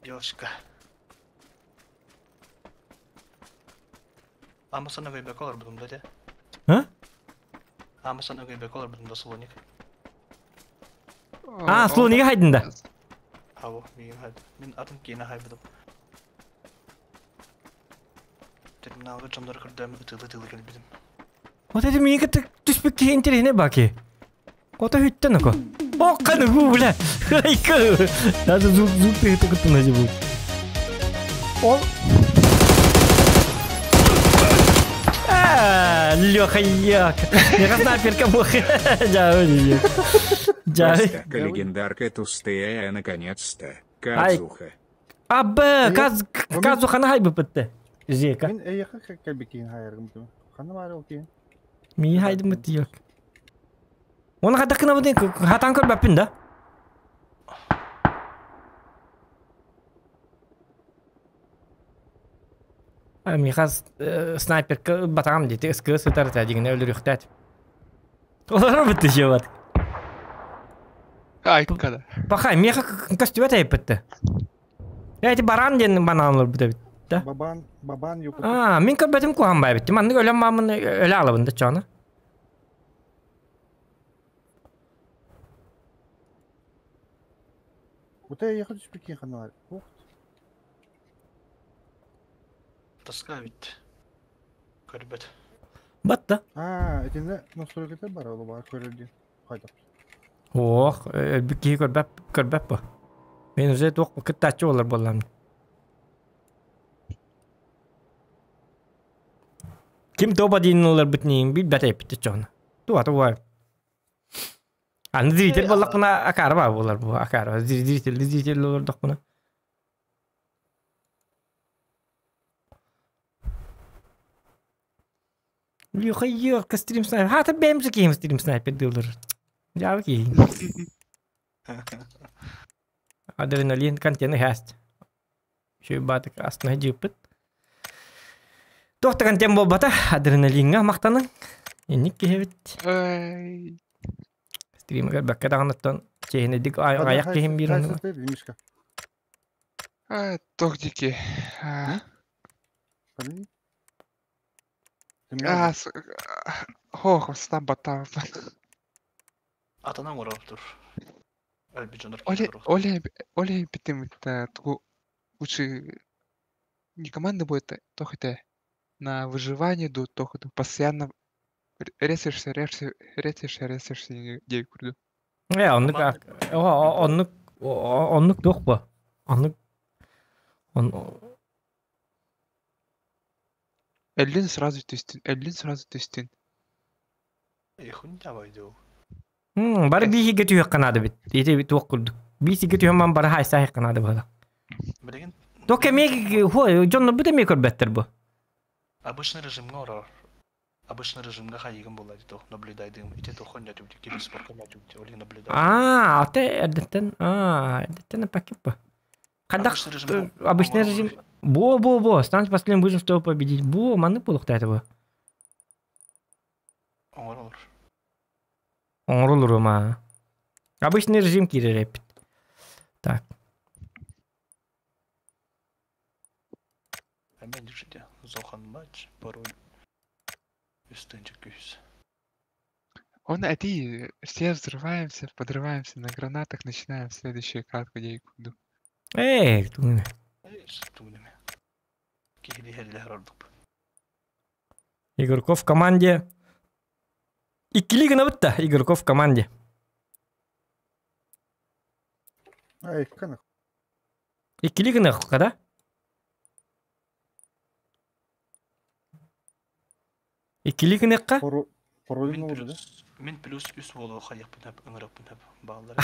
Девушка. Амасан өгөйбөк олар будум да де. А? Амасан өгөйбөк олар будум да слоник. А, слонига хайдын да. Хабы, миим хайд. Мин атын кейіне хайбыдым. Терминалга жондар кырдам ытылы-тылы келбидим. Вот это мне как-то түспүк киһи интересне баки. Ота хүттен око. О, каны бу бля. Хайка. Даже звук звук ты это кутун бу. О. А, Леха як. Я снайперка мох. Жа, Жа. Костяка легендарка тустая, наконец-то. Ай. Казуха. А б, каз казу хана хайбы пытты. Зека. Мин эйэхэ кэлбикиин хайаргым дуу. Ханна баар ол киин? Мии хайдымыт диэк. Оны хайдах гынабын хатан көрбөппүн да. Миха снайперка ылбатаҕым диэти ыскыа сытар этэ дьиҥинэ өлөрүөхтээт. Олорор бытты жеват. Айкада. Паха, миэхэ көстүбэт эйпитте. Эти баран диэн банан олорбут эбит да. Бабан, бабан юкут. Аа, мин көрбөтүм куһан баайбыт. Маннык өлөн маамын өлө алабын да чоно. Кута эйиэхэ түспүт киһи ханна бар? Тоска эбит. Көрбөт. Батта. Аа, итиннэ настройката бар ол баар көрөр диэн. Хайдах. Ох, өлбүт киһи көрбөт көрбөт бу. Мен уже туох кыттааччы буолар буоллам. Ким тоба диин ыларбыт ниин билбэт эппит чоно. Туа туа. Аны зритель буоллахпына акаары баа буолар бу акаары. Зритель зритель олордохпуна. Люхайёрка стрим снайпер. Хата бэйэм же киһим стрим снайпер дылыр. Дьаабы киһи. Адреналин контены хаст. Үчүгэй баатык астына дьыыппыт. Туох да контент буолбата, адреналиҥҥа махтаныҥ. Инник киһибит. Ай. Стримигэр бэккэ даҕаныттан чиэһинэйдик аяк киһим биир оннуга. Мишка. А, туох дики. А, а, хох, стан баттаабын. Атана оҥорор тур. Өлбүт дьоннор Оле, киирэр. оле, оле битим тугу лучше не команда будет, тох это на выживание идут, тох это постоянно ресишься, ресишься, ресишься, ресишься дей курду. Э, оннук оннук оннук туох бу? Оннук он Эллин сразу түстүн, Эллин сразу түстүн. Хуйня войду. Бары бииһигэ түһүөххэ наада бит. Ити туох курдук. Бииһигэ түһэн ман бары хайсаахха наада буола. Билигин Туох эмиэ дьоннорбут эмиэ көрбөттөр бу. Обычный режимҥа орор. Обычный режимҥа хайыгын буолла дии наблюдайдыым. Ити туох хонньо түбүтүк киберспортка түбүтүк ол наблюдай. Аа, аты эрдэттэн аа, эрдэттэн пакет бу. Хайдах обычный режим бо бо бо станешь последним выжим, чтобы победить. Бо маннык буолуохтаата бу. Оҥоролор. Оҥоролор ма. Обычный режим киирэр эппит. Так. Эмэн держите. Зохан матч, пароль. Үстэнчик күүс. Он эти все взрываемся, подрываемся на гранатах, начинаем следующую катку дей курду. Эй, тугуна. Тугунеме. Киһили хеллэһэр ордук. Игорьков в команде. Иккили гынабыт да, Игорьков в команде. Ай, канах. Иккили гыныахха да? Иккили гыныахха? Пароль oldu да? Мин плюс үс буолуо хайыахпын хөп, ыҥырыахпын хөп бааллар.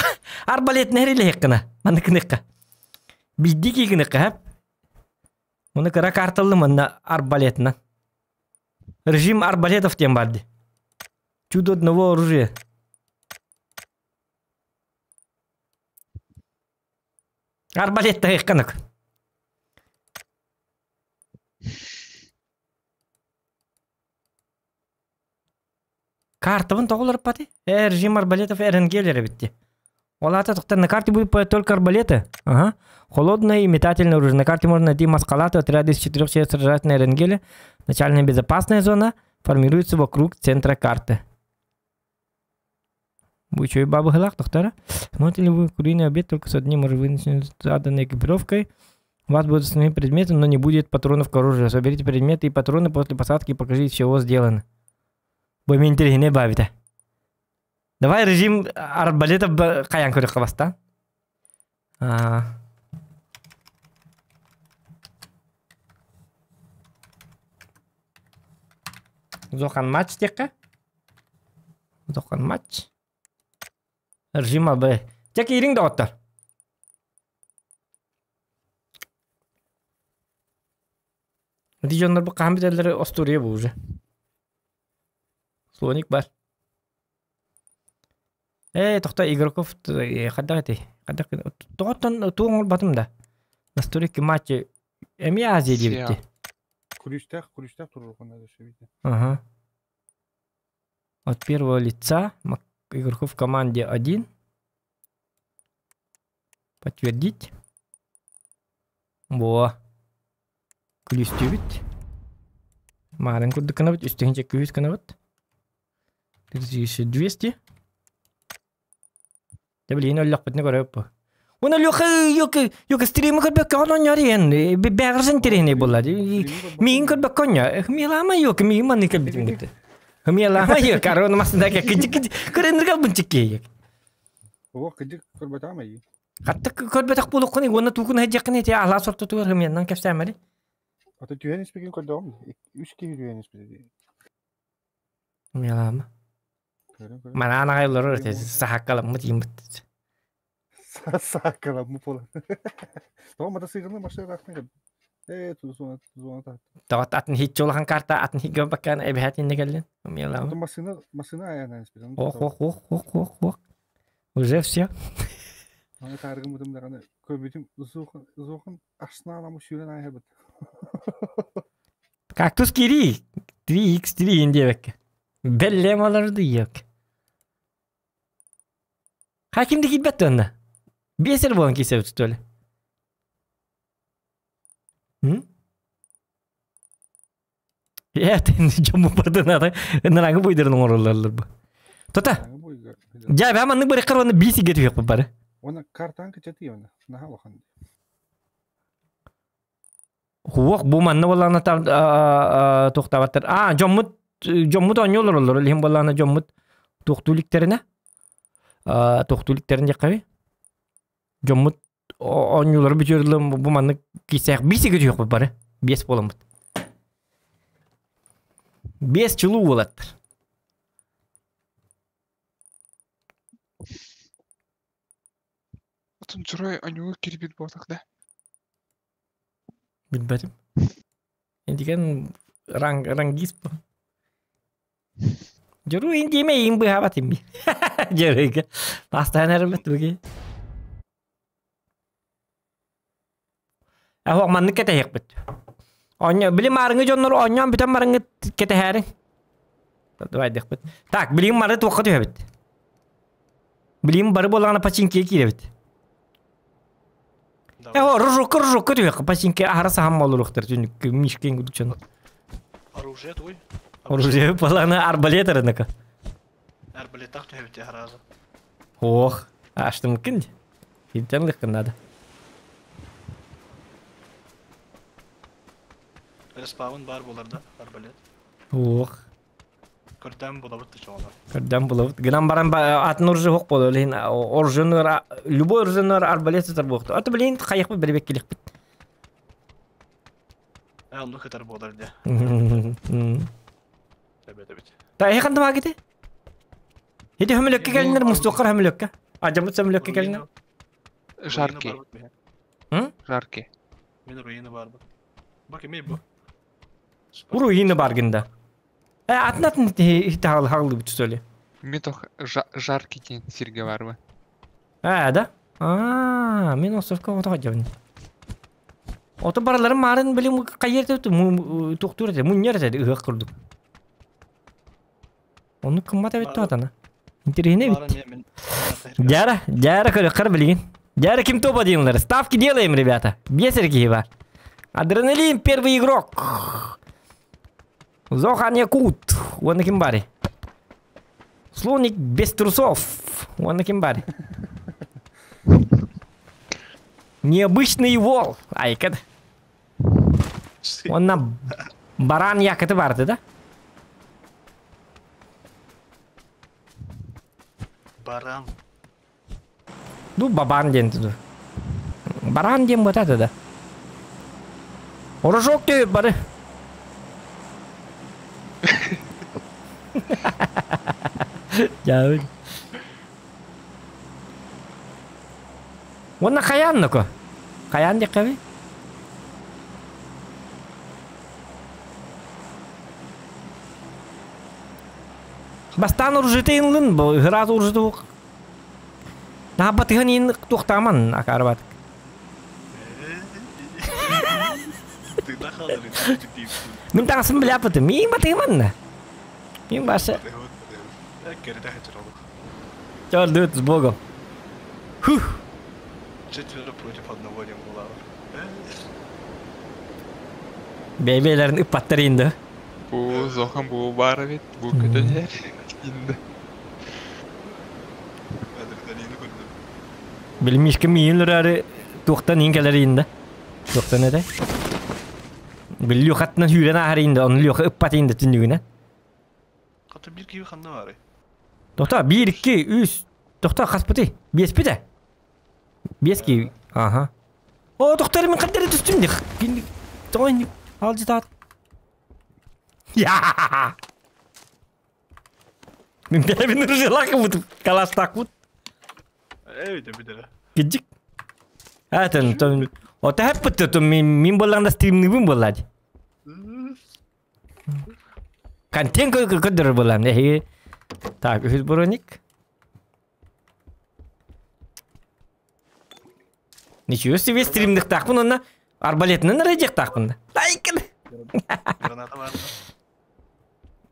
Арбалет нэрилэһиэххина. Маннык гыныахха. Биирдии кии гыныахха хөп. Муну кыра карталлы манна арбалетынан. Режим арбалетов диэн баар дии. Чудо одного оружия. Арбалеттаһыахханак. Картабын тоҕо уларыппатый? Э, режим арбалетов РНГ эбит дии. Ол аата тоқтар на карте будет только арбалеты. Ага. Холодное и метательное оружие. На карте можно найти маскалаты, отряды из четырех человек сражаются на РНГ. Начальная безопасная зона формируется вокруг центра карты. Бу бабы хылах, доктора. Смотрите ли вы куриный обед только с одним вынесенным заданной экипировкой? У вас будут основные предметы, но не будет патронов к оружию. Соберите предметы и патроны после посадки и покажите, из чего сделаны. Бу интеллигенте бабита. Давай режим арбалетов хайаан көрүөххэ бастаан. Зохан матч диэххэ. Зохан матч. Режим АБ. Дьэ киириҥ доҕоттор. Ити дьоннор бу хаһан бүтэллэрэ остуоруйа бу уже. Слоник бар. Ээ, тохто игроков хайдах этэй? Хайдах тоҕоттон туох оҥорботум да. Настройки матча эмиэ Азия диэбитти. Күлүүстээх, күлүүстээх туруорукка наада сөбүтэ. Ага. От первого лица игроков в команде один. Подтвердить. Во. Күлүүстүүбүт. Маарын курдук гынабыт, үстүһүнчэ күүс гынабыт. 3200. Дэ билигин өллөхпүтүнэ көрөп бу. Уна Лёха, ёка, ёка стримы көрбөккө онньор иэн, бэҕэрсэн тириһини буолла. Миин көрбөккө онньо. Милама ёка, миин манны кэлбитим гытты. Милама ёка, арон масында кыдьык кыдьык көрөннөр калбын чиккиэйек. Оо, кыдьык көрбөтөҕүм айыы. Хатта көрбөтөх буолуоххун уонна туукун сылдьаххын ити алаа сортотугар хымыяннан кэпсээмэри. Ата түһэн испикин көрдөҕүм. Үс киһи түһэн испит. Милама. Манаан аҕай олорор этэ саһаккаламмыт ииммит. Саһаккаламмыт буолан. Тоҕо матасыыкылы машина таахтан Ээ, тузуона тузуона таат. Тоҕо атын хиччи улахан карта атын хиггэн баккаан эбэһээт инне кэллин. Милама. Машина машина айанан испит. Ох ох ох ох ох ох. Уже все. Аны таарыгыммытым даҕаны көрбүтүм зуохан зуохан арсеналамы сүүрэн ааһабыт. Кактус кири 3x3 диэбэккэ. Бэллэм олорду yok. Хакимди киирбэт онно. Биэсэр буолан киирсэбит что ли? М? Ээ, дьомму бардынаары ыныраңы буйдарын оҥороллор бу. Тота, дьэ, бэм маннык барыххар уонна биис игэ түһүөхпүт бары. Уонна картаан кычатыы уонна наһаа улахан. Хуох бу манна буоллаҕына там туохтаабаттар. Аа, дьоммут дьоммут оонньуу олороллор. Ол иһин буоллаҕына дьоммут туохтуу иликтэринэ туохтуу иликтэрин диэххэби. Дьоммут оонньуулары бүтүөрүллэн бу маннык киисээх биис игэ түһүөхпүт бары. Биэс буоламмыт. Биэс чулуу уолаттар. Отон дьоруой оонньууга киирбит буоллах да? Билбэтим. Интиген ранг рангист бу. Дьоруой индиэмэ иин быһаабат имми. Дьоруойга. Бастаан эрэммэт туги. Аһо маннык кэтэһиэхпит. Оонньо били маарыҥы дьоннор оонньоон бүтэн барыҥҥыт кэтэһээриҥ. Давай диэхпит. Так, билигин мары туохха түһэбит? Билигин бары буоллаҕына пачинкигэ киирэбит. Э, ружокка ружокка түһүөххэ пачинки аһара саһан болуруохтар түнүк мишкин кудучан. Оружие твой? Оружие баланы арбалет арынака. Арбалетах түһэбит сразу. Ох, аштым кин. Хинтен лыккын надо. Респаун бар болар да, арбалет. Ох. Көрдөөн булабыт чоҕолор. Көрдөөн булабыт. Гынан баран атын оружие хоқ боло. Лин оружие любой оружие арбалет сытар буохту. Аты билин хайықпыт бербек келихпит. Э, онну кытар буолар де. Эбет эбит. Та эханды магите? Хити хөмөлөккө келинер мустуоккар хөмөлөккө. Ажамыт сөмөлөккө келинер. Жаркий. Жаркий. Мен руина барбыт. Бак эмей бу. Руина баргында. Э, атын атын хити хагылы бүтү сөйле. Мен тох жаркий диэн сиргэ барбы. Э, да? Аа, мен островка ото хадьабын. Ото бараларын маарын билим кайер туктур эте, муннер эте ыһыах курдук. Ону кыммат эбит туатана. Интересно бит. Дяра, дяра көрөккөр билигин. Дяра ким топ одинлар. Ставки делаем, ребята. Без бар. Адреналин первый игрок. Зохан Якут. Уонна ким бары. Слоник без трусов. Уонна ким бары. Необычный вол. Айкад. Уонна баран якыты барды да? Баран. Ну, бабан диэн туду. Баран диэн бата да. Орожок төп бары. Дьаабын. Уонна хайаан ноко? Хайаан диэххэби? Бастаан оружиета ыллын, бу ыраас оружиета Наабатыһан иин туохтааман акаарбатык. Мин таҥасын билээппитим. Миин батыһыманна. Мин баша. Чордут, с Богом. Фух. Четверо против одного не было. Бэйбээлэрин ыппаттар инде. Бу зохан бу баар эбит, бу көтөнөр инде. Адреналины көрдüm. Билмишке миин өрөөрү туохтан иин кэлэр инде. Туохтан этэ? Били хаттынан сүүрэн ааһар инде, ону Леха ыппат инде түннүгүнэ. Хата bir киви ханна бары. Тохто, 1, 2, 3. Тохто, хаспыты? Биэспит Биэс киви. Аха. О, тохтор мин хаддары түстүм дих. Тоҕо инник алжытаат. Я! Мин бэйэбин ырыалаах каластаахпыт. Эбит эбит Киджик. Этен, ота хэппыт мин боллаанда стримныбын боллаа. Контент көдөрөр боллаам. Эһиги. Так, үһүс броник. Ничего себе стримдыктаахпын онно арбалетынан ырыдьыктаахпын. Лайкын. Граната бар.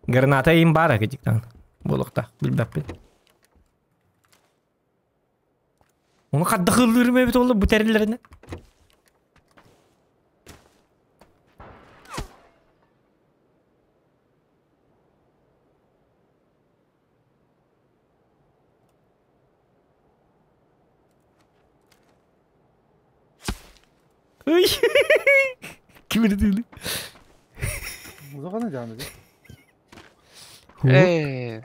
Граната им баар кыдьыктан. Буолуохтаах, билбэппин. Ону хадда хыллыырым эбит ол бу тэриллэринэ. Ой. Ким ырытыылы? Музыканы жаны Ээ,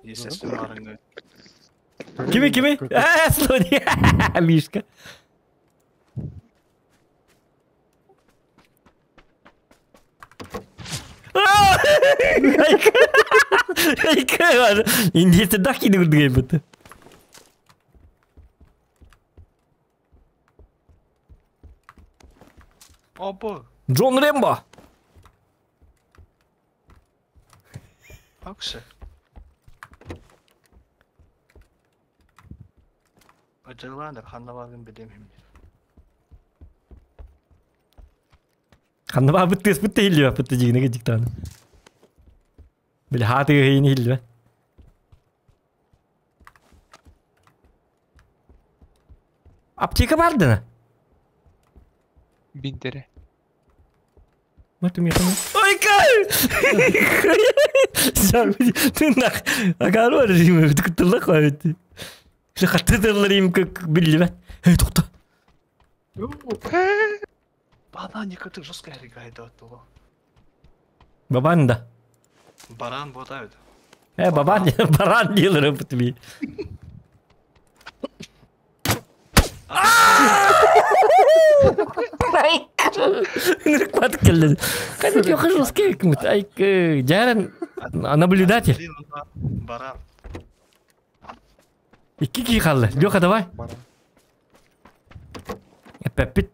Естественно, барыңды. Кими кими? Э, слони. Мишка. Индийцы дахи не гурдгай Опа. Джон Рэмбо. Аксы. Ачыланыр, ханна барын билем химди. Ханна ба быттыс бытты хилли бытты жигине жиктан. Били хаты хейни хилли. Аптека бардына. Биндере. Матым яхана. Ой кай! Тыннах. Агару режимі күттілі қойды. Хаттыдырлар как билли Эй, тоқта. Бананика ты жестко играет оттуда. Бабан да. Баран ботает. Бабан, баран делер бутми. Ныркпат келди. Кадик я хожу с кем Ай, Жарен, наблюдатель. Баран. Икки ки қалды. Леха, давай. Баран. Пеппит.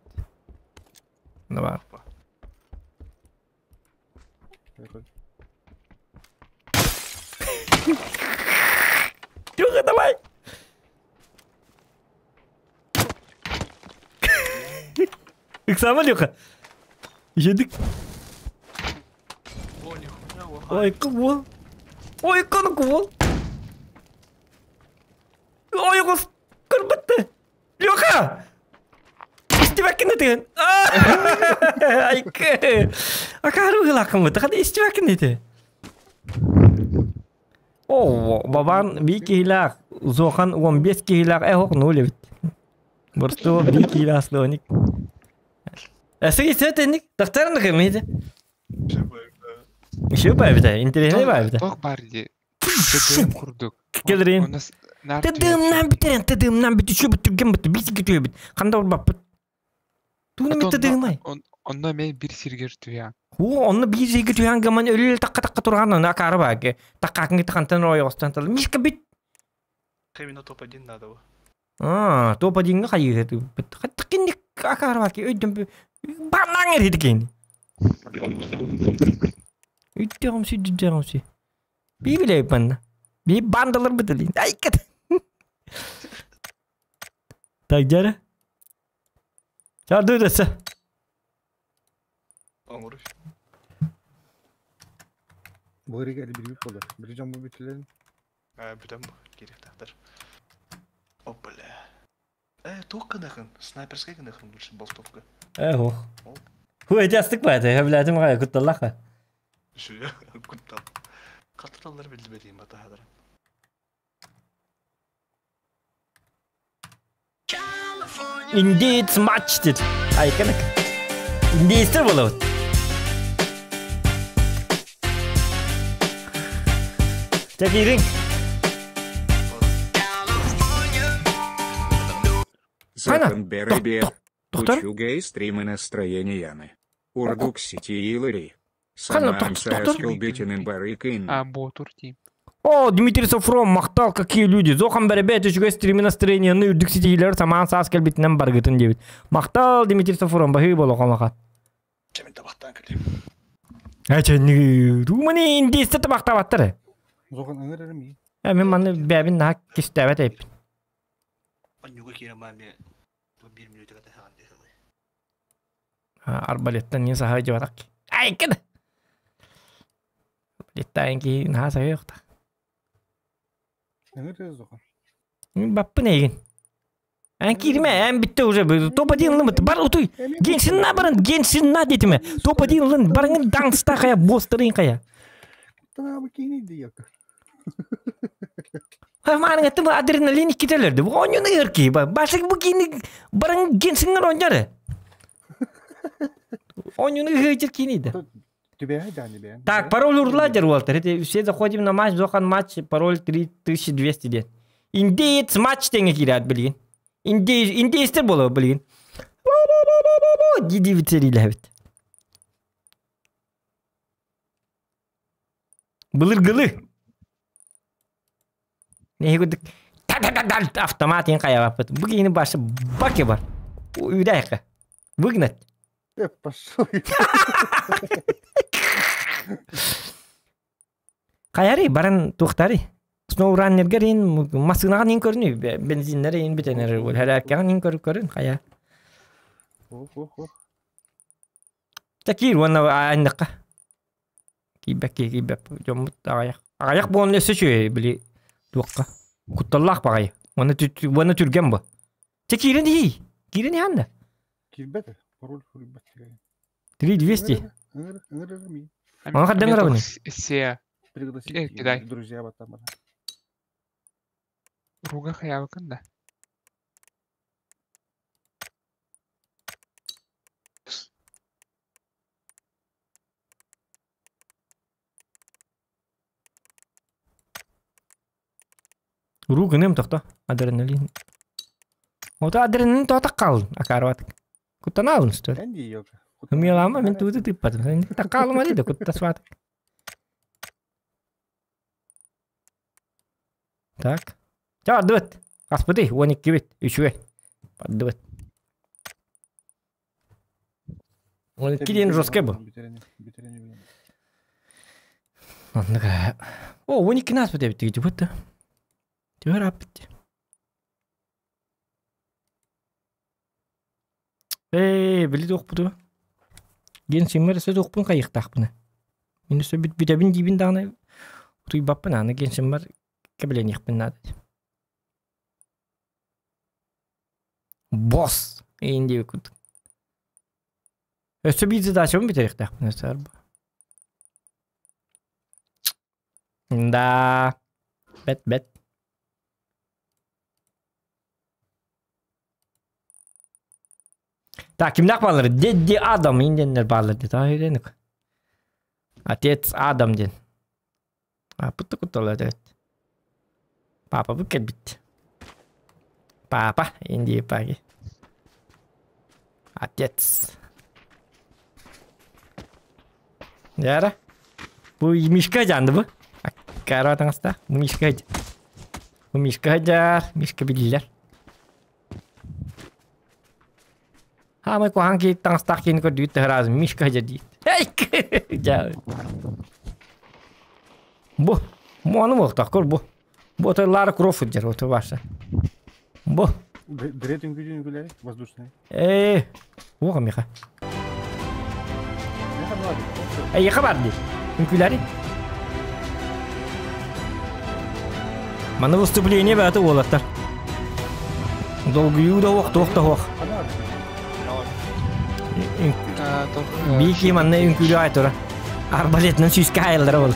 Давай. Леха, давай. Ыксама, Леха. Жедик. О, нихуя, Ой, кубол. Ой, кон кубол. Ой, гос. Көрбітті. Леха! Истебәккін деген. Айкы. Акару гылакын быты. Қады истебәккін ете. О, бабан би килах, зохан 15 килах, э, нуль бит. Борсто би килах слоник. Әсі кетсетенник, дақтарын кемейді. Еще бабита, интересный бабита. Тох бар ди. ТДМ курдук. Келрин. У нас нар ТДМнан битерен, ТДМнан бит, еще бит, түгген бит, бит кетүү бит. Канда урбап бит. Туны бит ТДМай. Онно мен бир сиргер туя. О, онно бир сиргер туян гаман өлөл такка такка турган, оны акары бар. Такка кантан рой остан тал. Мишка бит. Именно топ-1 надо было. А, топ-1 хайы. Хаттыкинник акары бар. Өйдөн банан эридикен. Үттөҕүм сүдүрдээҕим сү. Бии билэбит манна. Бии бандаларбыт илин. Айкат. Так, дьара. Чардыы дэсэ. Оҥоруй. Бу ырыга элбирбит буолар. Бiri дьон бу бүтүлэрин. Ээ, бүтэн бу киириэхтээхтэр. О, бля. Э, туох гыныахын? Снайперскай гыныахын лучше болтовка. Э, ох. Ху, эти астык ба, это блядь, мага кутталлах. Сүрэ, куттал. Хатыраллар биллибэтиим батаһадара. Индеец матч дед. Айканак. Индеецтер болобут. Чакирин. Закон Беребе. Доктор? Учугэй стримы настроенияны. Урдук сити Илари. Хана, Самам доктор? Саскилбитин Барыкин. А, Ботур тиим. О, Дмитрий Софрон, махтал, какие люди. Зохан бәребе үчүгэй стримы настроениены үрдүк ситиһиилэр самаан саас кэлбитинэн баргытын диэбит. Махтал, Дмитрий Софрон, баһыы болоҕо Чэмин табахтаан кэлиим. Эчэнни румани индийстэ табахтабаттар. Зохан ыңыр эрэ миигин. Э, мен манны бэбин наһаа кистээбэт эппин. Онньуга киирэн маами биир мүнүүтэ кэтэһэҕин дии сылый. Арбалеттан не саһа дьыбатак. Ай, кэд. Арбалеттан киһи наһаа саһыахта. Ыңыр эрэ Зохан. Баппын эйгин. Эн киирмэ, эн бүтте уже. Топ-1 ылымыт. Бар утуй. Генсинна баран, генсинна детиме. Топ-1 ылын, барыңын даңста кая, бостырын кая. Танаабы киини диэки. Маның аттым адреналин иккителерди. Бу оонньууну ыыр киһи. Башык бу киини барың генсингер оонньоро. Оонньууну ыһыычыр киини да. Түбэһэ даани бэйэн. Так, пароль урла дер Уолтер. Это все заходим на матч, Зохан матч, пароль 3200 ден. Индеец матч деңе киират билигин. Индеецтер боло билигин. Диди бит Былыргылы. Не күдік автомат ең қаябаппыт. Бу киһини башы баке бар. Үйдәйқі. Выгнать. Э, пошел. Қаяри, баран туқтари. Сноураннергер ин масынаға ин көрүнү, бензиннер ин битенер, хәрәккәгән ин көрүп көрүн, қая. Ох, ох, ох. Такир, уонна анныкка. Кийбэк кийбэк дьоммут аҕыйах. Аҕыйах буолан өссө үчүгэй били туохха. Кутталлаах баҕайы. Уонна уонна түргэн бу. Чэ киирэн иһий. Киирэн иһэн да. Киирбэт. Пароль суруйбат сирэйин. 3200. Ыҥыр, ыҥыр эрэ миигин. Ону хардыҥ ырабыный? Се. Пригласить Кидай. друзья батамара. Руга хаябыкын да. Уруу гыныам тохто. Адреналин. Ото адреналин тота қалын. Акарват. Куттанаалын что ли? Эн дии ёка. Милама мен туты тыппатым. Такалыма дейді куттасват. Так. Ча дыбыт. Аспыты, 12 бит, үчүгэй. Бардыбыт. 12 диэн жесткий бу. Оннук. О, 12 нас бит эбит бит. Түһэр аппыт. Ээ, били туохпуту. Ген симмер өссө туохпун хайыхтаахпына. Мин өссө бүт бүтэбин диибин даҕаны утуйбаппын аны ген симмер кэбилэниэхпин наада. Босс! Эйин диэбит курдук. Өссө биир задачабын бүтэриэхтээхпин өссө арба. Да. Бэт бэт. Так, кимнээх бааллар? Дедди Адам индиэннэр бааллар дии. Таах Отец Адам диэн. Ааппыт да куттала эбит. Папа бу кэлбит. Папа, инди паги. Отец. Яра. Бу Мишка жанды бу. Аккара таҥаста. Бу Мишка. Бу Мишка жар. Мишка билилер. Хаамай куһаҕан киһи таҥастаах киһини көрдүүт таһыраазым Мишка дьэ диит. Эй, дьэ. Бу. Муаны буолтах көр бу. Бу отой Лара Крофт сылдьар отой баарса. Бу. Дрет үҥкүүтүн үҥкүүлэри воздушный. Ээ, уоҕа миэхэ. Эйиэхэ бар дии. Үҥкүүлэри. Манна выступление баата уолаттар. Долгуйуу да уох, туох да уох. Бики манна үҥкүүлүү аай тура. Арбалетынан сүүскэ айыллара ол.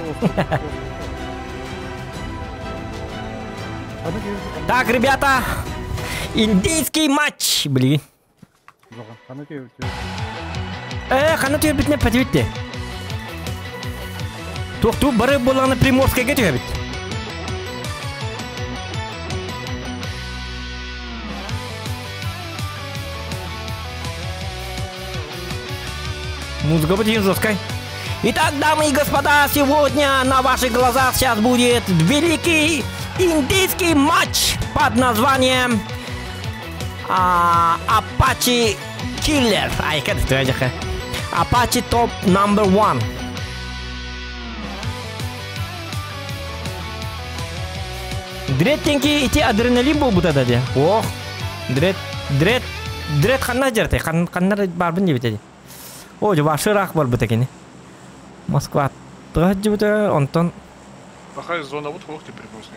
Так, ребята, индийский матч, блин. Э, ханна түһэрбитин эппэтибит де. Туохтуу бары буоллаҕына Приморскайга түһэбит. Музыка будет жесткой. Итак, дамы и господа, сегодня на ваших глазах сейчас будет великий индийский матч под названием Apache Killer. Ай, как это Apache Top Number One. Дреттенки ити адреналин буолбута да де. Ох, дрет, дрет, дрет ханна жарты, ханнар барбын дебит эди. О, жабашы ыраах барбыта кини. Москва тыга онтон Пахай зона вот хох теперь просто.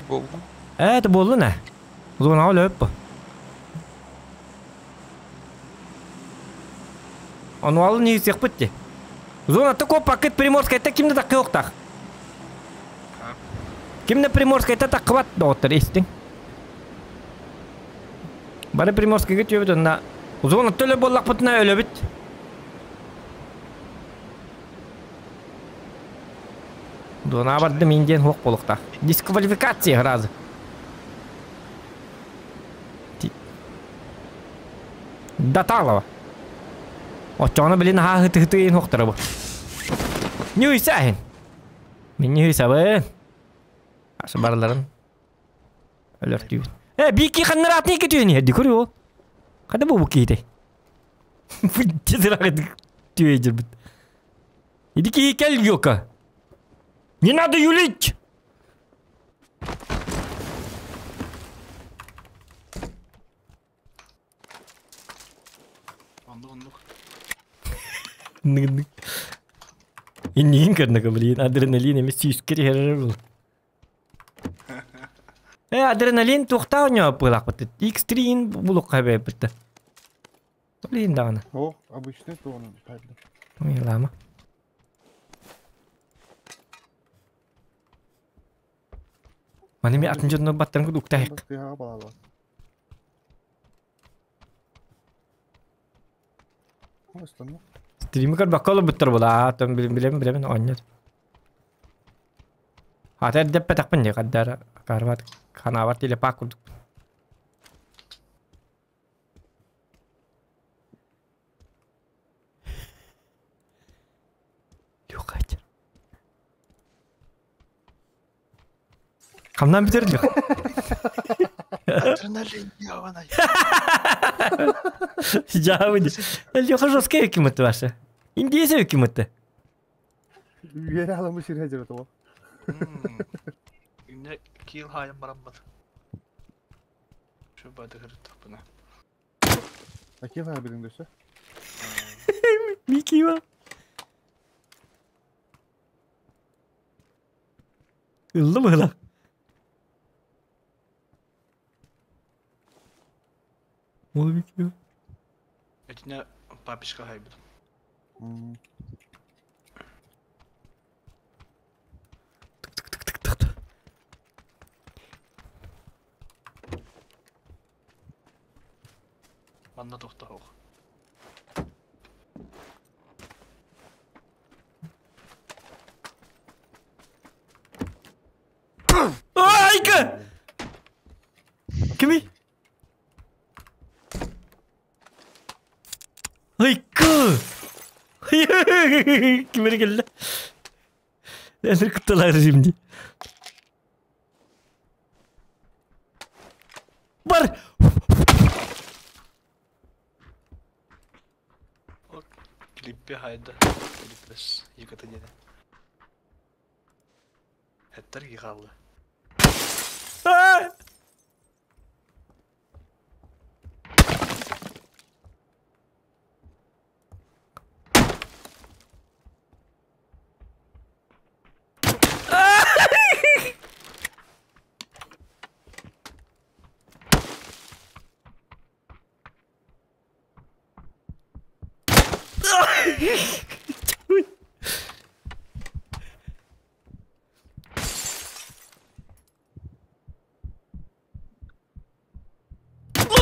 Болду. Это болду на. Зона өлөп бу. Ону алын не битти. Зона такой пакет Приморская, это кимде такы оқтақ. Кимде Приморская, это такыбат доғыттар, естің. Бары Приморская түйөбіт, онда зона төлі боллақ бұтына өлөбіт. Зона барды минден хоқ болуқта. Дисквалификация разы. Даталова. Очоно билин ха хыты хыты ин хоқтара бу. Не уйсахин. Мен не уйсабын. Ашы барларын. Өлөр түйін. Э, бики ханнар атны ки түйін хедди көрү ол. Када бу бу кейте. Тезирак түйе жүрбүт. Иди ки кел йока. Не надо юлить! Иннигин көрнөкө блин, адреналин эмес сүүскер херер бул. Э, адреналин тухта оñо пылак бит. X3 булук хабе бит. Блин дагана. О, обычный то он правильно. Ой, лама. Маны ми атын жонно баттан куд уктайык. Тыга балалы. Останы. Стримы көр баккалы буттар була. Там билем билем билем оннор. Ата деппе такпын де каддар карват ханавар теле пак курдук. Люкать. Хамнан битер дик. Адреналин явана. Жабы. Леха жесткий кимыты ваша. Индийцы кимыты. Үері аламы ширhe жүрөт ол. Инне кил хайым бараммат. Şu бады кырыт тапына. Акил ха билин дөсө. Микива. Ыллы была. Ол Микива. Этине папишка хайбыт. Тык-тык-тык-тык. Манна тохта хох. Айка! Кими? Айка! Кимери келді? Әзір кыттылар şimdi. Бар! Клиппе хайда. Клиппес. Еката деде. Эттер хаалла.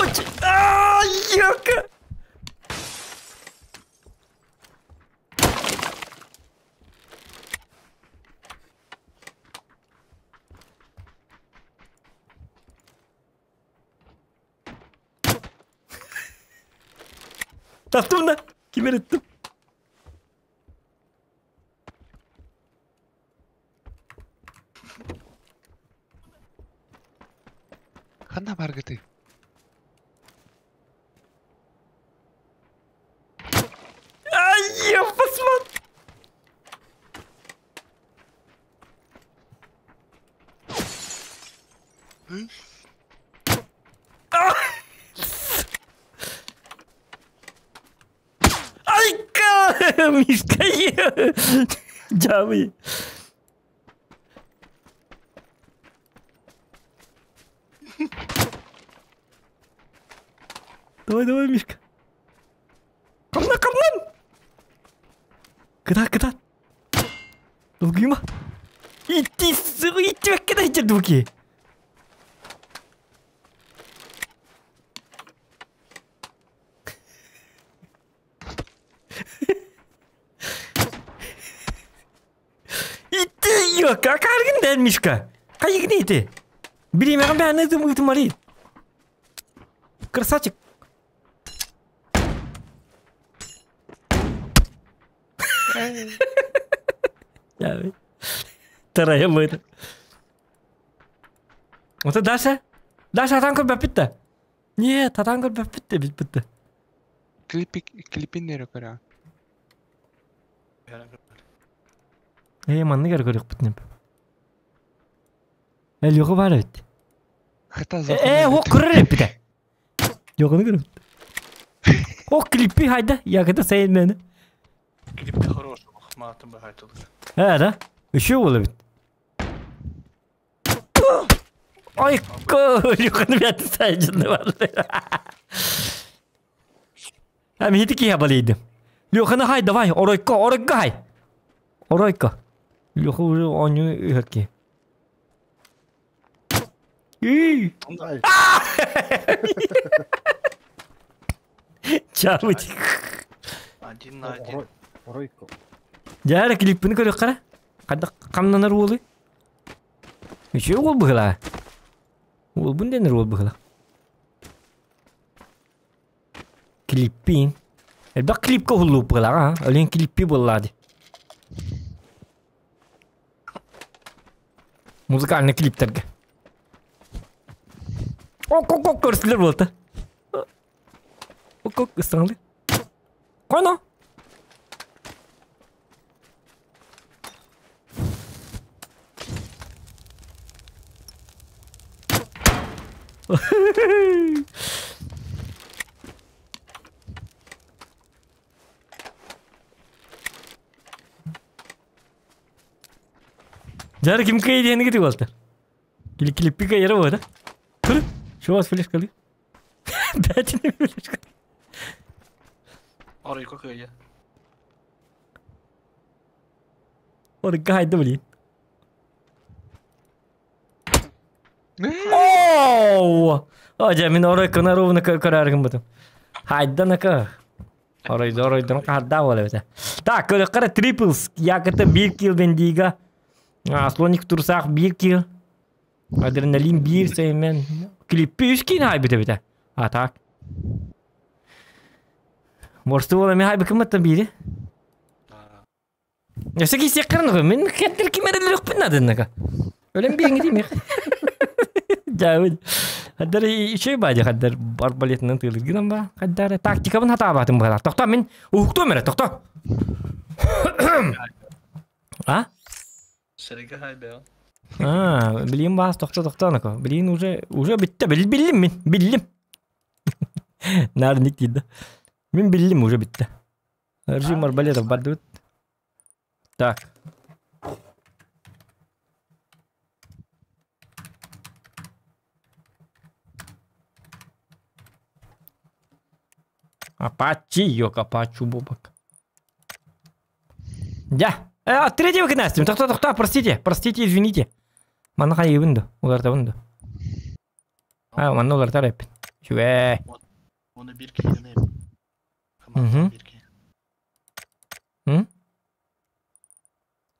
Луч! А, ёка! Таптым да. Кимер ыттым. Ханна баргыты. Ай, ёпасман! Айка! Мишка, Дьабый. Давай, давай, Мишка. Камна, камнан! Кытаат, кытаат. Долгуйма. Итти, итти бэккэ да дуки. Итти, ёка, каргин дэн, Мишка. Кайгни ити. Бери, мягам бәне тым мари. Красавчик. Тарайым. Вот дальше. Дальше атан көрбөп битте. Нет, атан көрбөп битте, бит битте. Клипи клипин көрө. Э, манны кер көрөк битнеп. Э, лёгы бар бит. Хата Э, о көрөр бите. Йогуну көрөп. О, клипи хайда, ягыда сайын мени. Клипте хороший, маатын бахайтылык. Э, да? Еще боло бит. Ой, лёгыны бят сайын бар. А мен хитики хабалейдим. Лёханы хай, давай, оройко, оройко хай. Оройко. Лёха уже оню үхәкки. Үй! Ай, Чабыт. Один на один. Оройко. Жара клипini көрөк кара. Канда камнанар уолы. Еще уол быгыла. Уол бун денер уол быгыла. Клиппин. Элбак клипка хуллуп быгыла, а? Олен клиппи боллады. Музыкальный клиптерге. Ок, ок, ок, көрсүлөр болду. Ок, ок, ыстаңды. Коно. Жары ким кый дегени кетип алды. Кили клиппи кайра болду. Тур. Şu вас флешка ли? Бәтіне флешка. Оройко кыйя. Ор гайды блин. Ооо! О, мен орой кына ровно көрәргім бұдым. Хайдан ака. Оройды оройдон карда бола бите. Так, көрө кара триплс. Якыты 1 килл бендига. Слоник турсак 1 килл. Адреналин 1 сеймен. Клиппи 3 килл хай бите бите. А так. Морсты бола мен хай биким бири. Өсө кийсе кырны мен кеттер кимерелер өкпүн надынныга. Өлем биңи дейм. Жабын. Хаддар еще бади хаддар арбалетинен тыылыргынан ба. Хаддар тактикабын хата батын бала. Токто мен укту мере токто. А? Сереге хай бе. А, билигин баас тохто тохтооноко. Билигин уже уже бүтте. Биллим мин. Биллим. Нарник дейді. Мин биллим уже бүтте. Режим арбалетов бардыбыт. Так. Апачи, йок, апачу бобок. Я. Третьего князь. Тохто, тохто, простите, простите, извините. Манна хайыбын ду, улартабын ду. А, манна улартар эппин. Үчүгэй. Оны бир киһини команда бир киһи.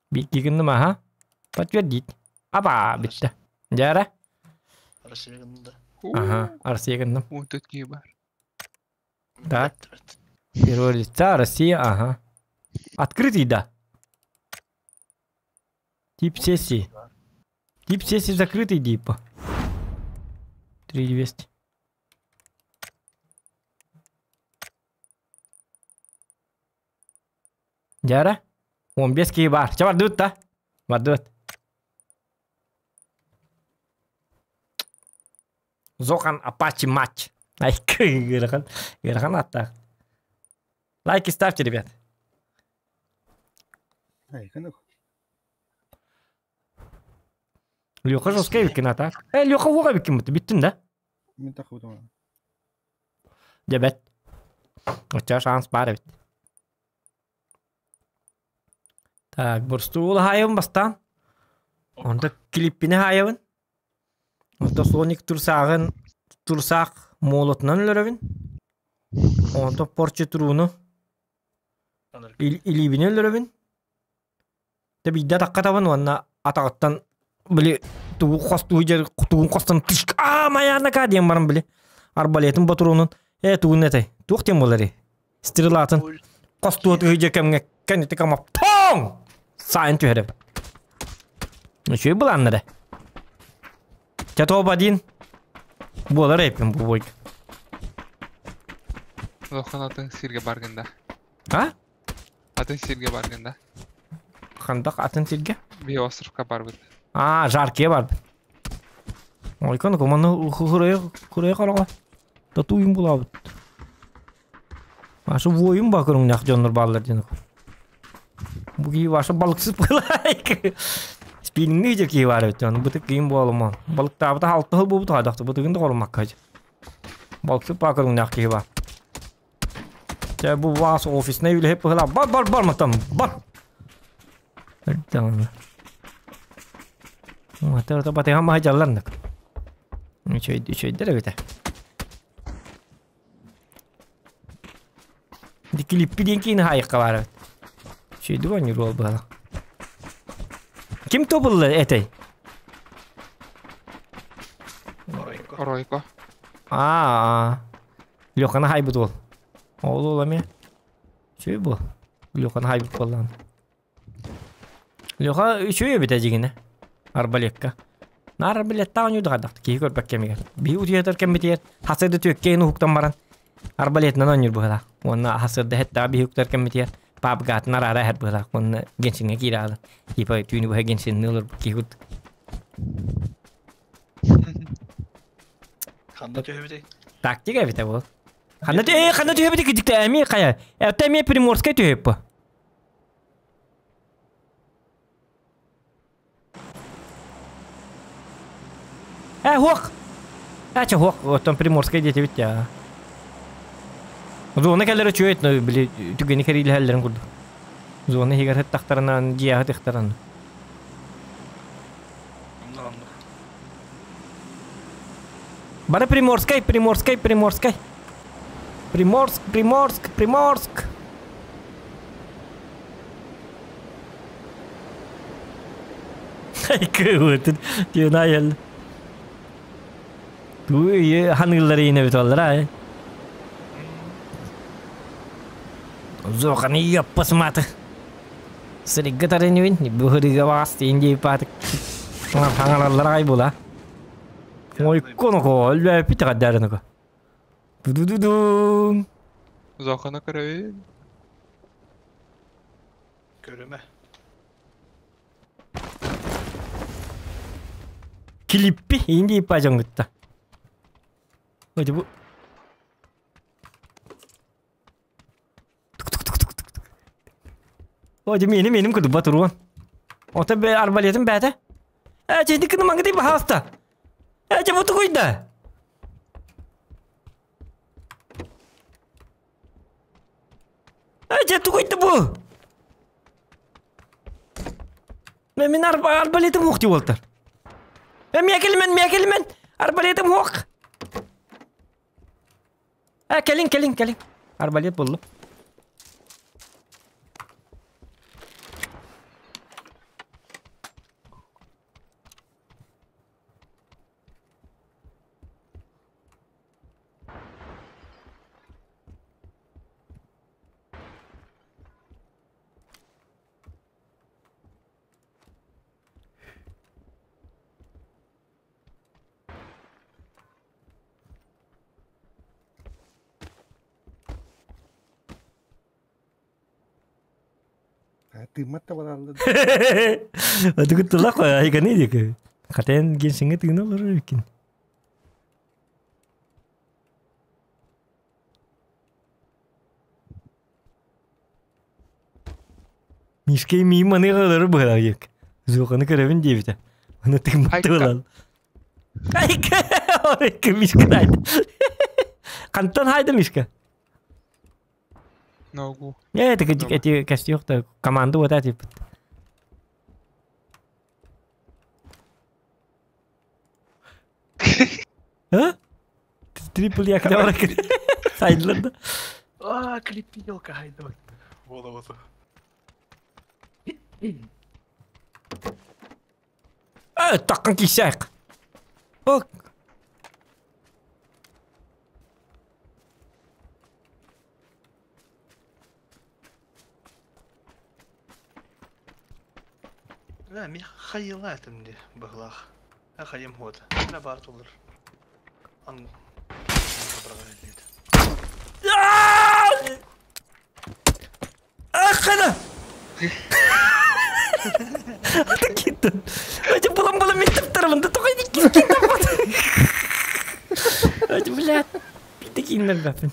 Биир киһи аха. Подтвердить. Апа, бүттэ. Дьара. Россия гынна. Ага, Россия гынным. Он тут киһи бар. Так. Первого лица, Россия, ага. Открытый, да. Тип сессии. Тип сессии закрытый, типа. 3200. Дьара. 15 киһи бар. Чэ бардыбыт да. Бардыбыт. Зохан Апачи матч. Ай, ыарахан, ыарахан аттаах. Лайки ставьте, ребят. Ай, кынық. Леха жесткий эбиккин ата. Э, Леха уоҕа эбиккин буту, бүттүн да? Мин тахыбытым. Дьэ бэт. Оччо шанс баар эбит. Так, бурстуул хаайабын бастаан. Онто клиппини хаайабын. Онто Соник турсааҕын турсаах молотунан өлөрөбүн. Онто порчу турууну илиибини өлөрөбүн. Те биирдэ атахха табан уонна атаҕыттан били тугу хостуу дьэр тугун хостон тышк аа майаанака диэн баран били арбалетын ботуруунун э тугун этэй туох диэн буоларый стрелатын хостуо тыһыдьа кэмҥэ кэннити кама тоҥ саайын түһэрэ үчүгэй былааннара чэ топ один буолар эппин бу бойга Улахан атын сиргэ баргын да. А? Атын сиргэ баргын да. Хандах атын сиргэ? Би островка барбыт. А, жаркие барбыт. Ойкон команы хурая хурая карага. Татуйм булабыт. Ашы войум ба көрүңнэх дьоннор бааллар диэн. Бу киһи ваша балыксыт былайк. Спинниҥ дьэ киһи баар эбит. Аны бытык киин буолума. Балыктаабыта халты хыл буолбут хайдахты бытыгын да хорумакка. Балыксыт баа көрүҥнээх киһи баар. Чэ бу вас офиснай үлэһит быһыла. Бар бар бар мантан бар. Эрдэҕинэ. Ата батыһан маһы дьалланнык. Үчүгэй үчүгэйдэр эбитэ. Ди клиппи диэн киини хаайыкка баар эбит. Үчүгэйдик оонньуур уол быһыла. Ким тобулла этэй? Оройко. Оройко. Аа, Леханы хайбыт уол. Ол уол эмиэ. Үчүгэй буол. Леханы хайбыт буоллаҕына. Леха үчүгэй эбит дьигинэ. Арбалекка. Наар арбалеттаах оонньуурда хайдах киһи көрбөт кэмигэр. Биһи утуйатар кэммитигэр хасырда түөккэйин уһуктан баран арбалетынан оонньуур быһыылаах. Уонна хасырда хэттэҕэ биһи уктар кэммитигэр пабгаатын араара иһэр быһыылаах. Уонна генсиҥҥэ киирэ хаалан. Типа түүнү быһа генсинныы олорбут киһи курдук. Ханна түһэбитий? Тактика эбитэ буол. Ханна тү ханна түһэбитий кидикте эмиэ хайа. Это эмиэ Приморскай түһэппэ. Э, хуох! Э, чэ, хуох, оттон Приморскай диэтибит я. Зона кэлэр үчүгэй, но били түгэни кэриилэһэллэрин курдук. Зона иһигэр сыттахтарынан, дьиэҕэ тыхтаран. Онно оннук. Бары Приморскай, Приморскай, Приморскай. Приморск, Приморск, Приморск. Кыһытын тиэн айыл. Туй ханыыллар иинэ бүталлар ай. Зоханы яппасматы. Сыригга тарыныбын, быһырыга баас тиин паатык. Хаҥараллар ай була. Ой, коноко, өлбөппүт гаддарыныко. Ду-ду-ду-дун. Зохана көрөбүн. Көрүмэ. Клиппи инди пажонгутта. Ой, бу. Ой, мени меним курдук батыруан. Ота бе арбалетым бәте. Э, чейди кını маңгыдай бахаста. Э, че буту куйда. Э, че тугуйда бу. Мен арбалетым ух деп олтыр. Э, мекелмен, мекелмен. Арбалетым ух. Э, келин, келин, келин. Арбалет болду. Тыыммат да бараллар. Отугуттулах айганы диэки. Хатен генсиҥҥэ тыына олорор эбиккин. Мишкей миим маныга олорор быһалаах диэк. Зуоханы көрөбүн диэбитэ. Аны тыыммат Айка. буолан. Айка! Айка Мишка хайда. Хантан хайда Мишка? Ногу. Э, это эти костюх-то команду вот эти. А? Трипл як давай. Сайдларда. Аа, клиппилка хайдабыт. Буола-буола. Э, таккан кисяк. Ок. Да, мин хайылаатым дии быһылаах. Э, хайым хуота. Мэ баар туллар. Ан... Ахана! Ата киттен. Эти булам булам мен таптармын да тоқай киттен. Эти блядь. Бите киндер бәпин.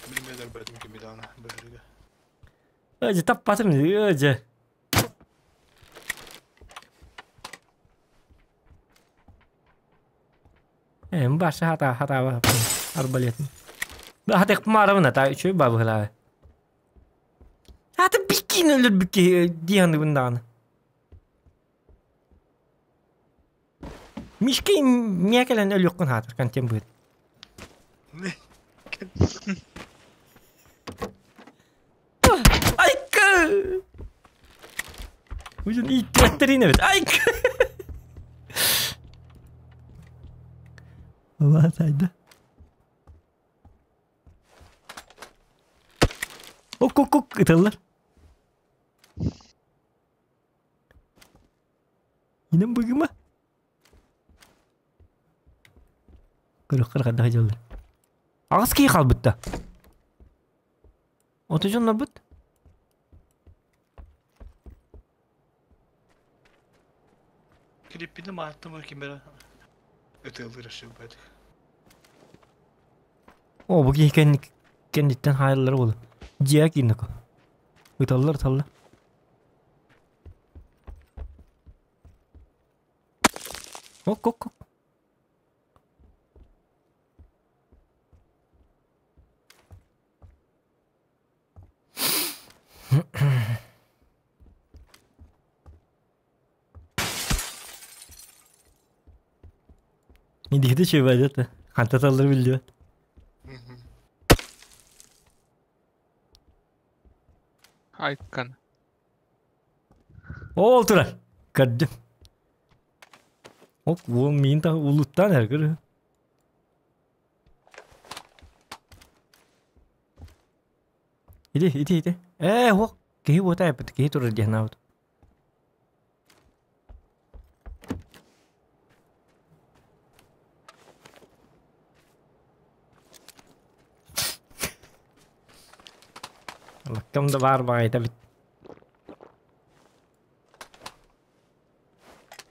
Билмедер бәтим кимидана бөһүрүгэ. Эти таппатым эти. Эм башы хата хата арбалетин. Хата кмарабына та үчү бабыла. Хата бикин өлөр бики диһаны бундааны. Мишке мекелен өлөккүн хатыр контент будет. Айка! Уже иттеттерин эбит. Айка! Ла сайда. Ок ок ок ыталлар. Инем быгыма. Көрөккөр кадда жоллар. Агыс кии калбытта. Ото жоннор бут. Клиппини мааттым кимера ытыалыыр өссө бэт. О, бу киһи кэнни кэнниттэн хаайыллар буолу. Дьиэ кииннэко. Ыталлар ыталлар. Ок ок ок. Индиките чөбәдет. Хантаталлар билдибет. Айкан. Ол турар. Көрдүм. Ок, ол миин та улуттан эргир. Иди, иди, иди. Э, ок, киһи буота эппит, киһи турар диэн аабыт. Лаккам да баар баҕайыта бит.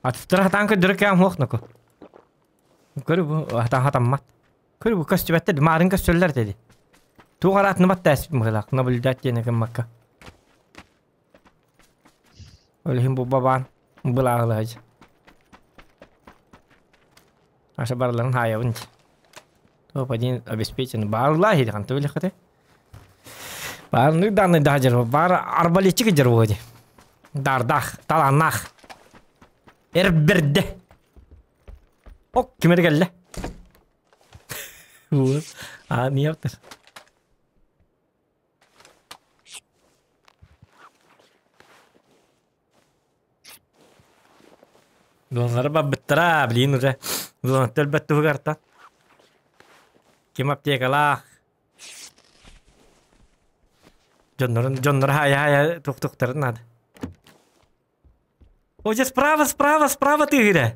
Атыттара хатаан көрдөрө кэм хуох ноко. Көрү бу хатаан хатаммат. Көрү бу көстүбэттэр маарын көстөллөр dedi. Туох араатыны баттааспыт мыһылаах наблюдать диэни гыммакка. Ол иһин бу бабаан былааҕылаһыдь. Аша барыларын хаайабын. Топ-1 обеспечен. Баарлаа хири ханта билэххите. Баарнык дааны да жар бар арбалетчик жар буоди. Дардах, таланнах. Эрберде. Ок, кимер келле? А, не яптыр. Доннары барбыттара, блин уже. Донаттар өлбөт туһугартан. Ким аптекалаах. Дьоннорун, дьоннор хая-хая тух-тухтарын надо. О, справа, справа, справа тыгыра.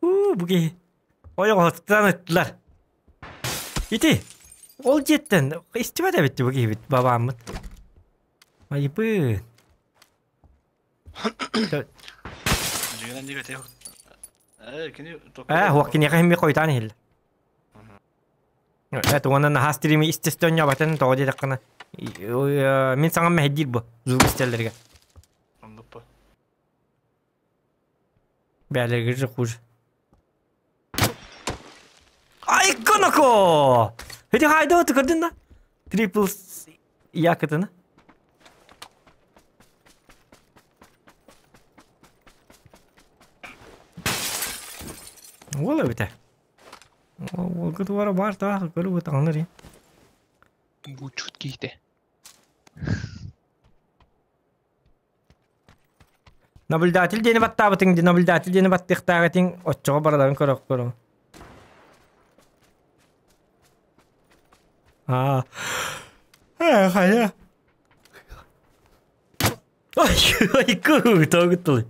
У, буги. Ой, оттан ыттылар. Ити, ол дьиэттэн истибэт эбит бу киһибит бабааммыт. Айбы. Дьиҥинэн диэки Ээ, кини Ээ, хуох киниэхэ химми хойутаан иһиллэ. Ээ, тугунан наһаа стримы истестөн ньобатын тоҕо диэтэххинэ мин саҥам мэһэйдиир бу звук истэллэригэр. Оннук Бээлэригэр же хуже. Ай, коноко! Эти хайда ты көрдүн да? Трипл якытына. Уол эбитэ. Уолга туара бар таах көрү таҥнар. Бу чут киһитэ. Наблюдатель диэни баттаабытыҥ ди наблюдатель диэни баттыахтаах этиҥ оччоҕо барыларын көрөххөрүм. Аа. Э, хайа. Ай, ай, тоҕуттулуй.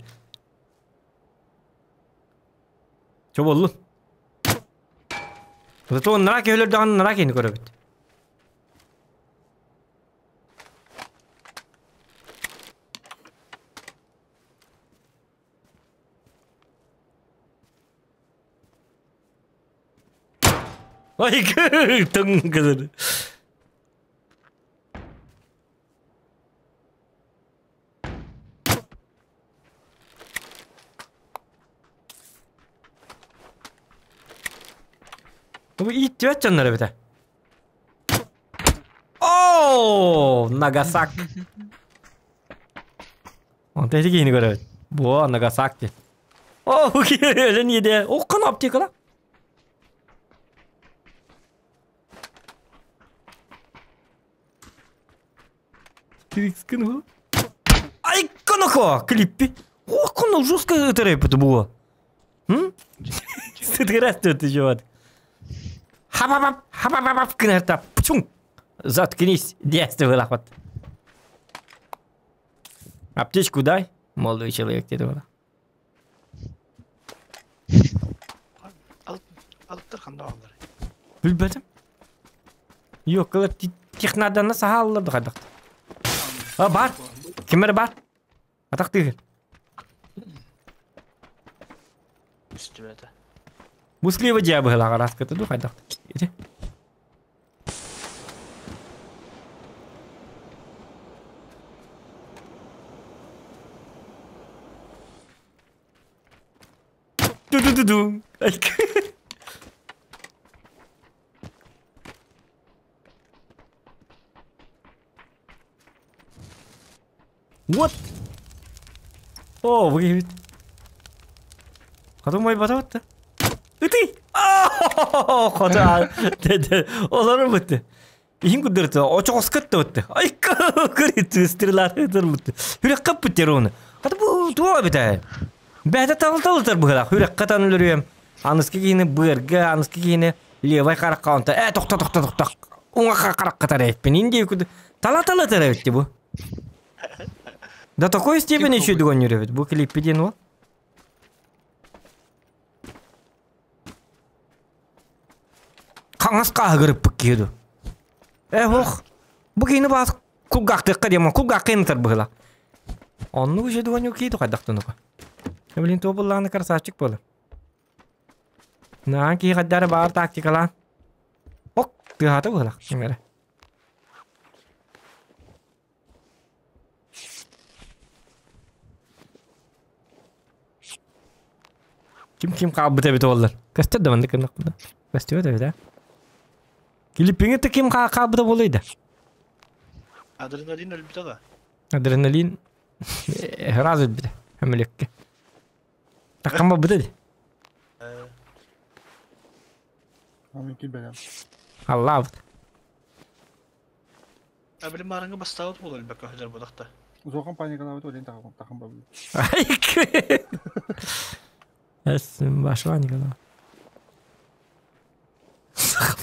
Чо боллун? Зато нараки өлөрдөҕүнэ наракини көрөбүт. Ай, тың кызыр. Бу ииттибэт дьоннор эбитэ. Оо, Нагасак. Онто ити киһини көрөбүт. Бу Нагасак диэн. Оо, өлөн иэдэ. Оккон аптекала. Трикскин Ай, коноко, клиппи. Оккон жестко ытырайпыт бу. М? Сытырат ты жеват. Хабабап, хабабап кынарта. Пчум. Заткнись, действуй вылахват. Аптечку дай, молодой человек, деді бала. Алыптар ханда алар. Билбэтим. Yok, кылар технадан сахаллар да А, бар. Кимер бар? Атак тыгыр. Истибэтэ. Муслива дьэ быһылаҕа раскаты ду хайдах. Ити. Ду-ду-ду-ду. What? О, вы Хатым батабытта. Ыты! Хота. Олары бытты. Иһин кудырты, очоҕос кытты. Ай, көрүттү, стрелар ытыр бытты. Хүрек кап быттер оны. Хата бу туа бите. Бәһә тал-тал быһылах. Хүрек катан өлөрүем. Аныскы киһини быарга, аныскы киһини левай каракка онта. Э, тохта, тохта, тохта. Уңа каракка тарайппин. Инди күд. Тала-тала тарайпты бу. До такой степени еще догонюревит. Бу клиппи ол. Қаңас қағырып кеду. Э, ох. Бу кийини бас кулгактыкка дема, кулгак кыйнытар быһыла. Онну уже догоню кейду кайдактын. Блин, туох буллаҕына красавчик буолар. Наһаа киһи хайдары баар тактикалаан. Ок, тыаһаата быһылах ким эрэ. Ким ким хаалбыт эбит буоллар. Көстөр да маннык гыннахпына. Көстүбэт эбит аа. Килиппиҥи ким хаалбыта буолуой да? Адреналин өлбүтэ да. Адреналин раз өлбүтэ. Өмүлүккэ. Таккан барбыта ди. Амин килбэдем. Аллаабыт. А билим маарыҥҥа бастаабыт буолар өлбөккө сылдьар буолахта. Зохан паникалаабыт олен тахын тахын бабы. Эс башла Николай.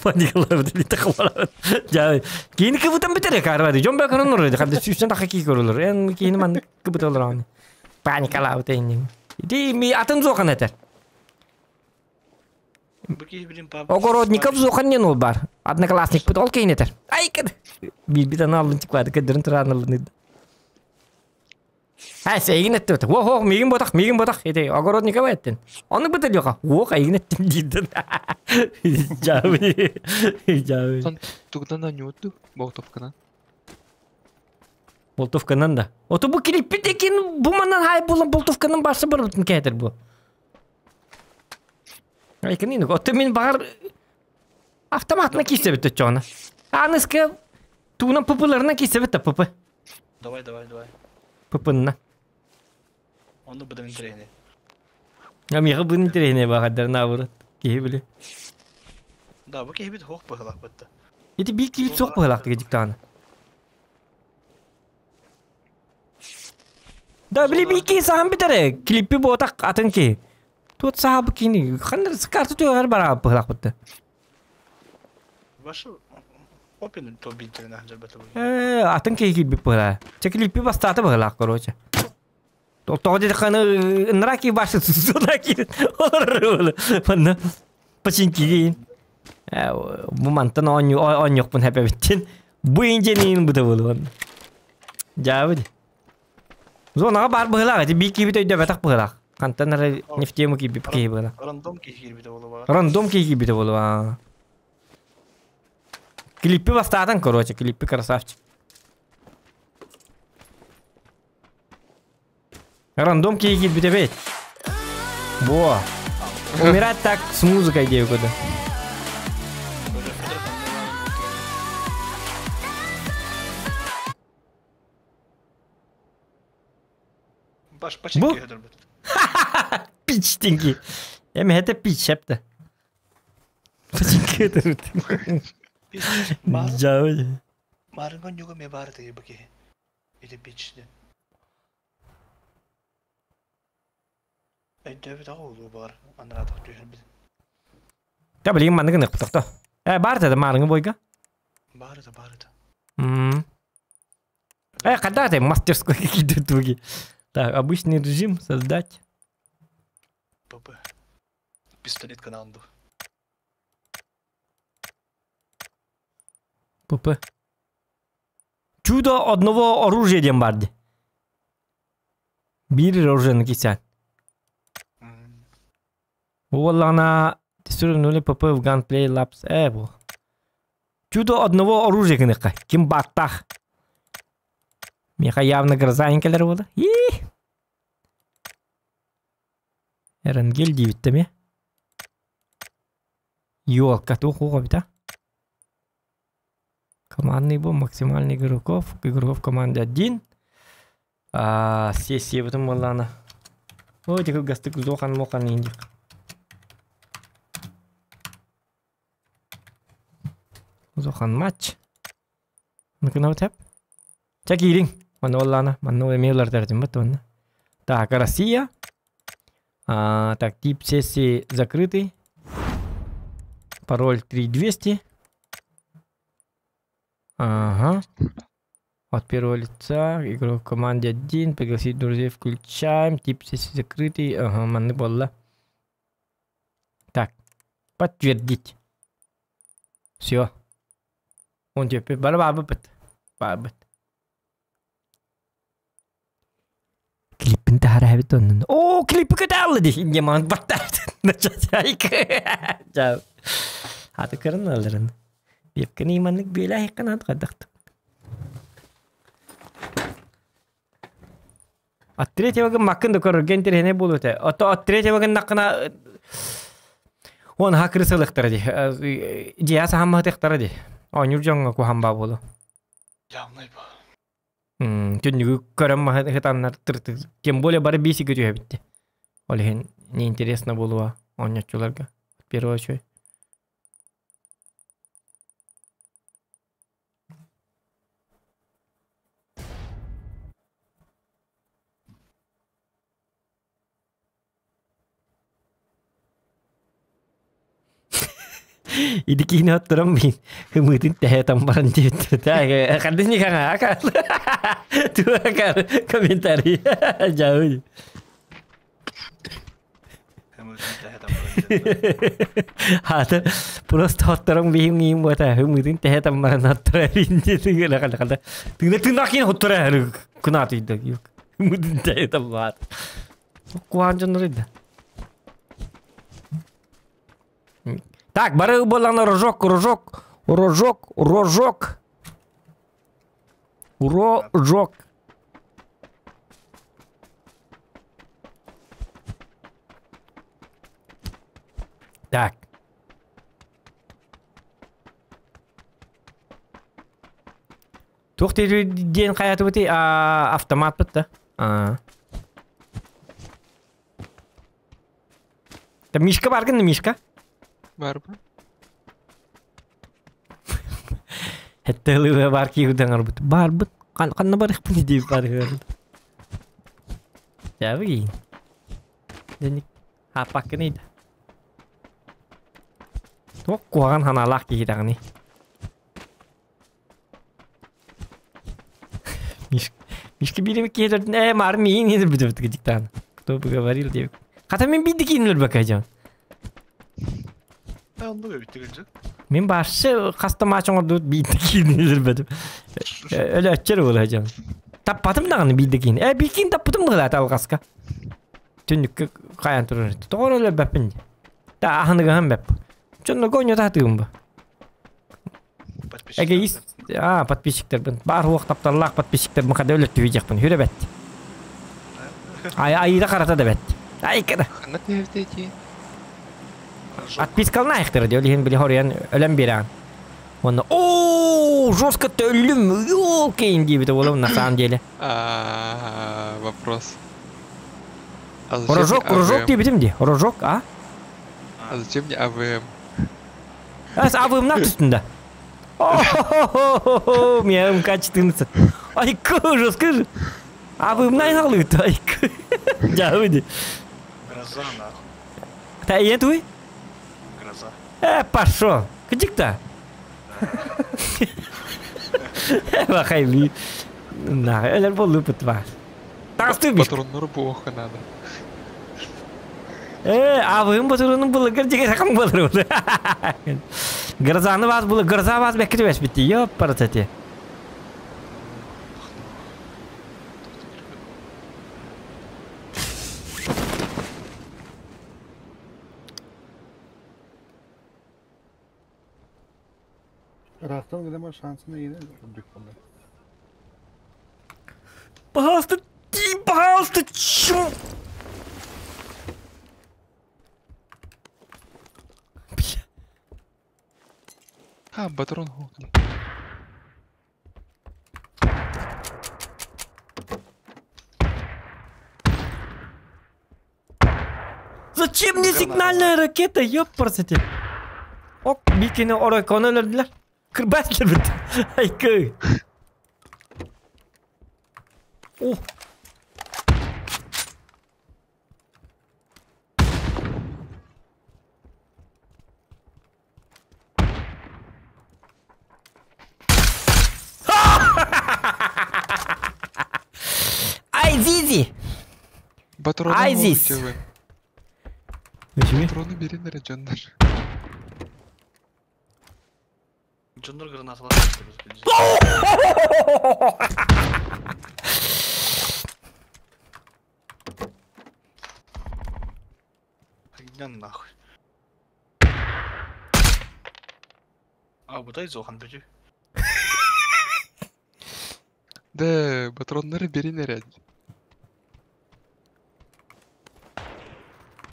Паникалаабыт или тахын Жа киини кыбытан битер карбады. Жон бакырын нурды. Ханды сүүстен таха ки көрөлөр. Эн киини манны кыбыталар аны. Паникалаабыт эннин. Ити ми атын зохан этер. Бу киһи билим пап. Огородников зохан не ол бар. Одноклассник бут ол кейин этер. Ай кед. Билбит аны алын чыкпады. Кедерин туран алын. Ха, эйигин эттибит. Во, хо, миигин ботах, миигин ботах. Ити Огородникова эттин. Ону быта диоха. Во, эйигин эттим диирдин. Жабы. Жабы. Сон тугдан анюту болтовканан. Болтовканан да. Ото бу клиппит экин бу манан хай булан болтовканан барса барбытын кээтер бу. Айкын ини. Ото мин багар автоматына киисебит өчөөнө. Аныска туунан пыпыларына киисебит да пыпы. Давай, давай, давай. Пыпынна. Ону быдан интереснее. А миха бун интереснее багадар наоборот. Киһи били. Да, бу киһи бит хоох быһылах бытта. Ити бир килип суох быһылаах дигиктааны. Да били бир киһи саһан битере. Клиппи буотах атын киһи. Туот саһабы кини. Ханнар карта туйгар бара быһылаах бытта. Ваша опин то бинтерин ахжар бата бу. Атын киһи киирбит быһылаа. Чэ клиппи бастаата быһылаах короче. Тоҕо диэтэххэ ынраки башы судаки олорор манна починкигин. Бу мантан оонньуохпун хэпэбиттин. Бу инженин быта буолуон. Жаабыт. Зонаға бар быһылаах, ити бии киибит өйдөбөтөх быһылаах. Хантан эрэ нефтему киирбит киһи быһылаах. Рандом киһи киирбитэ буолуо. Рандом киһи киирбитэ буолуо. Клиппи бастаатан, короче, клиппи красавчик. Рандом киһи киирбитэ бэйт. Во. Умирать так с музыкой диэбит куда. Баш Бу? починки өтөрбүт. Пичтинки. Эми это пич эпти. Починки өтөрбүт. Жабы. Марынган юга ме бар тыгы бу киһи. Ити пичтен. Өйдөбүт аҕа улуу бар. Анаратах түһэрбит. Та билигин манныгын ыкпытахто. Бар да марыңы бойга. Бары да бары да. Когда ты мастерской какие-то туги? Так, обычный режим создать. ПП. Пистолет кананду. ПП. Чудо одного оружия диэн баар дии. Биир оружиены кисään. Буоллаҕына тестируем ПП в Gunplay Labs. Бу. Чудо одного оружия гыныхха. Ким бааттаах. Миэхэ явно гроза кэлэр буола. Ии! Эренгель диэбиттэ Ёлка, туох эбит Командный был максимальный игроков. Игроков команды один. А, сессия потом была Ой, тихо гастык зохан мохан индик. Зохан матч. Ну-ка, тэп. Ча киирин. Манна оллана. Манна эмейлар тәртим бат онна. Так, Россия. А, так, тип сессии закрытый. Пароль 3200. Ага. От первого лица. Игрок в команде 1. Пригласить друзей включаем. Тип сессии закрытый. Ага, манны болла. Так. Подтвердить. Все. Он теперь барбабыт. Барбыт. Клиппин таһара эбит оннун. О, клиппи көтәллі ди. Инде маған баттайды. Жау. Хаты кырын алырын. Бепкін иманнык бөлә хеккан ат кадакты. От третьего маккын да көрген терхене болу те. Ото от третьего накына он хакырсылыктыр ди. Жия сахамма тектар ди. Онюр жоңга кухамба болу. Явный бу. Түннүгү көрөм махытаннар тырты. Тем более бары биси көтү битти. Ол хен неинтересно болуа онночуларга. Первого очередь. Идикини оттурам бин. Хымытын тэхэ тамбаран диэт. Таа кардыни кanga ака. Туа комментарий. Жау. Хымытын тэхэ тамбаран диэт. Хата просто оттурам бин им бота хымытын тэхэ тамбаран оттура бин диэт. Кала кала. Тына тына кин оттура кунат иде. Хымытын тэхэ тамбар. Куан жонор Так, бары болан рожок, рожок, рожок, рожок. Рожок. Так. Тух ден қаяты біті автомат бітті. Да Мишка бар гын, Мишка? Бар бы. Хеттелі бар ки удан арбыт. Бар быт. Қанна бар ихпын дейіп бар гын. Жабы кейін. Деник хапакын ейді. Тоқ қуаған ханалақ кейдағыны. Мишка биреме кейдердін, мар мейін еді бітіп бітіп Кто бы говорил деп. Қата мен бидді кейінлер бәкә жан. Онда бітті кілжі. Мен башы қаста мачың орды бидді кейінлер бәдіп. Өлі өтчер ол жан. Таппатым дағыны бидді кейін. Бикин таппатым ғыла талғасқа. Түніккі қаян тұрыр. Тоғыр өлі бәпін. Та ахыныға бәп. Чонно гонyo татыгым ба. Эге ис подписчиктер бин. Бар уақ таптарлақ подписчиктер бин қада өлі түйежекпін. Хүрі бәт. Ай айда қарата да бәт. Ай када. Ханна тевтети. Отпискална айықтыр деп өлген біле хориян өлем беран. Оны о жестко төлім ёлкейн деп олым на самом деле. Вопрос. Рожок, рожок деп бітім де. Рожок, а? А зачем мне АВМ? Ас АВМ на түстінде. О, меня МК-14. Ай, жестко же. АВМ на айналыт. Ай, жауды. Гроза, нахуй. Та е туй? Гроза. Пошел. Кдик-то? Бахай би. На, элер болу пытва. Тасты би. Патроннор плохо надо. АВМ патронун было гырдиге сакам болор. Грозаны вас было, гроза вас беккет беш битти. Ёп, паратати. Рахтан гыдама шансını yine büyük oldu. Пожалуйста, ти, пожалуйста, чё? Бля. А, патрон хокни. Зачем мне сигнальная ракета, ёпарсете? Ок, бикини орой коны өлдүлөр. Кырбаслар бит. Ай кö. О. Ай, Зизи! Патроны Ай, здесь. Патроны бери на Джоннар. Джоннар гранаталар. Хуйня нахуй. А, бутай зохан бүтү. Да, патроннары берин эрэ.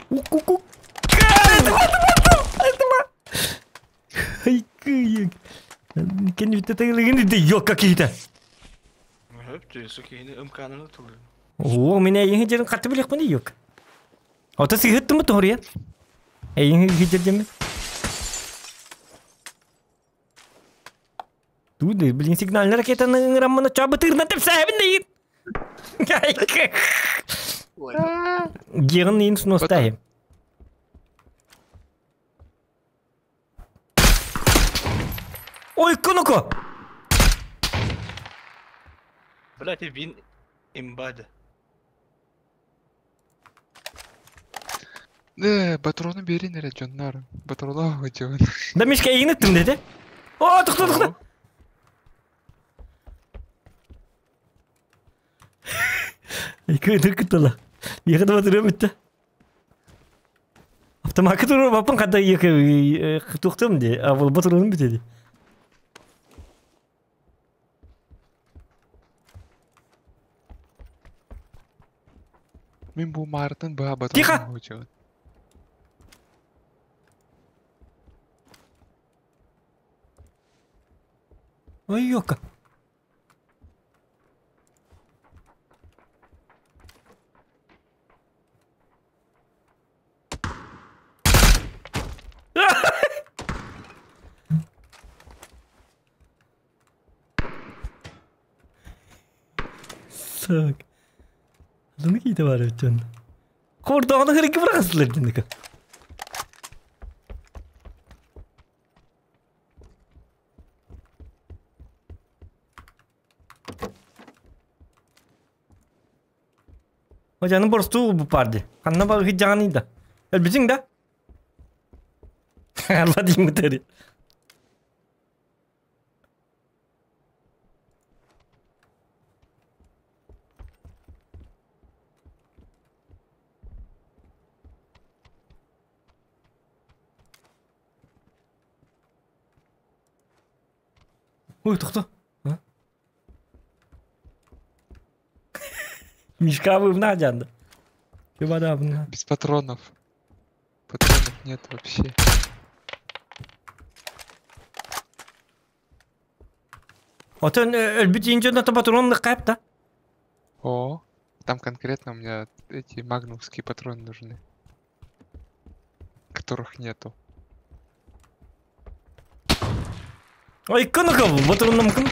Ук-ук-ук. Кэнниттэ какие-то. Хөп, киһини ымкаананы тылыр. Оо, мин эйиҥ дьерин хатты билиэхпин ёк. Ото сыһыттымы тоһуруйан. Эйиҥ хиджердеми. Туды, блин, сигнальный ракетаны ыҥыраммына чабытырна тепсээбин дейин. Герн ин сностаһым. Ой, кунуко! Блять, вин имбада. Да, патроны берин эрэ дьоннор. Патронов хотел. Да мишка эйиҥ ыттым деді. О, тохто, тохто. Икки кыттала. Ехать батырым битте. Автомат туру бапын када екі тухтым де, а бұл батырым битеді. Мин бу мартын быһа патроны Тихо! хотел. Ой, ёка. Так. Bunu кийде бар өтөн. Кордоғының хырыки бұрағасылар дендік. Hocanın borstu bu pardi. Kanına bak hiç canıydı. Elbisin de. Allah diyeyim teri. Ой, тоқта. А? Мишка вывна жанды. Кебада бұна. Без патронов. Патронов нет вообще. Отон өлбүт инжен ата патронны кайып та. О, там конкретно у меня эти магнумские патроны нужны. Которых нету. Ой, кыныка патронным кым.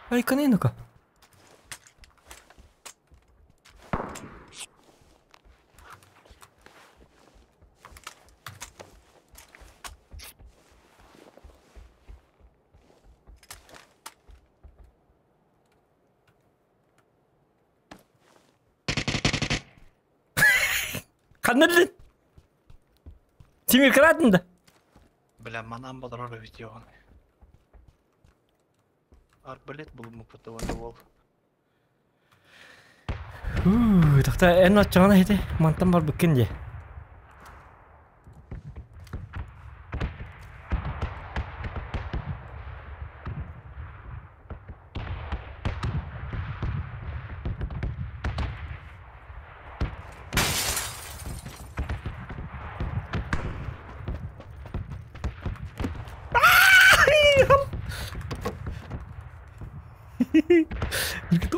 Ай, кыныка. Ханнадын. Тимир кыратын да. Бля, манам балар видео. Арбалет был бы потом вол. Тахта эн отчоҕуна хити мантан бар буккин дии.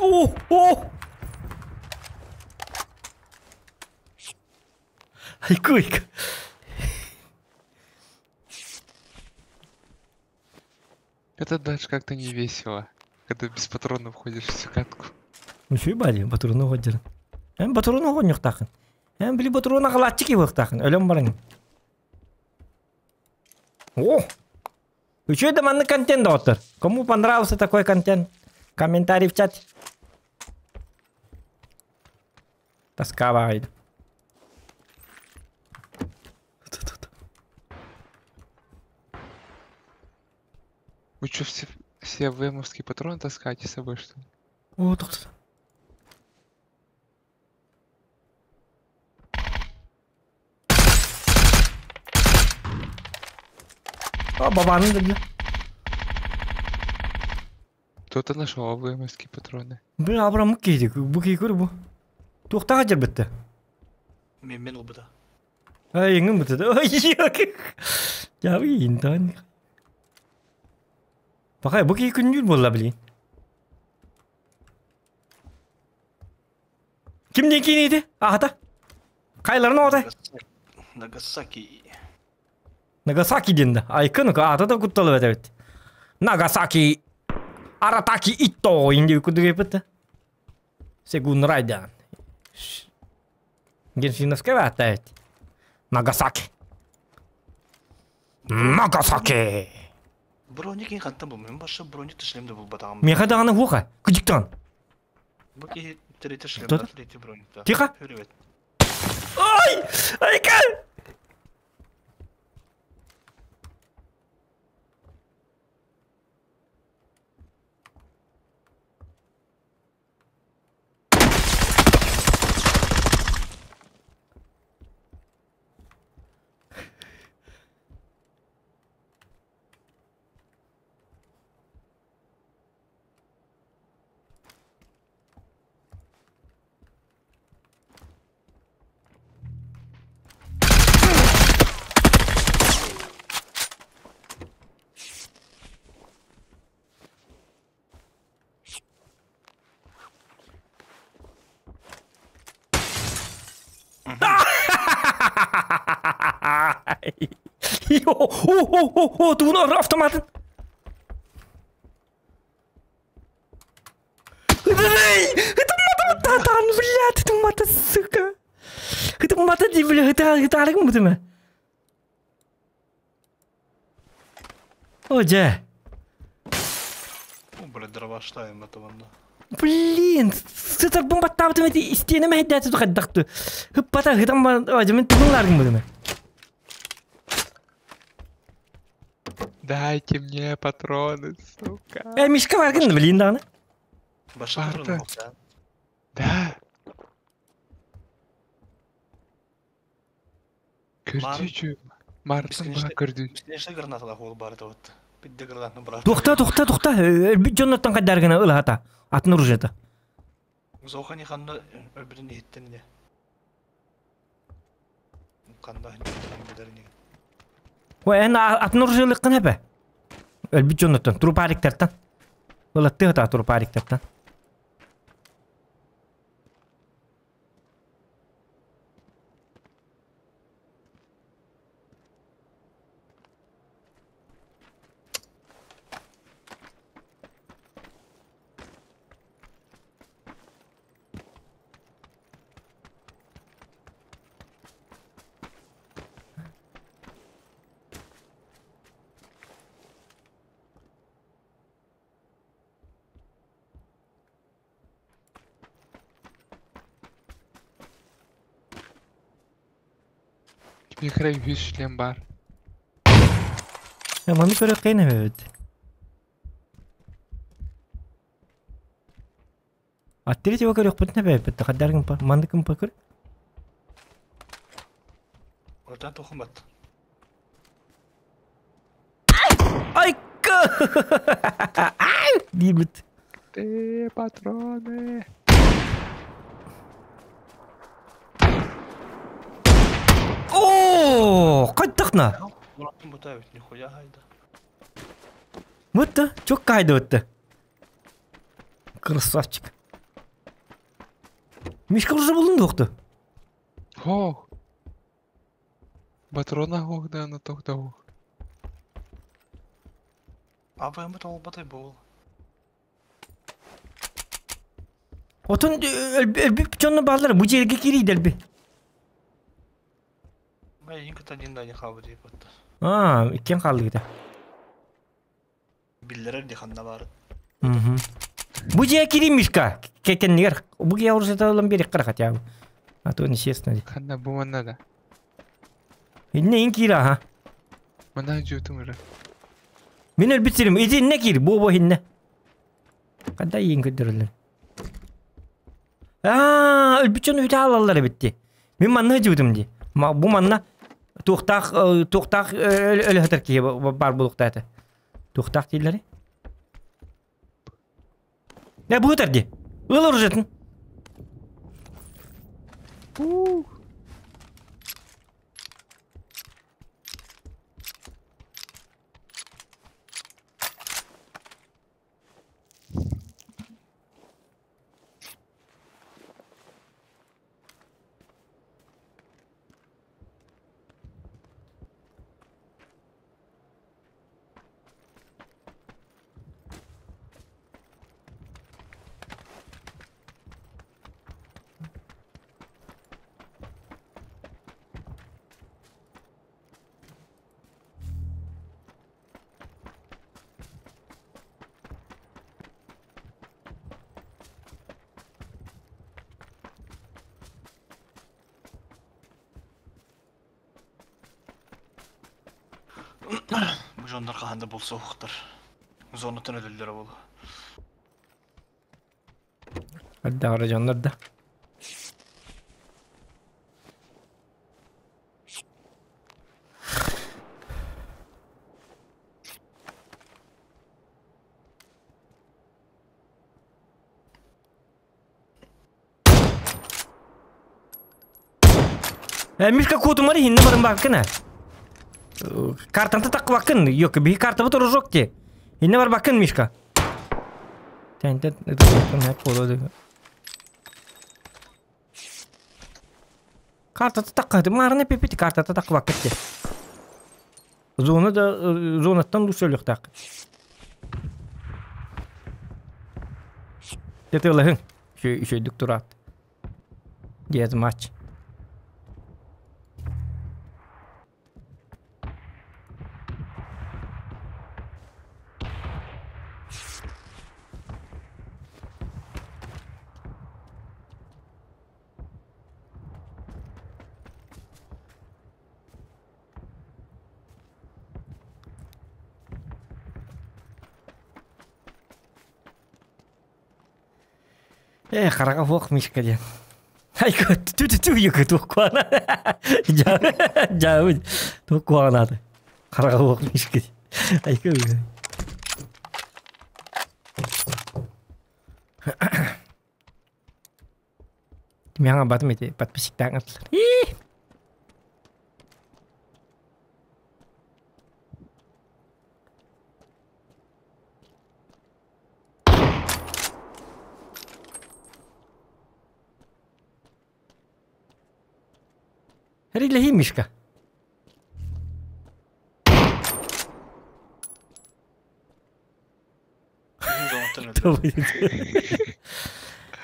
О, о! Айкуйка. Это даже как-то не весело, когда без патронов ходишь всю катку. Ну что бали, патроны ходер. Эм патроны ходнюктахын. Эм били патроны галатчики вахтахын. Өлем барың. О! Еще это манный контент, доктор. Кому понравился такой контент? Комментарий в чате. Тоска багайды. Че, все, все ВМовские патроны таскаете с собой, что ли? О, тохтоо. А, бабанын да бля. Кто-то нашел АВМовские патроны. Бля, Абрам кийди. Бу кий көр бу. Туохтаах дьэрбэтте. Мен мен ылбыта. Ай, иҥин бутыда. Ой, Жабы интон. Бакай, бу кий күннүүр буолла блин. Ким диэн киинийди? Аата? Хайларын оҕото? Нагасаки. Нагасаки диэн да. Айкын аата да кутталы эбит. Нагасаки Аратаки Итто инди курдук эппит. Сегун Райдан. Геншиновская аата эбит. Нагасаки. Нагасаки. Броник ин хантан бу. Мен башы броник тишлемде булбатагым. Меха даҕаны хуха. Кыдьыктаан. Бу киһи третий шлем, Кто-то? третий броник. да. Тихо. Хөрүбэт. Ай! Айкан! О, о, о, о, тугун автоматын. Эй, это мата блядь, это мата, сука. Это мата, бля, это арыгым бутыма. О, дьэ. О, блядь, дрова штайм это ванда. Блин, сытар бомбаттаабытым эти истиэнэ мэһэйдээти хайдахту. Хыппата хытан бар, о, мен тугун арыгым бутыма. Дайте мне патроны, сука. Э, Мишка баргын, блин, даҕаны. Башы Барда. патроны да. Да. Көрдүү Мартын баа көрдүү. Бесконечный граната ол бар это вот. Бидде гранатны брат. Тухта, тухта, тухта. Өлбүт дьоннортон хайдаргына ылаата. Атын оружиета. Зохани ханна өлбүтүн иһиттен не. Канда хин Ой, эн атын оружиелыккын эпэ. Өлбүт дьоннортон, трупариктартан. Ылатты хата трупариктартан. Михрей үс шлем бар. Я маны көрө кыйын эбит. А третьего көрө бит не бит. Хадаргын па, мандыкын па көр. Ортан тохумат. Ай! Ай! Дибит. Ты патроны. О, кайттакна. Мураттын бута бит нихуя хайда. Мытты, чок кайды өтті. Красавчик. Мишка уже булун доқты. Хох. Патрона хох да на тох да хох. АВМ ол батай бол. Отун өлбүп чонно баллар бу жерге кирийди элби. Мен инката дин да не хабы деп атты. А, иккен калды ките. Биллерер ди ханна бар. Бу жерге кирий Мишка. Кекеннигер. Бу я уже талан бери кара хотя бы. А то нечестно. Ханна бу манна да. Инне ин кира ха. Мана жутум уже. Мин өлбүт сирим итиннэ киир, бу иһиннэ. Ханна иин көрдөрөллөр? Аа, өлбүт дьон үтэ аалаллар эбит дии. Мин манна сылдьыбытым дии. Бу манна туохтаах туохтаах өлө киһи баар буолуохтаах этэ. Туохтаах дииллэри? Не бу ытар дии. Ыл оружиетын. Бу дьоннор хаһан да булсуохтар. Зонаттан өлөллөрө буолуо. Ардагара дьоннор да. Мишка куотумар иһинне барын баккын ә. Картанты таккыбаккын, yok, биһи картабыт оружок ти. Инне бар баккын, Мишка. Тэнтэн Картата таккаты, марны пепити картата таккыбаккыт ти. Зона да зонаттан ду сөйлөхтак. Тетелэһин. Үчүйдүк тураат. Диэт матч. Э, хараҕа суох Мишка диэн. Айка, ту-ту-ту, юка туох куана. Дьаабыт, туох куанааты. Хараҕа суох Мишка диэн. Айка, Миэхэ батым ити подписчиктаан аттылар. Ии! Рилэһии Мишка.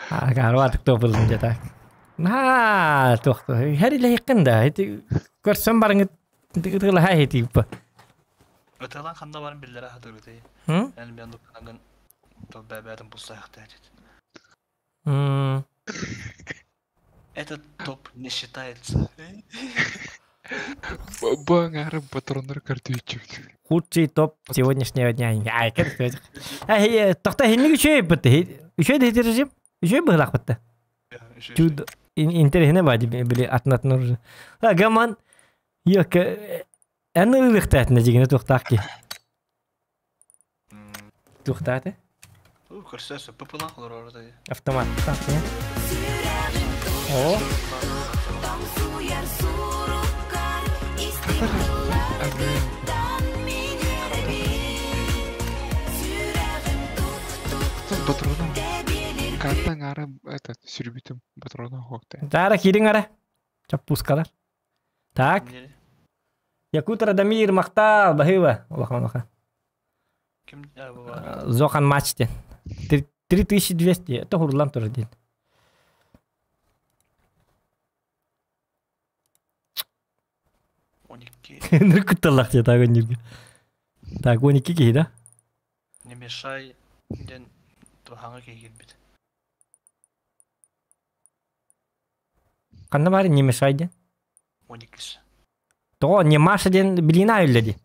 Арватык туопылын дьэ Наа туох Хэрилэһиккин да ити көрсөн барыңыт ытыгылаһа иһитииппа. Ытыалаан ханна барын биллэрэ хатырытай. Эн бен дукканагын тыл бэбээтин булсаахта этит. Этот топ не считается. Бу аҥаары патроннары көрдүүчүбүт. Худший топ сегодняшнего дня. Ай, Ай, тохта хинник үчүгэй бытты. Үчүгэй да режим. Үчүгэй быһылаах бытты. Чуд интересне бади били атын уже. А гаман yok эн ылыхтаатына дигине туохтаах ки. Туохтааты? Көрсө сөппө олорор Автомат. О. Патроном. Карта аҥаара этот сүрбүтүм патроном хуокта. Тара кириҥ ара. Чаппускалар. Так. Якут Радомир махтал, баһыыба. Улахан улахан. Ким Зохан матч диэн. 3200 это хурлан турар диэн. 12. Кутталлах дии так онньуга. Так 12 киһи да? Не мешай диэн туһаҥа киһи киирбит. Ханна баар не мешай диэн? 12. Тоҕо не Маша диэн билиин аайылла дии.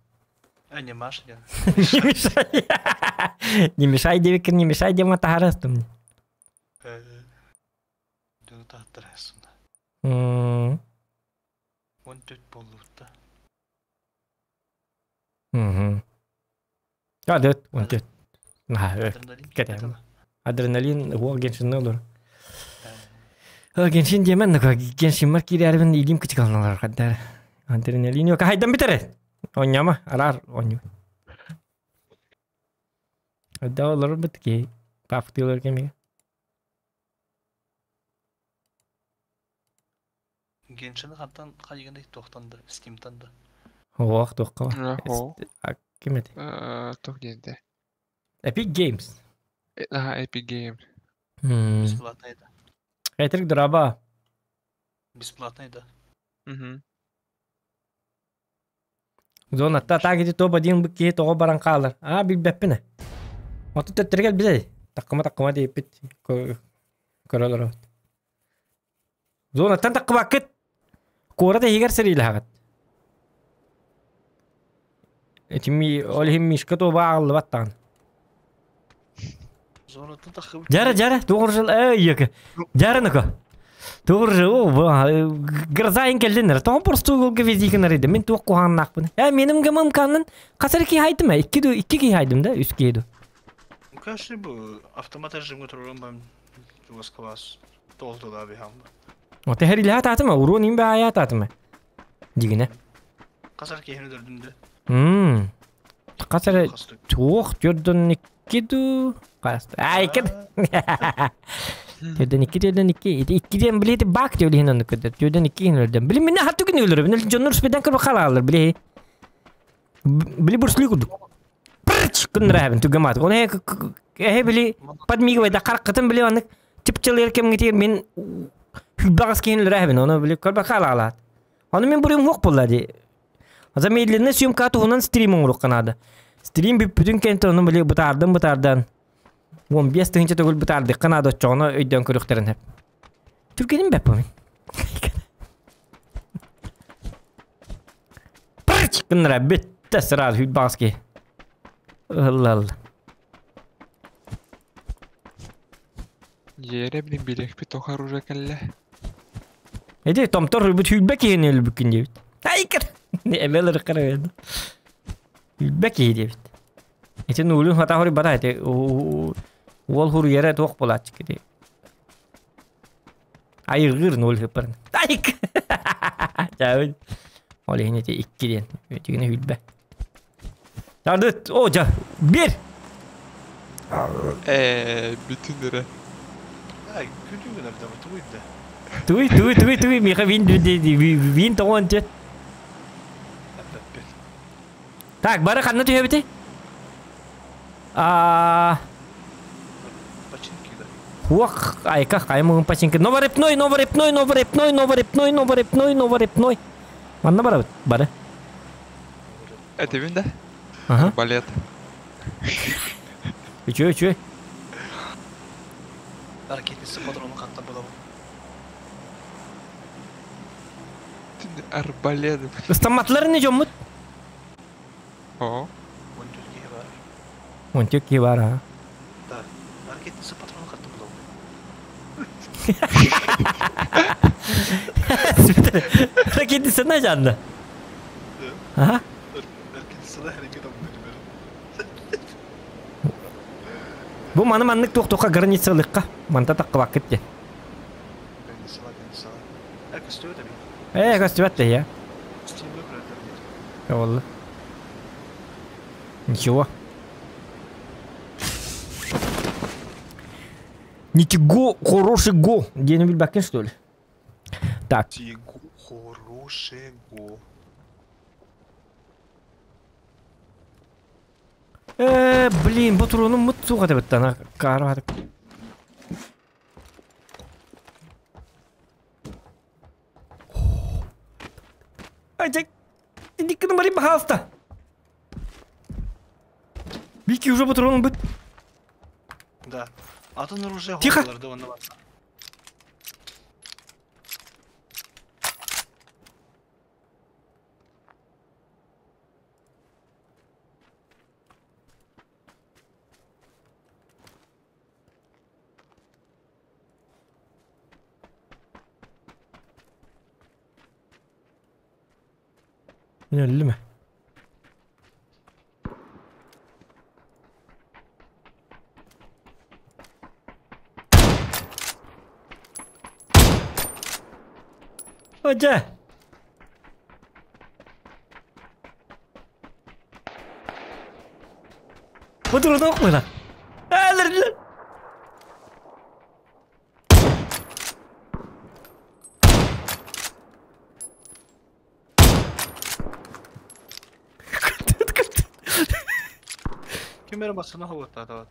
Э, не Маша диэн. Не мешай. Не мешай диэбиккин не мешай диэн таһаарастым. Э, дьону таһаттарасың. М. 14 буоллубут да. Мгм. А, 14. Наһаа Адреналин кэтэһэм. Адреналин уол Геншинне олор. Геншин диэмэн нука Геншиммар киирээрбин илиим кычыкалналар хаддар. Адреналин yok хайдан битер. Онньама араар онньу. Да олор бит ки пафтылар кеми. Геншини хантан хайыгын туохтан да, Steamтан да. Оох туохка. Хо. Ким эти? Туох диэн тэ? Epic Games. Аха, Epic Games. Бесплатный да. Этрик драба. Бесплатный да. Мгм. Зона та тагити топ один бу киһи тоҕо баран хаалар. Аа билбэппин. Оту төттөргел биле. Таккыма таккыма диэппит көрөлөр. Зонаттан таккыбаккыт. Куорат иһигэр сэриилэһэҕит. Этими ол иһин Мишка туоба ааҕыллыбат даҕаны. Зонаттан таххыбыт. Дьара дьара тугуржыл эй Дьара нука. Тугуржыл гроза кэллинер. Тоҕо просто уголга визикин арыйды. Мин туох куһааннаахпын. Э меним гымым каннын хасар ки хайдым э. Икки ду икки ки хайдым да үс ки ду. Конечно, бу автомат режимге турган бам чугас класс толду да бихам. О тэхэрилэһэ таатыма уруон им баайа таатыма. Дигине. Касар кихини дөрдүндө. Мм. Хасар туох түрдөн икки ду. Каст. Ай икки. Түрдөн икки түрдөн икки. Ити иккиден билети бак диөлиһин онну көдөр. Түрдөн икки хин өлдөн. Били минне хатту күн өлөрө. Били дьоннор спедан көрбө халаалар били. Били бурслуй курдук. Пырч күннэр түгэмат. Оны э били подмигивай да каркытын били аны типчелер кемге мен хүлбагас киһин өлөрө Оны били көрбө халаалар. Оны мен бурым хук булла ди. Замедленный съемка туһунан стрим оҥоруохха наада. Стрим бүтүн кэнтэ ону били бытаардан бытаардан. 15 тыһыынча төгүл бытаардыкка наада оччоҕуна өйдөөн көрүөхтэрин сөп. Түргэним бэп мин. Пырч гыннара бүттэ сразу хүлбаҕас киһи. Ылла Дьиэрэ билин билиэхпит тоҕо оружие кэллэ. Эти томтор бүт хүлбэ киһини өлбүккүн диэбит. Айкыр! Эмэл ырыккар Хүлбэ киһи диэбит. Ити нуулун хата хори бата эти уол хуруйара туох буолааччы ити. Айыргыр нуул хыппарын. Айк! Чаабын. Ол иһин ити икки диэн. Үтүгүнэ хүлбэ. Тардыт, о жа, бир! Э, бүтүн эрэ. Ай, күтүгүн эрдэ тугуйда. Туй, туй, туй, туй, миха вин вин тоҕон түт. Эппет. Так, бары ханна түһэбити? А, Починки да. Хуах, айка, хаймын починки. Новорепной, новорепной, новорепной, новорепной, новорепной, новорепной. Манна барабыт, бары. Этибин да? Ага. Балет. Үчү, үчү. Ракетница патронун хантан булабын. Арбалет. Ыстаматлары не жоммут? О, 14 киһи бар. Он тек бар, а. Да. Ракетница патронун хантан булабын. Ракетница на жанна. Ага. Ракетница да hareket аммын. Бу маны маннык туох-туохха границалыкка. Манта таккыбаккыт де. Границала, границала. Э, көстүбөт эби. Э, көстүбэт де я. Steam'de көрөтөр. Олла. Ничего. Ничего хорошего. Где билбаккин, что ли? Так, Тигу хорошего. Блин, ботуруну мут суға деп ана кара. Ай, жак. Диккінің бари пожалуйста. Вики уже патроном быт. Да. Атын оружие Тихо. холларды онна бар. Мен өллүм. Ожа! Бу турда ок мына. Әлер. Ким эрэ массыына хоҕуттаатабат.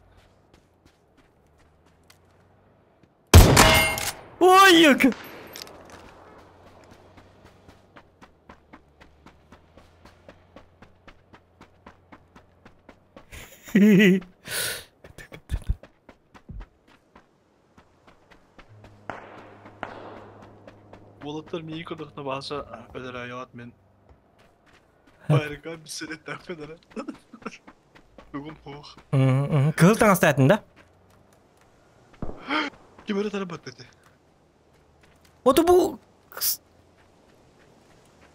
Ой, юк. Уолаттар миигин көрдөхтөрүнэ бааса өлөрөөйөҕүт мин. Байырга бүссэлэттэхпин эрэ. Тугум суох. Кыһыл таҥастаатын да? Ким эрэ тарбат этэ. Ото бу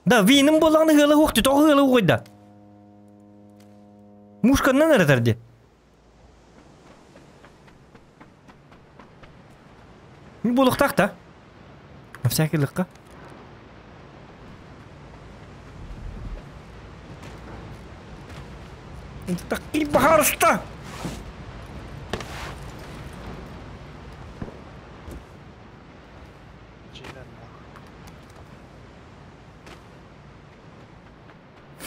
Да, виным буоллаҕына ыала уохту, тоҕо ыала уойда? Мушканнан эрэтэр ди. Буолуохтаах да. На всякий лыкка. Такие бахарста!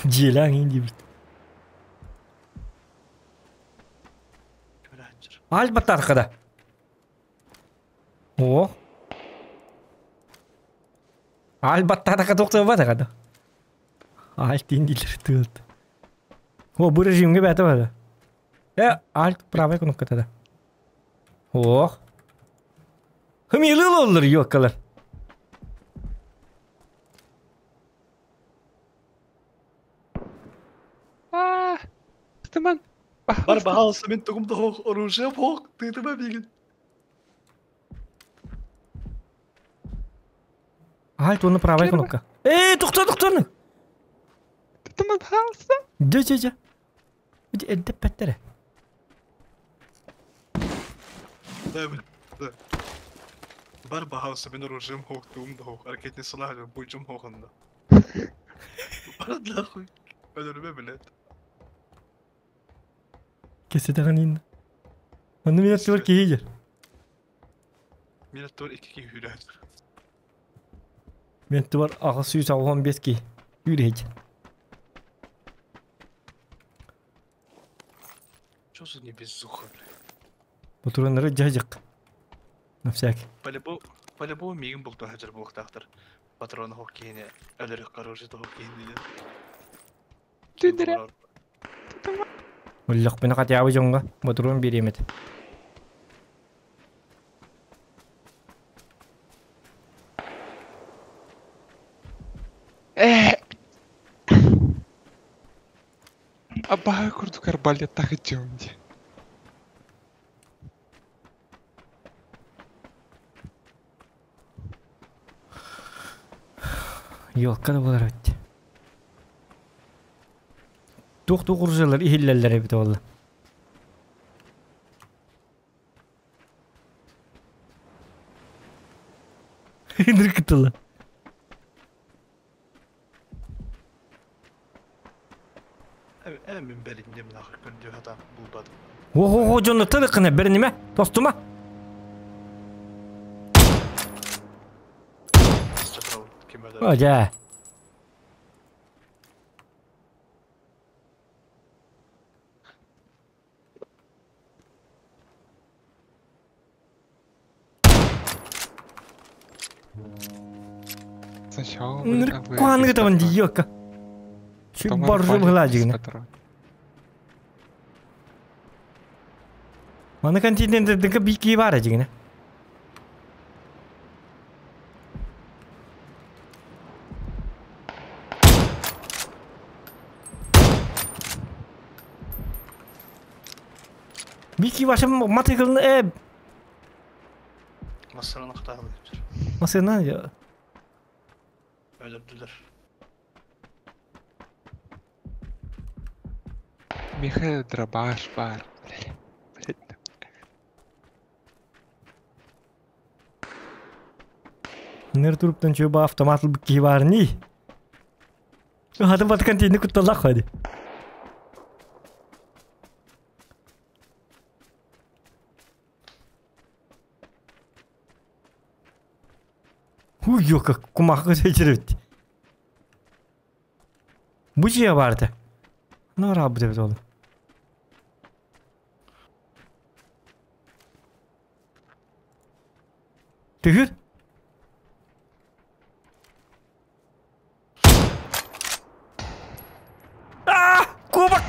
Дьиэлээн иин диэбит. Альбаттарка да. О. Альбаттарка тоқтабата да. Альт индилер тыылт. О, бу режимге бәті бады. Альт правая кнопка да. Ох. Хымилы оллар ёккалар. Аа, Тыман. Бар баһаалыста мин тугум да суох, оружием суох, тыытыма миигин. Альт оны правая кнопка. Эй, тоқта, тоқта. Тыман, пожалуйста. Дэ, дэ, дэ. Эдде пәттере. Да, да. Бар баһаалыста мин оружием суох, тугум да суох, ракетный сылаах буйдьум суох онно. Бар нахуй. Өлөрүмэ билет. Кесетеген ин. Оны мен тур киһи. Мин тур 2 киһи хүрэ. Мен тур 615 ки. Хүрэ. Что за невезуха, блядь? Бутураннары жажык. На всякий. По-любому миигин бултуу сылдьар буолуохтаахтар. Патрон суох киһини өлөрүөх оружие суох киһини. Түндэрэ. Уллах бина катябы жоңга. Батурун биремет. Абаа курдук арбалеттах иччиҥ дии. Ёлка да болар өтті. Тух-тух уржалар ихиллеллер эбит олла. Ныркытыла. Мин бэринним нахуй көрдүү хата булбадым. Ого, жону тылыкына берниме? Тостума? Ожа. Сначала Ныркуаныгы табан диёка. Чү баржы была жигине. Маны континенттики бики бар жигине. Бики башым матыкылны Масыраны хатаалы. Масына я. Өлөрдүлөр. Миэхэ дробаш баар. Блядь. Ныр туруптан чуба автомат ылбыт киһи баар нии. Хаты баткан тиини кутталлах ходи. Хуй как кумахы сөйтеребит. Бу дьиэ баарда. Ну араабыт эбит ол. Түһүр. Аа, кубок!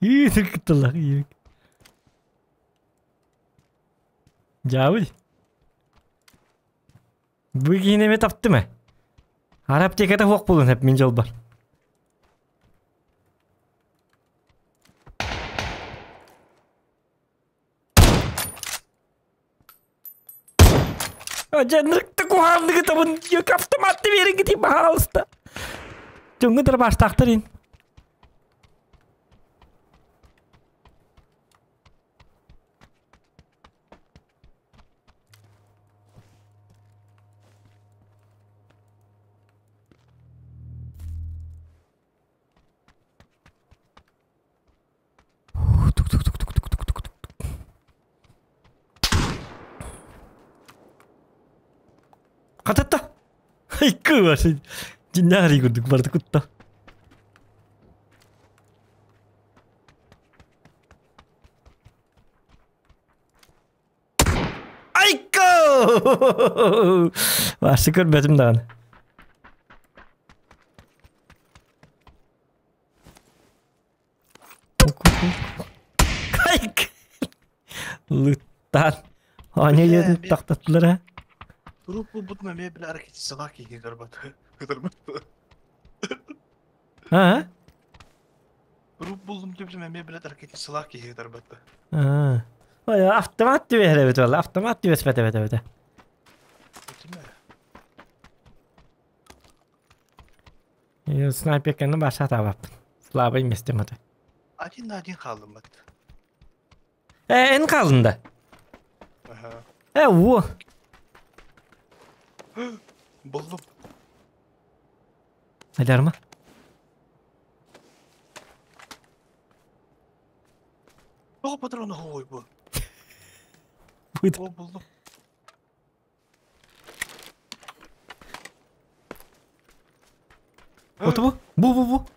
Иитир кытталлах иик. Дьаабыл. Бу киинэми таптым ээ. Ара аптеката суох буолуон сөп мин дьолбор. Дьэ, куһаанныгы табын автоматты бериҥ пожалуйста. Дьоҥҥо дырбаастаахтар ин. Хататта! Икки барсы. Дьиннээх курдук барды кутта. Айко! Барсы көрбөтүм даҕаны. Кайк! Лыттан. Аня жерин тахтаттылар ha. Туруп булбутум эмиэ били аракетисалаах киһи кытарбат. Кытарбат. Ha? Туруп булдум түбүтүм эмиэ били аракетисалаах киһи кытарбат. Ha. Ой, автомат түбэһэр эбит валла, автомат түбэспэт эбит эбит. Снайперканы баша табаппын. Слабый местем аты. Один на один хааллым бат. Э, эн хаалында. Аха. Э, во. Булдум. Алярма. Тоҕо патроны хоой бу? Быт. О, булдум. Вот бу. Бу бу бу.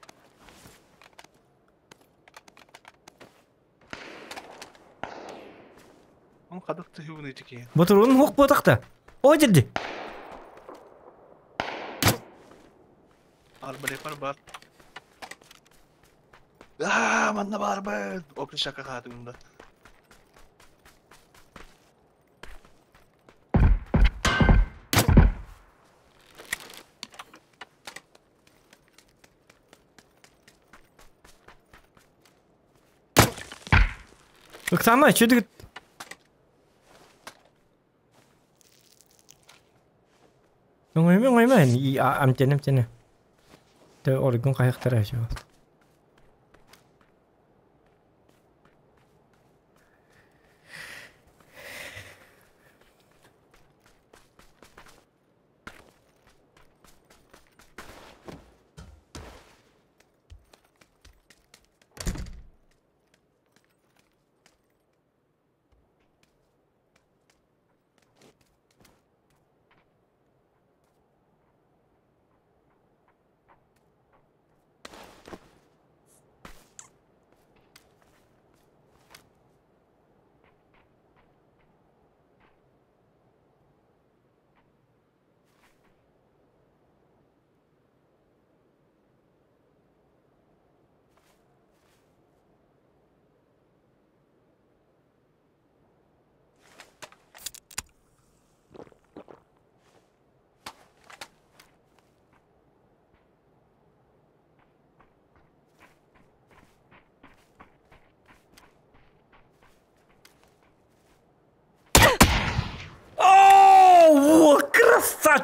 Он хадак тыһыбын итики. Батырын хук ботакта. О жерди. Арбалепар бар. Аа, манна бар бит. Окли шака хаатыгында. Ыксама, чүдүк. Оңойма, оңойма, амтен, амтен. Тэ оргун кайыктара жо.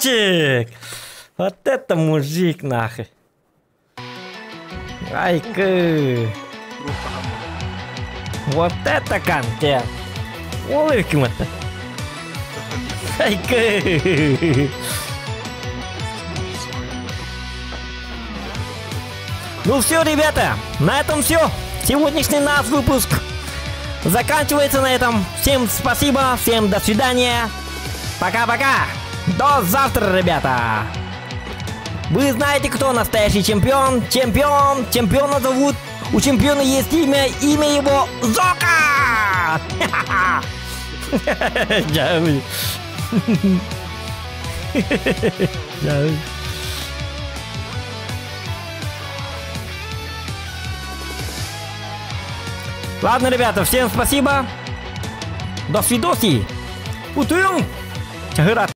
Красавчик! Вот это мужик, нахуй. Айкы. Вот это контент. Ол ким это? Айкы. Ну все, ребята, на этом все. Сегодняшний наш выпуск заканчивается на этом. Всем спасибо, всем до свидания. Пока-пока. До завтра, ребята. Вы знаете, кто настоящий чемпион? Чемпион! Чемпиона зовут. У чемпиона есть имя. Имя его Зока! Ладно, ребята, всем спасибо. До свидоси. Утуем. Чахырат.